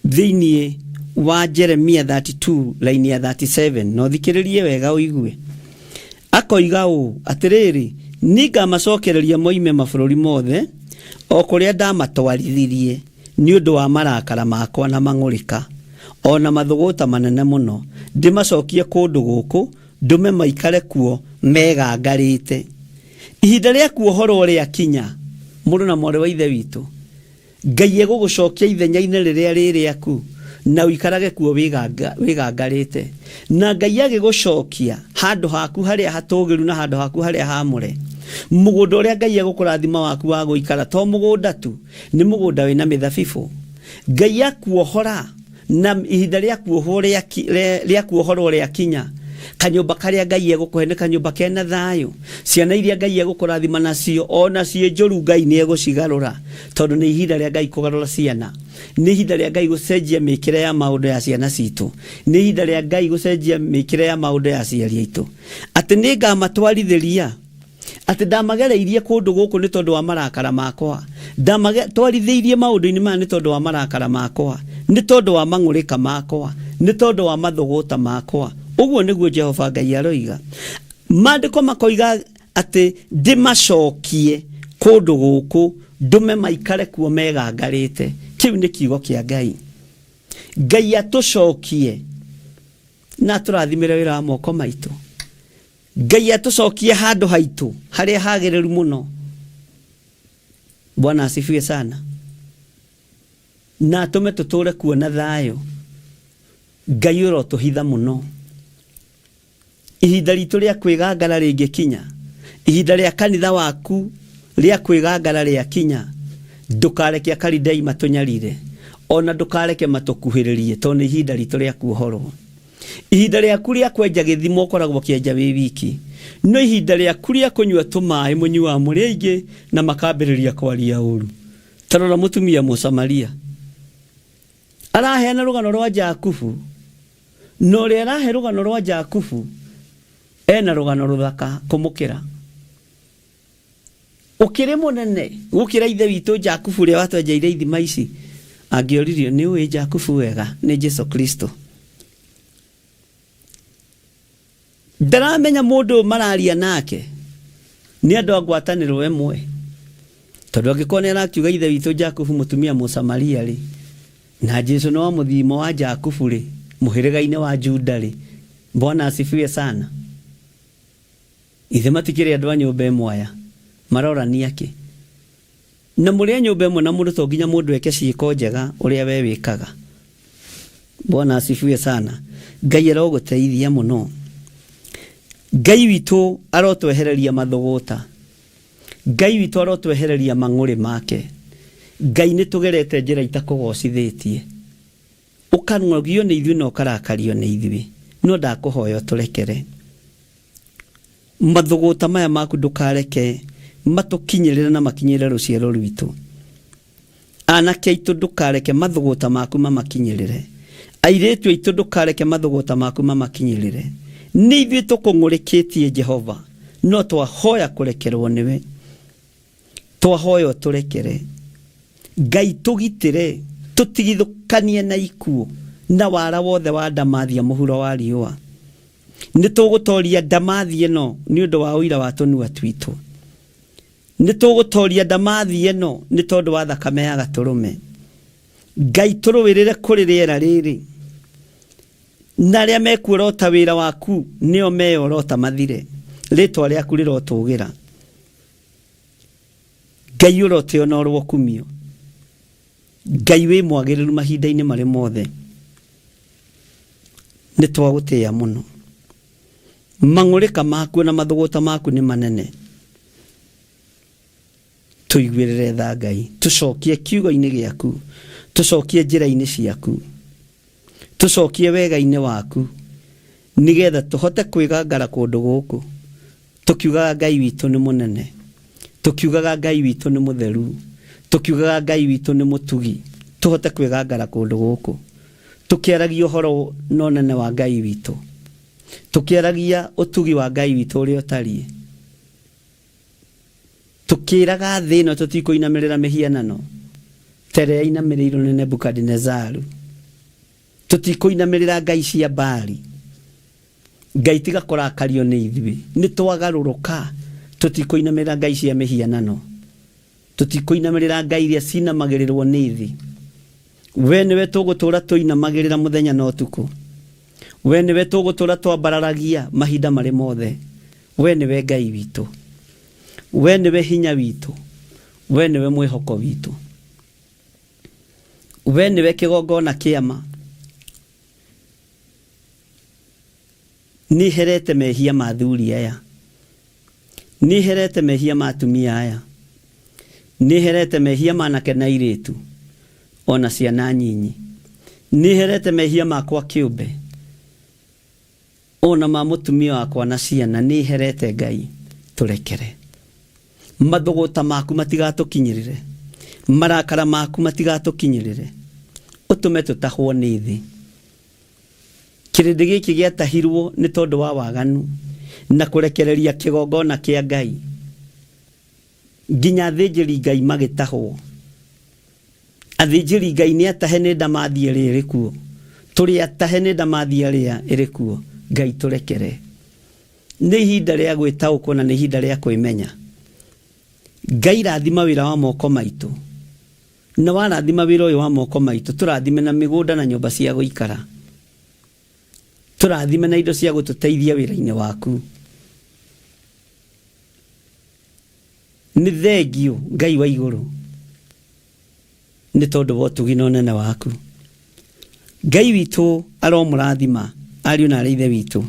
thĩinĩ wa Jeremia 32 line ya 37, na ũthikĩrĩrie wega ũigue. Akoiga ũũ, atĩrĩrĩ, nĩngamacokereria moime mabũrũri mothe, o kũrĩa ndamatwarithirie nĩ ũndũ wa marakara makwa na mang'ũrĩka, o na mathũgũta manene mũno, ndĩmacokie kũndũ gũkũ, ndũme maikare kuo megangarĩte. Ihinda rĩa kuohorwo rĩakinya, mũrũ na mwarĩ wa Ithe witũ, Ngai egũgũcokia ithenya-inĩ rĩrĩa rĩ rĩaku, na ũikarage kuo wĩgangarĩte. Na Ngai agĩgũcokia handũ haku harĩa hatũũgĩru na handũ haku harĩa haamũre. Mũgũnda ũrĩa Ngai egũkũrathima waku wa gũikara to mũgũnda tu, nĩ mũgũnda wĩna mĩthabibũ. Ngai akuohora na ihinda rĩa kuohwo rĩa kuohorwo rĩakinya, kanyũmba karĩa Ngai egũkũhe nĩ kanyũmba kena thayũ. Ciana iria Ngai egũkũrathima nacio, ona ciĩ njũru Ngai nĩ egũcigarũra, tondũ nĩ ihinda rĩa Ngai kũgarũra ciana. Nĩ ihinda rĩa Ngai gũcenjia mĩkĩre ya maũndũ ya ciana citũ. Nĩ ihinda rĩa Ngai gũcenjia mĩkĩre ya maũndũ ya aciari aitũ. Atĩ nĩ ngamatwarithĩria atĩ ndamagereirie kũndũ gũkũ nĩ tondũ wa marakara makwa, ndamatwarithĩirie maũndũ-inĩ maya nĩ tondũ wa marakara makwa, nĩ tondũ wa mang'ũrĩka makwa, nĩ tondũ wa mathũgũta makwa. Ũguo nĩguo Jehova Ngai aroiga. Maandĩko makoiga atĩ ndĩmacokie kũndũ gũkũ, ndũme maikare kuo megangarĩte. Kĩu nĩ kiugo kĩa Ngai. Ngai atũcokie na atũrathimĩre wĩra wa moko maitũ. Ngai atũcokie handũ haitũ harĩa hagĩrĩru mũno. Bwana asifiwe sana. Na atũme tũtũre kuo na thayũ. Ngai ũrotũhitha mũno. Ihinda ritũ rĩa kwĩgangara rĩngĩkinya, Ihinda rĩa kanitha waku rĩa kwĩgangara rĩa kinya, ndũkareke Akalidei matũnyarire, ona ndũkareke matũkuhĩrĩrie, tondũ nĩ ihinda ritũ rĩa kuohorwo. Ihinda rĩaku rĩa kwenja gĩthima ũkoragwo ũkĩenja wĩ wiki, no ihinda rĩaku rĩa kũnyua tũmaĩ mũnyuaga mũrĩ aingĩ na makambĩrĩria kwaria ũru. Ta rora mũtumia Mũsamaria araheana rũgano rwa Jakubu, na ũrĩa arahe rũgano rwa Jakubu ena rũgano rũthaka kũmũkĩra. Ũkĩrĩ mũnene gũkĩra ithe witũ Jakubu ũrĩa watwenjeire ithima ici. Angĩoririo nĩ ũĩ Jakubu wega, nĩ Jesu Kristo. Ndaramenya mũndũ ũyũ mararia nake nĩ andũ a ngwatanĩro ĩmwe, tondũ angĩkorwo nĩ arakiuga ithe witũ Jakubu mũtumia Mũsamaria rĩ, na Jesu nĩ wa mũthimo wa Jakubu rĩ, mũhĩrĩga-inĩ wa Juda rĩ, Bwana asifiwe sana. Ithe matikĩrĩ andũ a nyũmba ĩmwe aya, marorania kĩ? Na mũrĩ a nyũmba ĩmwe na mũndũ to nginya mũndũ eke ciĩko njega ũrĩa we wĩkaga. Bwana asifiwe sana. Ngai arogũteithia mũno. Ngai witũ arotwehereria mathũgũta. Ngai witũ arotwehereria mang'ũrĩ make. Ngai nĩ tũgerete njĩra itakũgocithĩtie. Ũkang'ogio nĩ ithuĩ na ũkarakario nĩ ithuĩ. No ndakũhoya ũtũrekere. Mathũgũta maya maku ndũkareke matũkinyĩrĩre na makinyĩrĩre rũciaro rwitũ. Anake aitũ ndũkareke mathũgũta maku mamakinyĩrĩre. Airĩtu aitũ ndũkareke mathũgũta maku mamakinyĩrĩre. Nĩ ithuĩ tũkũng'ũrĩkĩtie Jehova, no twahoya kũrekerwo nĩwe. Twahoya ũtũrekere. Ngai tũgitĩre, tũtigithũkanie na ikuũ na wara wothe wa ndamathia mũhuro wa riũa. Nĩ tũgũtoria ndamathi ĩno nĩ ũndũ wa ũira wa tũnua twitũ. Nĩ tũgũtoria ndamathi ĩno nĩ tondũ wa thakame ya gatũrũme. Ngai tũrũĩrĩre kũrĩ rĩera rĩrĩ, na arĩa mekuorota wĩra waku nĩo meyorota mathire. Rĩtwa rĩaku rĩrotũgĩra. Ngai ũrotĩo na ũrokumio. Ngai wĩ mwagĩrĩru mahinda-inĩ marĩ mothe. Nĩ twagũtĩĩa mũno. Mang'ũrĩka maku na mathũgũta maku nĩ manene. Tũiguĩrĩre tha Ngai, tũcokie kiugo-inĩ gĩaku, tũcokie njĩra-inĩ ciaku, tũcokie wega-inĩ waku, nĩgetha tũhote kwĩgangara kũndũ gũkũ tũkiugaga Ngai witũ nĩ mũnene, tũkiugaga Ngai witũ nĩ mũtheru, tũkiugaga Ngai witũ nĩ mũtugi, tũhote kwĩgangara kũndũ gũkũ tũkĩaragia ũhoro na ũnene wa Ngai witũ, tũkĩaragia ũtugi wa Ngai witũ ũrĩa ũtariĩ, tũkĩraga thĩ ĩno tũtikũinamĩrĩra mĩhianano ta ĩrĩa yainamĩrĩirwo nĩ Nebukadinezaru, tũtikũinamĩrĩra ngai cia Baali. Ngai tiga kũrakario nĩ ithuĩ, nĩ twagarũrũka, tũtikũinamĩrĩra ngai cia mĩhianano, tũtikũinamĩrĩra ngai iria cinamagĩrĩrwo nĩ thĩ. We nĩwe tũgũtũra tũinamagĩrĩra mũthenya na ũtukũ. We nĩwe tũgũtũra twambararagia mahinda marĩ mothe. We nĩwe Ngai witũ, we nĩwe hinya witũ, we nĩwe mwĩhoko witũ, we nĩwe kĩgongona kĩama. Nĩ herete mehia ma athuri aya, nĩ herete mehia ma atumia aya, nĩ herete mehia ma anake na airĩtu ona ciana nyinyi, nĩ herete mehia makwa kĩũmbe ona ma mũtumia wakwa na ciana, nĩ herete. Ngai tũrekere. Mathũgũta maku matigatũkinyĩrĩre, marakara maku matigatũkinyĩrĩre, ũtũme tũtahwo nĩ thĩ. Kĩrĩndĩ gĩkĩ gĩatahirwo nĩ tondũ wa waganu na kũrekereria kĩgongona kĩa Ngai, nginya athĩnjĩri Ngai magĩtahwo. Athĩnjĩri Ngai nĩ atahe nĩ ndamathi ĩrĩa ĩrĩ kuo, tũrĩ atahe nĩ ndamathi ĩrĩa ĩrĩ kuo. Ngai tũrekere. Nĩ ihinda rĩa gwĩtaũkwo na nĩ ihinda rĩa kwĩmenya. Ngai rathima wĩra wa moko maitũ, na warathima wĩra ũyũ wa moko maitũ, tũrathime na mĩgũnda na nyũmba cia gũikara, tũrathime na indo cia gũtũteithia wĩra-inĩ waku. Nĩ thengio Ngai wa igũrũ nĩ tondũ wa ũtugi na ũnene waku. Ngai witũ aromũrathima ariũ na arĩ ithe witũ,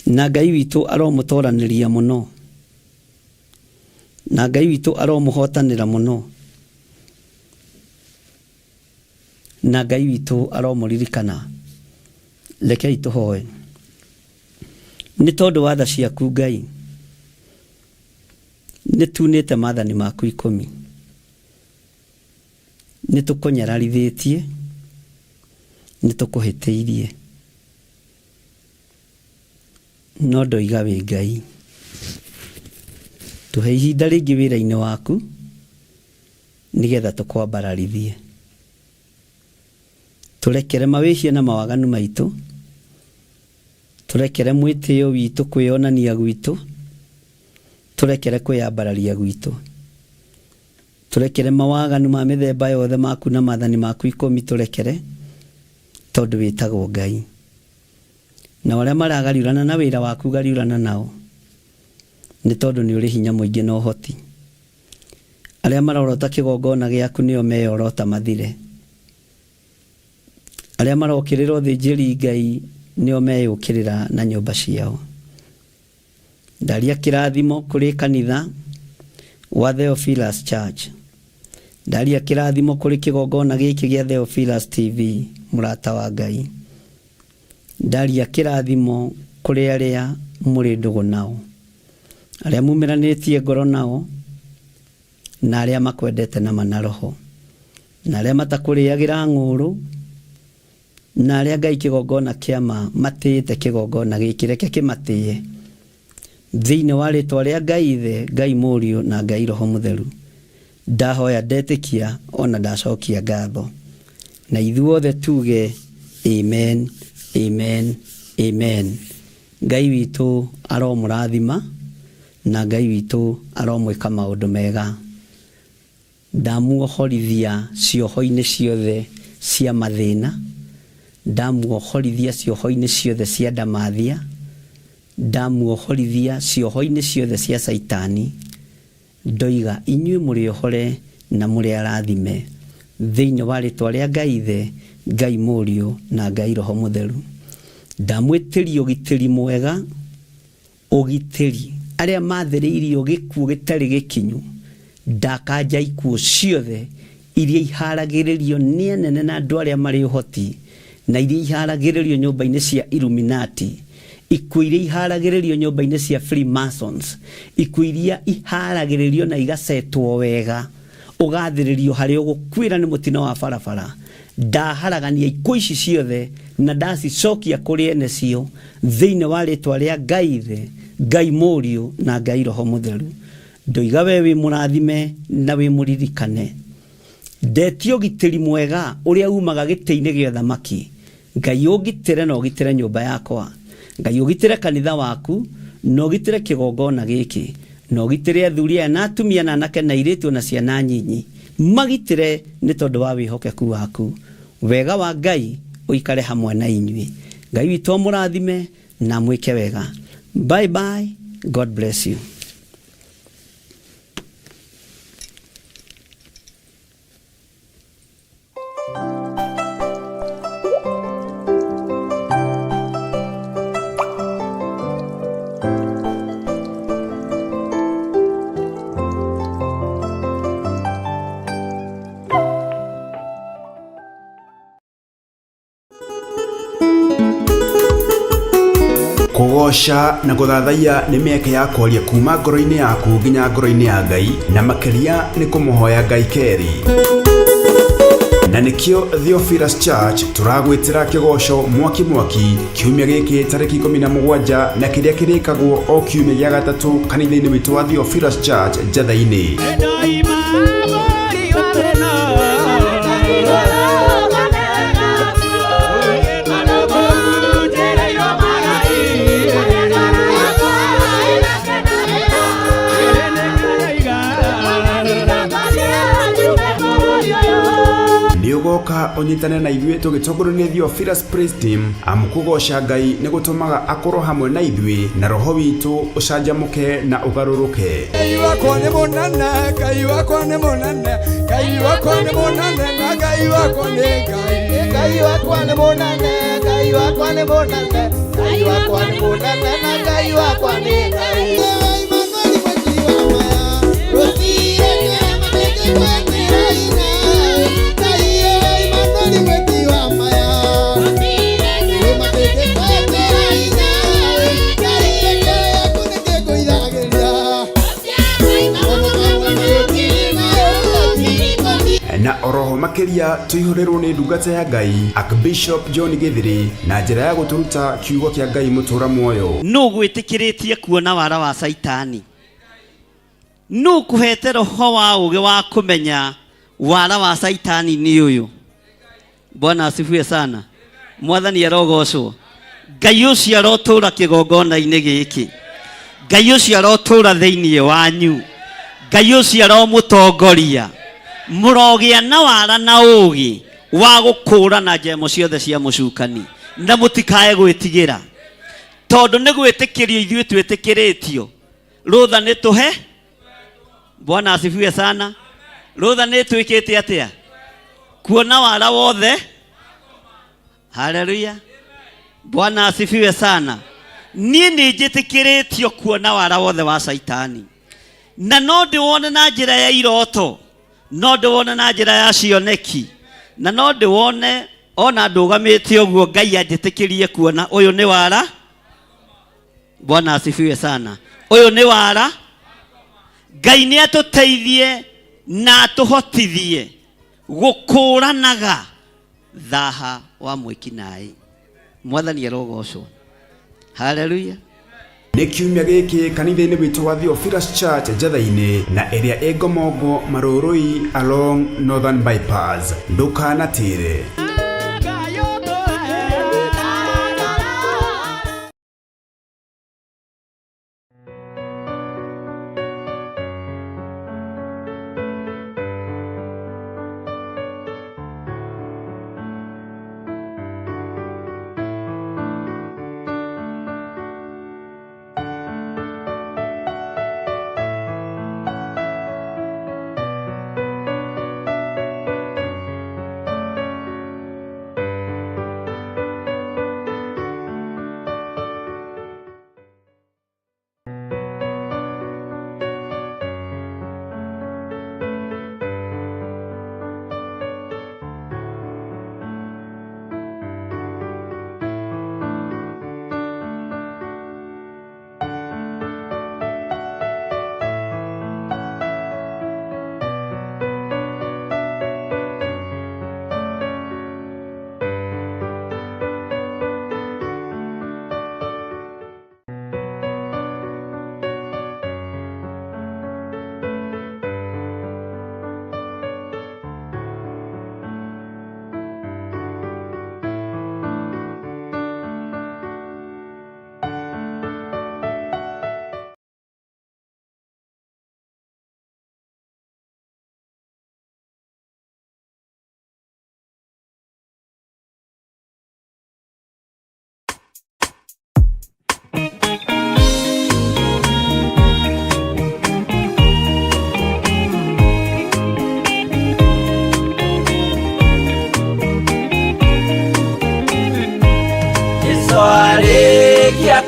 na Ngai witũ aromũtoranĩria mũno. Na Ngai witũ aromũhotanĩra mũno, na Ngai witũ aromũririkana. Rekei tũhoe. Nĩ tondũ wa tha ciaku Ngai, nĩ tunĩte maathani maku 10. Nĩ tũkũnyararithĩtie, nĩ tũkũhĩtĩirie, no ndoiga wĩ Ngai. Tũhe ihinda rĩngĩ wĩra-inĩ waku, nĩgetha tũkwambararithie. Tũrekere mawĩhia na mawaganu maitũ, tũrekere mwĩtĩo witũ, kwĩyonania gwitũ, tũrekere kwĩyambararia gwitũ, tũrekere mawaganu ma mĩthemba yothe maku na maathani maku 10, tũrekere tondũ wĩtagwo Ngai. Na arĩa maragariũrana na wĩra waku, gariũrana nao, nĩ tondũ nĩ ũrĩ hinya mũingĩ na ũhoti. Arĩa marorota kĩgongona gĩaku nĩo meyorota mathire. Arĩa marokĩrĩra ũthĩnjĩri Ngai nĩo meyũkĩrĩra na nyũmba ciao. Ndaria kĩrathimo kũrĩ kanitha wa Theophilus Church. Ndaria kĩrathimo kũrĩ kĩgongona gĩkĩ gĩa Theophilus TV, mũrata wa Ngai. Ndaria kĩrathimo kũrĩ arĩa mũrĩ ndũgũ nao, arĩa mumĩranĩtie ngoro nao, na arĩa makwendete na mana roho, na arĩa matakũrĩagĩra ng'ũrũ, na arĩa Ngai kĩgongona kĩama matĩĩte kĩgongona gĩkĩ, reke kĩmatĩĩe. Thĩinĩ wa rĩtwa rĩa Ngai Ithe, Ngai Mũriũ na Ngai Roho Mũtheru, ndahoya, ndetĩkia ona ndacokia ngatho, na ithuothe tuge amen, amen, amen. Ngai witũ aromũrathima, na Ngai witũ aromwĩka maũndũ mega. Ndamuohorithia cioho-inĩ ciothe cia mathĩna, ndamuohorithia cioho-inĩ ciothe cia ndamathia, ndamuohorithia cioho-inĩ ciothe cia Caitani. Ndoiga inyuĩ mũrĩ ohore na mũrĩ arathime thĩinĩ wa rĩtwa rĩa Ngai Ithe, Ngai Mũriũ na Ngai Roho Mũtheru. Ndamwĩtĩria ũgitĩri mwega, ũgitĩri arĩa mathĩrĩirio gĩkuũ gĩtarĩ gĩkinyu. Ndakanja ikuũ ciothe iria iharagĩrĩrio nĩ anene na andũ arĩa marĩ ũhoti, na iria iharagĩrĩrio nyũmba-inĩ cia Illuminati, ikuũ iria iharagĩrĩrio nyũmba-inĩ cia Freemasons, ikuũ iria iharagĩrĩrio na igacetwo wega, ũgathĩrĩrio harĩa ũgũkuĩra nĩ mũtino wa barabara. Ndaharagania ikuũ ici ciothe na ndacicokia kũrĩ ene cio thĩinĩ wa rĩtwa rĩa Ngai Ithe, Ngai Mũriũ na Ngai Roho Mũtheru. Ndoiga we wĩ mũrathime na wĩ mũririkane. Ndetie ũgitĩri mwega ũrĩa umaga gĩtĩ-inĩ gĩa ũthamaki. Ngai ũngitĩre na ũgitĩre nyũmba yakwa. Ngai ũgitĩre kanitha waku na ũgitĩre kĩgongona gĩkĩ, na ũgitĩre athuri aya na atumia na anake na airĩtu na ciana nyinyi. Magitĩre nĩ tondũ wa wĩhokeku waku. Wega wa Ngai ũikare hamwe na inyuĩ. Ngai witũ amũrathime na amwĩke wega. Bye bye. God bless you. Kũgoca na gũthathaiya nĩ mĩeke ya kwaria kuma ngoro-inĩ yaku nginya ngoro-inĩ ya Ngai, na makĩria nĩ kũmũhoya Ngai kerĩ. Na nĩkĩo Theophilus Church tũragwĩtĩra kĩgoco mwaki mwaki kiumia gĩkĩ tarĩki 17, na kĩrĩa kĩrĩkagwo o kiumia gĩa gatatũ kanitha-inĩ witũ wa Theophilus Church Njatha-inĩ. Nĩũgoka ũnyitane na ithuĩ tũgĩtongorio nĩ Theophilus Praise Team, amu kũgoca Ngai nĩ gũtũmaga akorwo hamwe na ithuĩ na roho witũ ũcanjamũke na ũgarũrũke. Ngai wakwa nĩ mũnene, Ngai wakwa nĩ mũnene, Ngai wakwa nĩ mũnene, na Ngai wakwa nĩ Ngai. Ngai wakwa nĩ mũnene, Ngai wakwa nĩ mũnene, Ngai wakwa nĩ mũnene, na Ngai wakwa nĩ Ngai. Na oroho makiria tuihũrĩrwo nĩ ndungata ya Ngai Archbishop John Githiri na njĩra ya gũtũruta kiugo kĩa Ngai mũtũra muoyo. Nũ gwĩtĩkĩrĩtie kuona wara wa Saitani? Nũ kũhete roho wa ũũgĩ wa kũmenya wara wa Saitani nĩ ũyũ? Bwana asifiwe sana. Mwathani arogocwo. Ngai ũcio arotũra kĩgongona-inĩ gĩkĩ. Ngai ũcio arotũra thĩinĩ wanyu. Ngai ũcio aromũtongoria. Mũrogĩa na wara na ũũgĩ wa gũkũũrana njemo ciothe cia mũcukani na mũtikae gwĩtigĩra, tondũ nĩ gwĩtĩkĩrio ithuĩ twĩtĩkĩrĩtio. Rũtha nĩ tũhe. Bwana asifiwe sana. Rũtha nĩ twĩkĩte atĩa? Kuona wara wothe. Haleluya. Bwana asifiwe sana. Niĩ nĩ njĩtĩkĩrĩtio kuona wara wothe wa Saitani, na no ndĩwone na njĩra ya iroto, no ndĩwone na njĩra ya cioneki, na no ndĩwone ona ndũgamĩte ũguo Ngai anjĩtĩkĩrie kuona ũyũ nĩ wara. Bwana asifiwe sana. Ũyũ nĩ wara. Ngai nĩ atũteithie na atũhotithie gũkũranaga thaha wa mwĩkinaĩ. Mwathani arogocwo. Haleluya. Nĩ kiumia gĩkĩ kanitha-inĩ witũ wa Theophilus Church Njatha-inĩ na ĩrĩa ĩ Ngomongo Marũrũi along Northern Bypass. Ndũkanatĩre.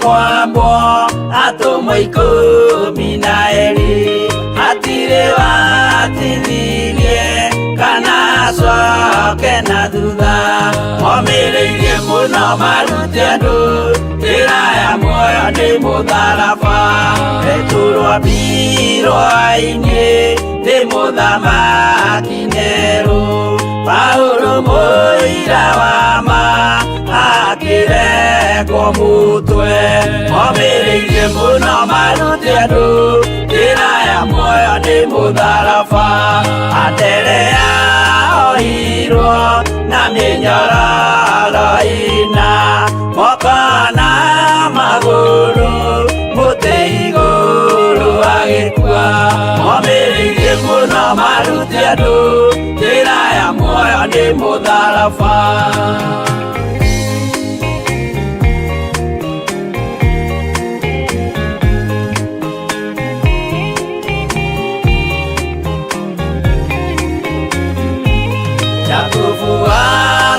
Kwambwo atũmwo 12 hatirĩ watithirie kana acoke na thutha. Momĩrĩirie mũno marute andũ njĩra ya muoyo nĩ mũtharaba. Petero ambirwo-inĩ nĩ mũthamaki Nero. Paulo mũira wa ma akĩrekwo mũtwe. Momĩrĩirie mũno marute andũ njĩra ya muoyo nĩ mũtharaba. Anderea oirwo na mĩnyororo ĩna moko na magũrũ mũtĩ igũrũ agĩkua. Momĩrĩirie mũno marute andũ njĩra ya muoyo nĩ mũtharaba. Jakubu wa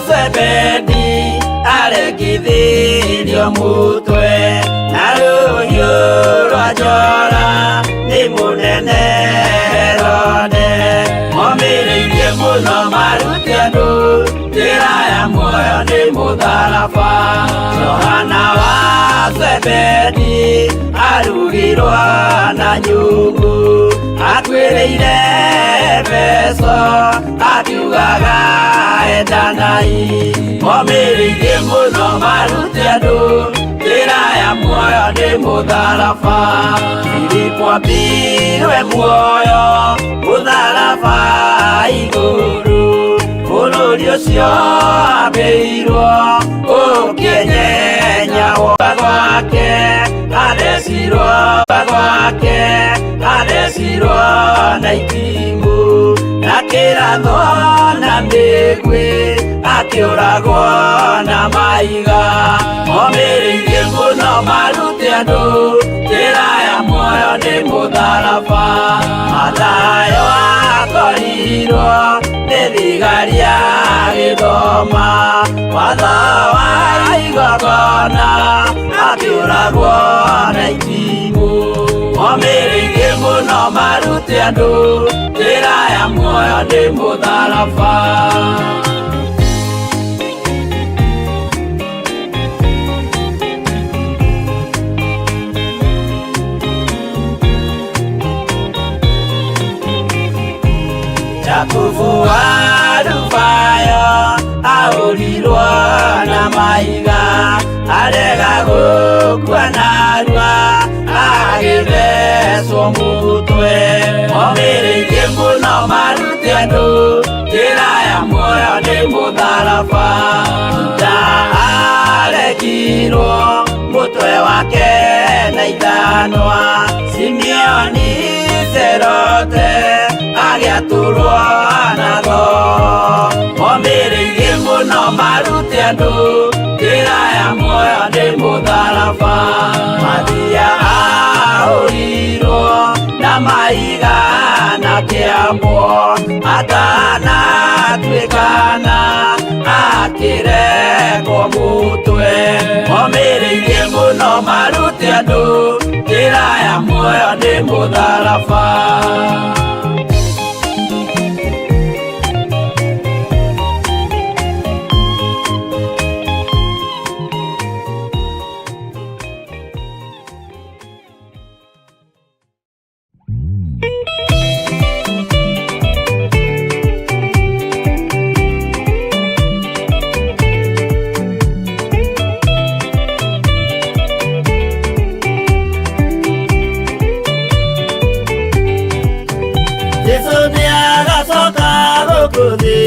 Zebedi arekithirio mũtwe na rũhiũ rwa njora nĩ mũnene Herode. Omĩrĩirie mũno marute andũ njĩra ya muoyo nĩ mũtharaba. Johana wa Zebedi arugirwo na nyungu, akuĩrĩire Efeso akiugaga endanai. Omĩrĩirie mũno marute andũ njĩra ya muoyo nĩ mũtharaba. Filipo ambirwe muoyo mũtharaba igũrũ, bũrũri ũcio ambĩirwo ũkĩnyenya gwake, athecirwo gwake, athecirwo na itimũ na kĩratho na mĩguĩ, akĩũragwo na maiga. Omĩrĩirie mũno marute andũ njĩra ya muoyo nĩ mũtharaba. Mathayo akorirwo nĩ thigari agĩthoma watho wa igongona, akĩũragwo na itimũ. Omĩrĩirie mũno marute andũ njĩra ya muoyo nĩ mũtharaba. Jakubu wa Alufayo ahũrirwo na mahiga, arega gũkua narua agĩthecwo mũtwe. Omĩrĩirie mũno marute andũ njĩra ya muoyo nĩ mũtharaba. Juda arekirwo mũtwe wake na ithanwa, Simeoni Serote agĩatũrwo na thoo. Omĩrĩirie mũno marute andũ njĩra ya muoyo nĩ mũtharaba. Mathia ahũrirwo na mahiga na kĩambwo, atanatuĩkana akĩrekwo mũtwe. Omĩrĩirie mũno marute andũ njĩra ya muoyo nĩ mũtharaba. Jesu nĩagacoka gũkũ thĩ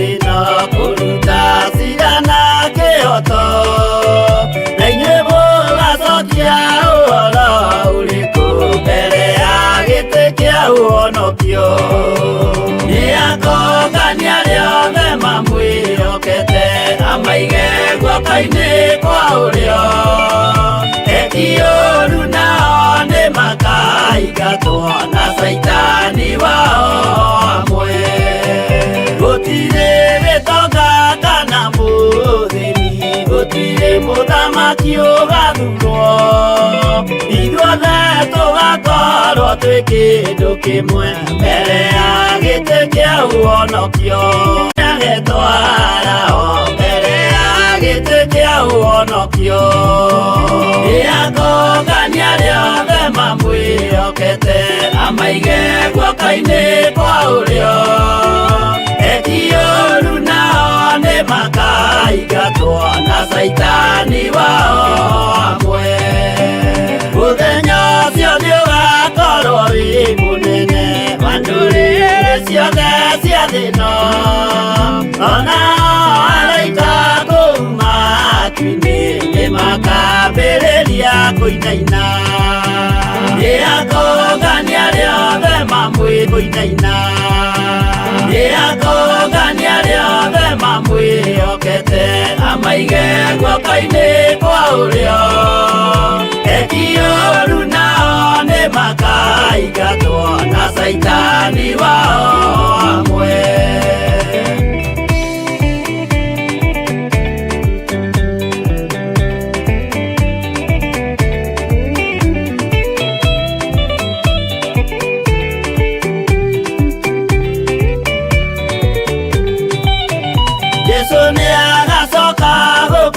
ĩno kũruta cira na kĩhooto, na inyuĩ mũgacokia ũhoro ũrĩkũ mbere ya gĩtĩ kĩa ũhonokio. Nĩakongania arĩa othe mamwĩhokete, amaige guoko-inĩ kwa ũrĩo. Eki ũũru nao nĩmakaingatwo na Caitani wao hamwe. Gũtirĩ gĩtonga kana mũthĩni, gũtirĩ mũthamaki ũgathurwo, ithuothe tũgakorwo twĩ kĩndũ kĩmwe mbere ya gĩtĩ kĩa ũhonokio. Agetwara o mbere ya gĩtĩ kĩa ũhonokio. Nĩakongania arĩa othe mamwĩhokete, amaige guoko-inĩ kwa ũrĩo. Eki ũũru nao nĩmakaingatwo na Caitani wao hamwe. Mũthenya ũcio nĩũgakorwo wĩ mũnene wa ndũrĩrĩ ciothe cia thĩ ĩno, ona araika kũu matu-inĩ nĩmakambĩrĩria kũinaina. Nĩakongania arĩa othe mamwĩkũinaina, nĩakongania arĩa othe mamwĩhokete, amaige guoko-inĩ kwa ũrĩo. Eki ũũru nao nĩmakaingatwo na Caitani wao hamwe.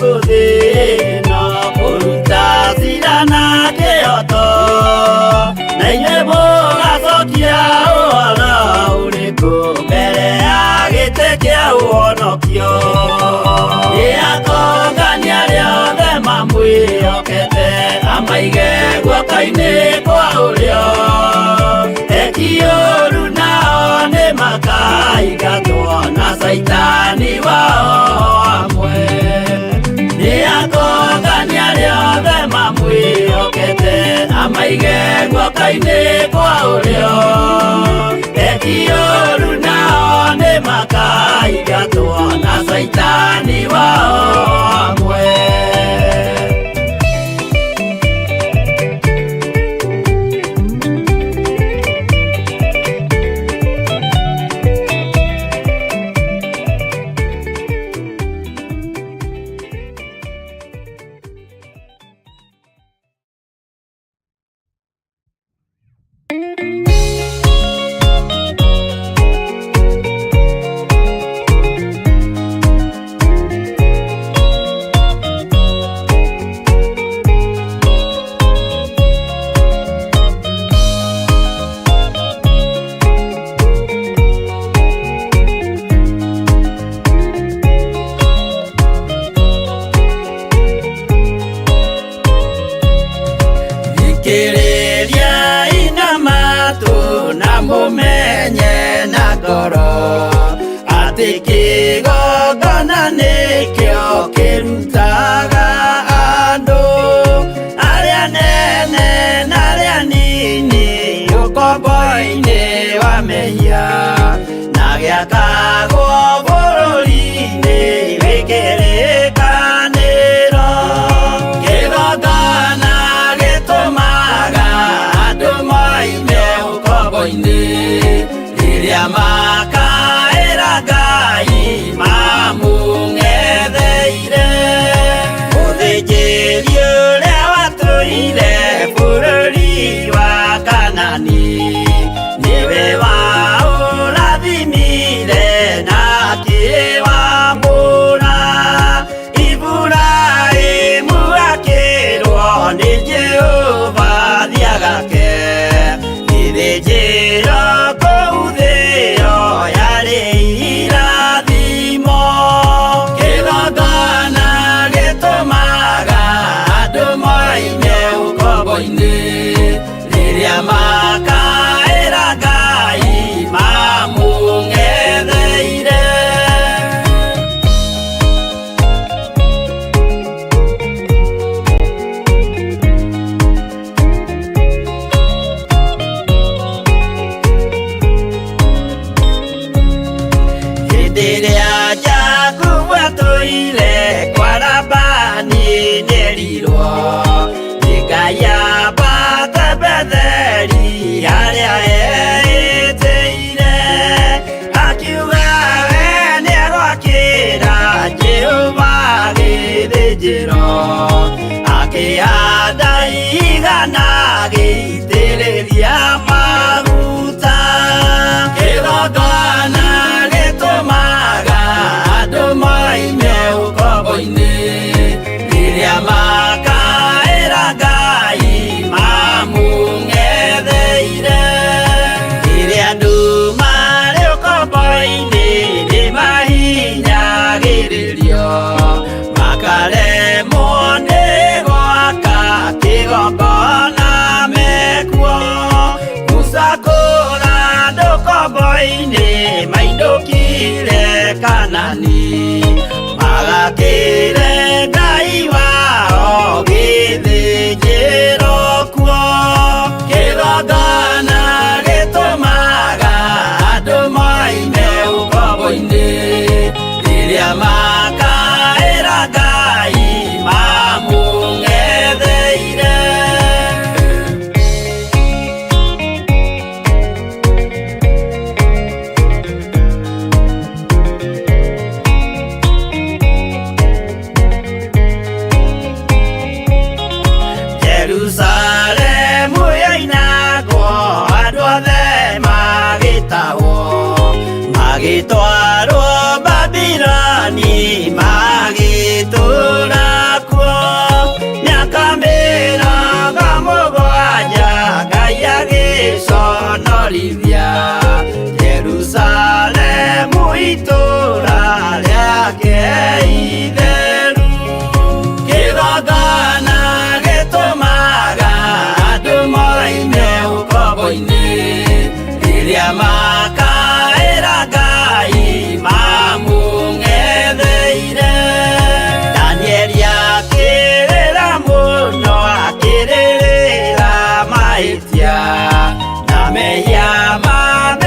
gũkũ thĩ ĩno kũruta cira na kĩhooto na inyuĩ mũgacokia ũhoro ũrĩkũ mbere ya gĩtĩ kĩa ũhonokio nĩ akongania arĩa othe mamwĩhokete amaige guoko-inĩ kwa ũrĩo eki ũũru nao nĩ makaingatwo na caitani wao amwe nĩ akongania arĩa othe mamwĩhokete amaige guoko-inĩ kwa ũrĩo eki ũũru nao nĩ makaingatwo na caitani wao amwe. Thikĩrĩria ina matũ na mũmenye na ngoro atĩ kĩgongona nĩkĩo kĩrutaga andũ arĩa nene na arĩa nini ũkombo-inĩ wa mehia na gĩakagwo bũrũri-inĩ wĩ kĩrĩkanĩro kĩgongona gĩtũmaga andũ moime ũkombo-inĩ rĩrĩa makaĩra Ngai mamũng'etheire mũthĩnjĩri ũrĩa watũire bũrũri wa Kanani nĩwe waũrathimire na akĩwamũra Iburahĩmu akĩrwo nĩ Jehova thiagake gĩthĩnjĩro kũu thĩo yarĩ irathimo kĩgongona gĩtũmaga andũ moime ũkombo-inĩ rĩrĩa makaĩra Ngai mamũng'etheire. Hĩndĩ ĩrĩa Jakubu atũire kwa Labani nĩerirwo nĩ Ngai ambate Betheli harĩa eĩtĩire akiuga we nĩegwakĩra Jehova gĩthĩnjĩro akĩhanda igana agĩitĩrĩria maguta kĩgongona gĩtũmaga andũ moime ũkombo-inĩ rĩrĩa makaĩra Ngai mamũng'etheire rĩrĩa andũ marĩ ũkombo-inĩ nĩmahinyagĩrĩrio makaremwo nĩ gwaka kĩgongona mekuo Musa kũra andũ ũkombo-inĩ mainũkire Kanani magakĩre Ngai wao gĩthĩnjĩro kuo kĩgongona gĩtũmaga andũ moime ũkombo-inĩ rĩrĩa makaĩra Ngai mamũng'etheire. Jerusalemu yoinagwo andũ othe magĩtahwo magĩtwarwo Babiloni magĩtũra Twarithia.